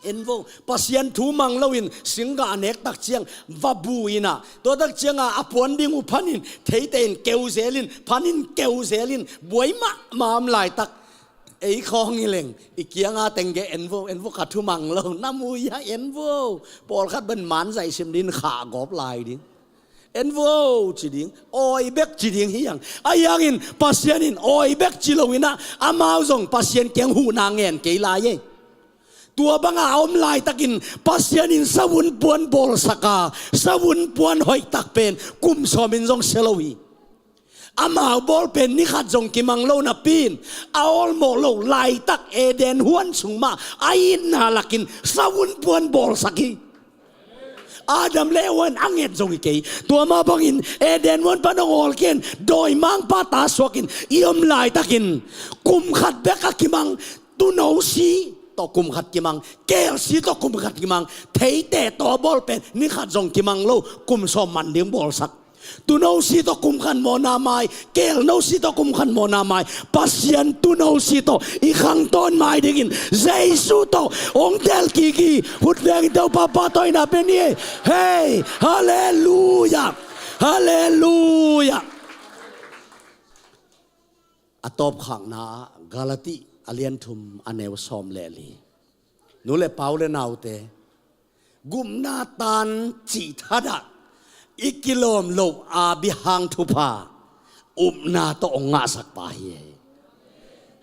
En vo, Pasian thu mang loin singgah a nek tak ciang va bu inah, tua tak cianga a puan ding uh phanin theite in keu zelin, phanin keu zelin buai mahmah om laitak ei khawng hi leng i kianga tengge en vo, en vo, ka thu mang lo na mu ia en vo. Pawlkhat ban manzaih sim din khah gawp lai ding. En vo ci ding, awi bek ci ding hi hang. Ahi hangin Pasian in awi bek ci loinah amau zong Pasian kiang huhna ngen kei lai ei. Tua banga a om laitakin Pasian in savun puan bawlsaka, savun puan hoihtak pen kum sawmin zong sia lo hi. Amau bawl pen nikhat zong kimang lo napi in a awlmawh lo laitak Eden huan sung mah a itna lakin savun puan bawlsak hi. Adam le Eva in a nget zo hi kei. Tua mah bangin Eden huan pan hong awl ken dawimangpa ta suakin i om laitakin kum khat bek a kimang, tuuno si tawh kum khat kimang, keel si tawh kum khat kimang, theite tawh a bawl pen nikhat zong kimang lo, kum sawm man ding bawlsak. Tuuno si tawh kum khat mawhna mai, keelno si tawh kum khat mawhna mai, Pasian tuuno si tawh i khangtawn mai dingin Jesu tawh hong tel kik hi. Hut vengin Topa pahtawina pe ni. Hei, halleluiah. Halleluiah. A tawpkhakna ah Galati a lian thum a neu sawm le li. Nu le pa, u le naute, gupna tan cih thadah i kilawm loh a bihang thupha upna tawh hong ngahsakpa hi.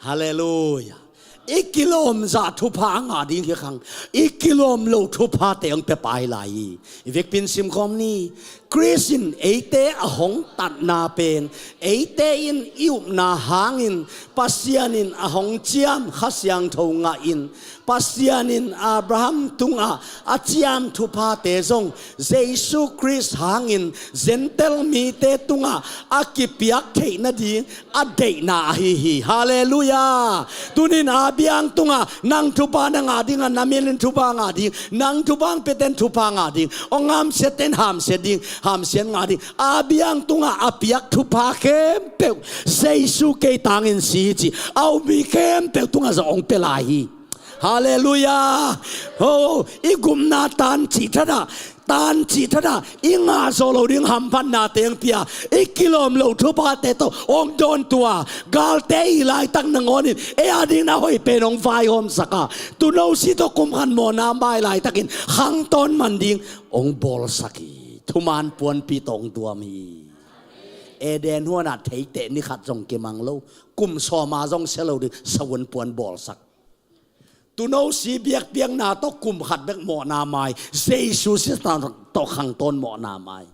Halleluiah. I kilawm zah thupha a ngah ding hi khang, i kilawm loh thuphate hong pia pai lai hi. I vekpin simkhawm ni. Khrist in eite a hong tatna pen eite in i upna hangin Pasian in a hong ciam Kha Siangtho ngahin, Pasian in Abraham tungah a ciam thuphate zong Jesu Khrist hangin Gentile mite tungah a kipiak theih nading a deihna ahi hi. Halleluiah. Tunin a biang tungah nang thupha na ngah dingah, na mil in thupha ngah ding, nang thupha hong piaten thupha ngah ding, hong hamsiaten hamsiat ding, hamsiat ngah ding. A biang tungah a piak thupha khempeuh Jesu kei tangin si hi ci, a um mi khempeuh tungah zong hong pia lai hi. Halleluiah. Ho, i gupna tan cih thatah, tan cih thatah i ngah zawh loh ding hamphatna teng pia, i kilawm loh thuphate tawh hong dawntua, galte i laitak nangawnin ei a dingin a hoih pen hong vaihawmsak a, tuuno si tawh kum khat mawhna mai laitakin khangtawn man ding hong bawlsak hi. Thuman puanpi tawh hong tuam hi. Eden huanah theiteh ni khat zong kimang lo, kum sawma zong sia lo ding sahuan puan bawlsak. Tuuno si biakpiakna tawh kum khat bek mawhna mai, Jesu Khrist tawh khangtawn mawhna mai.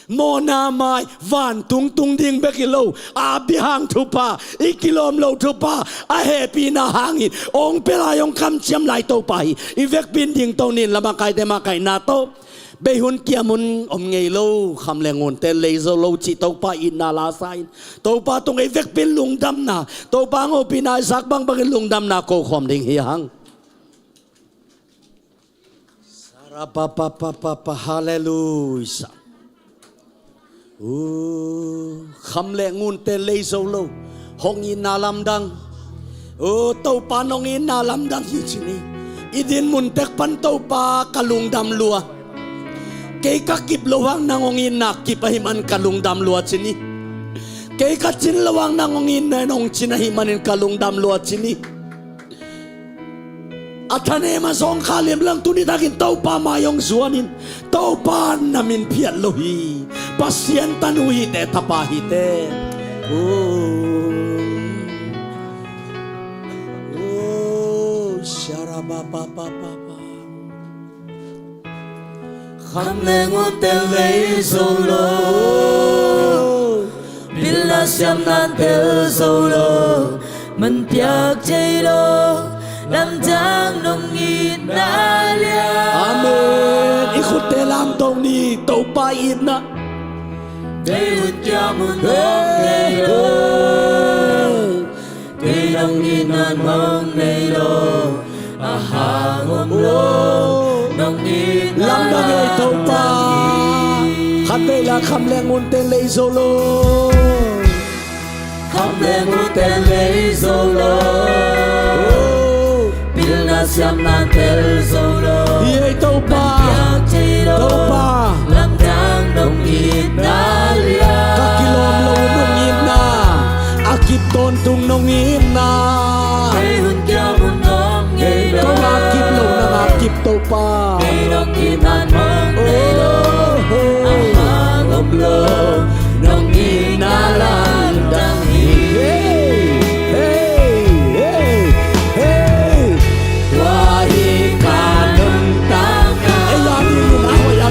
Mawhna mai, vantung tung ding bek hi lo, Abraham thupha, i kilawm loh thupha, a hehpihna hangin hong pia lai, hong kamciam lai Topa hi. I vekpi in dingto ni in, la makaite makaihna tawh. Bei hun kiam hun om ngei lo, kham le ngunte lei zo lo cih Topa itna la sa in, Topa tung ei vekpi in lungdamna, Topa hong hopihna i zak bangbangin lungdamna ko khawm ding hi hang. Sarapapapapa, halleluiah. Uh, kham le ngunte lei zo lo, hong itna lamdang. Uh, Topa nong itna lamdang hi ci ni. I din mun tek pan Topa ka lungdam lua. Kei ka kip loh hang nang hong itna kip ahih manin ka lungdam lua ci ni. Kei ka cin loh hang nang hong itna in hong cin ahih manin ka lungdam lua ci ni. A thanem a zawngkhal liam lang, tuni takin Topa mai hong zuanin, Topa na min phiat lo hi. Pasian tanu hite, tapa hite. Oh. Oh, sharababababa. Kham le ngunte lei zo lo, pilna siamna tel zo lo, man piak thei lo, lamdang nong itna lian. Amen. I khutte lamto ni, Topa itna. Bei hun kiam hun om ngei lo. Kei nong itna mawng nei lo, a hang om lo, nong itna lamdang ei Topa. Khat vei la, kham le ngunte lei zo lo. Kham le ngunte lei zo lo. Pilna siamna tel zo lo. Ei Topa. Piak thei lo. Topa. Lamdang nong itna lian. Ka kilawm lo nong itna. A kip tawntung nong itna. Kei hun kiam hun om ngei lo. Kong a kip lo nang a kip Topa. Kei nong itna mawng nei lo. Oh, oh. A hang om lo. Nong itna lamdang hi. Hey, hey, hey, hey. Tua hi ka nuntakna. Ei a dingin a hoih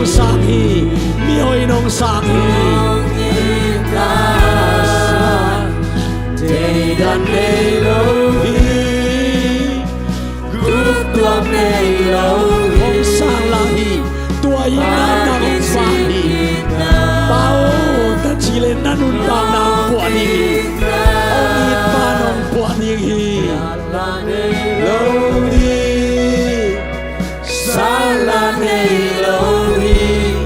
sang hi, mihoih nong sang hi. Theidan nei lo hi, guptuam nei lo hi. Hong sang lai hi, tua hi na nang hong sang hi. Pa aw, ka ci le na nuntakna hong puah ding hi. Hong it pa nong puah ding hi. Lo hi. Sala nei lo hi,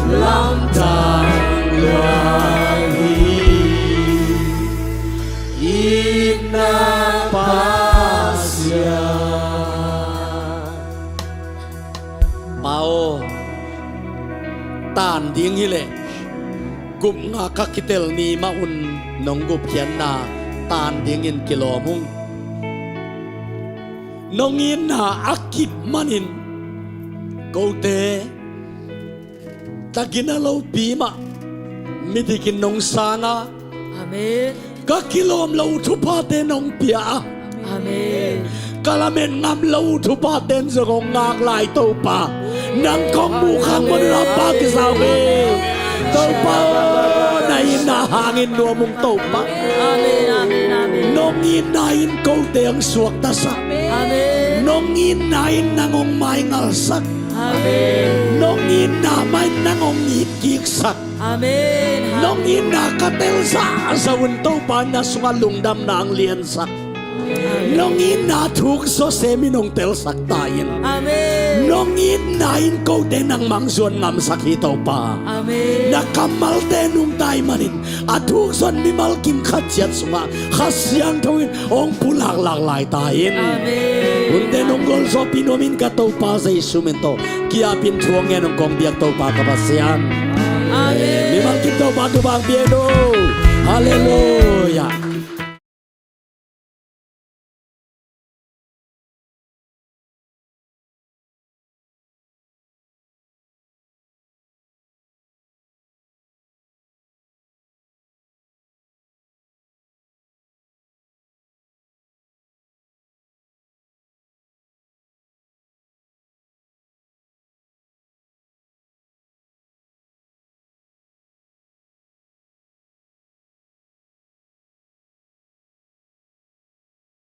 lamdang lua hi. Itna Pasian. Pa aw, tan ding hileh gupna ka kitel ni mah un nong gupkhiatna tan dingin kilawm ung. Nong itna a kip manin kote tagina lopi mah midikin nong sang a, amen, ka kilawm loh thuphate nong pia a, amen, ka lamet ngam loh thuphate zong hong ngak lai Topa. Nang kong muh khang manin a pa kisau hi. Topa aw, na itna hangin nuam ung Topa. Amen, amen, amen. Nong itna in kote hong suaktasak. Amen. Nong itna in nang hong maingalsak. Amen. Nong itna mah in nang hong itkiksak. Amen. Nong itna ka telsa zawin Topa na sungah lungdamna hong liansak. Nong itna thuk zawsem in hong telsak ta in. Amen. Nong itna in kote nangmah hong zuan ngamsak hi Topa. Amen. Na kammalte nungta ahih manin a thuk zawn mimal kim khat ciat sungah Kha Siangtho in hong pulak lak lai ta in. Amen. Hunte nong golzawhpih nuam in ka Topa Jesu min tawh kiapin thu hong ngen hong kong biak Topa ka Pasian. Amen. Mimal kim Topa thupha hong pia in aw. Halleluia.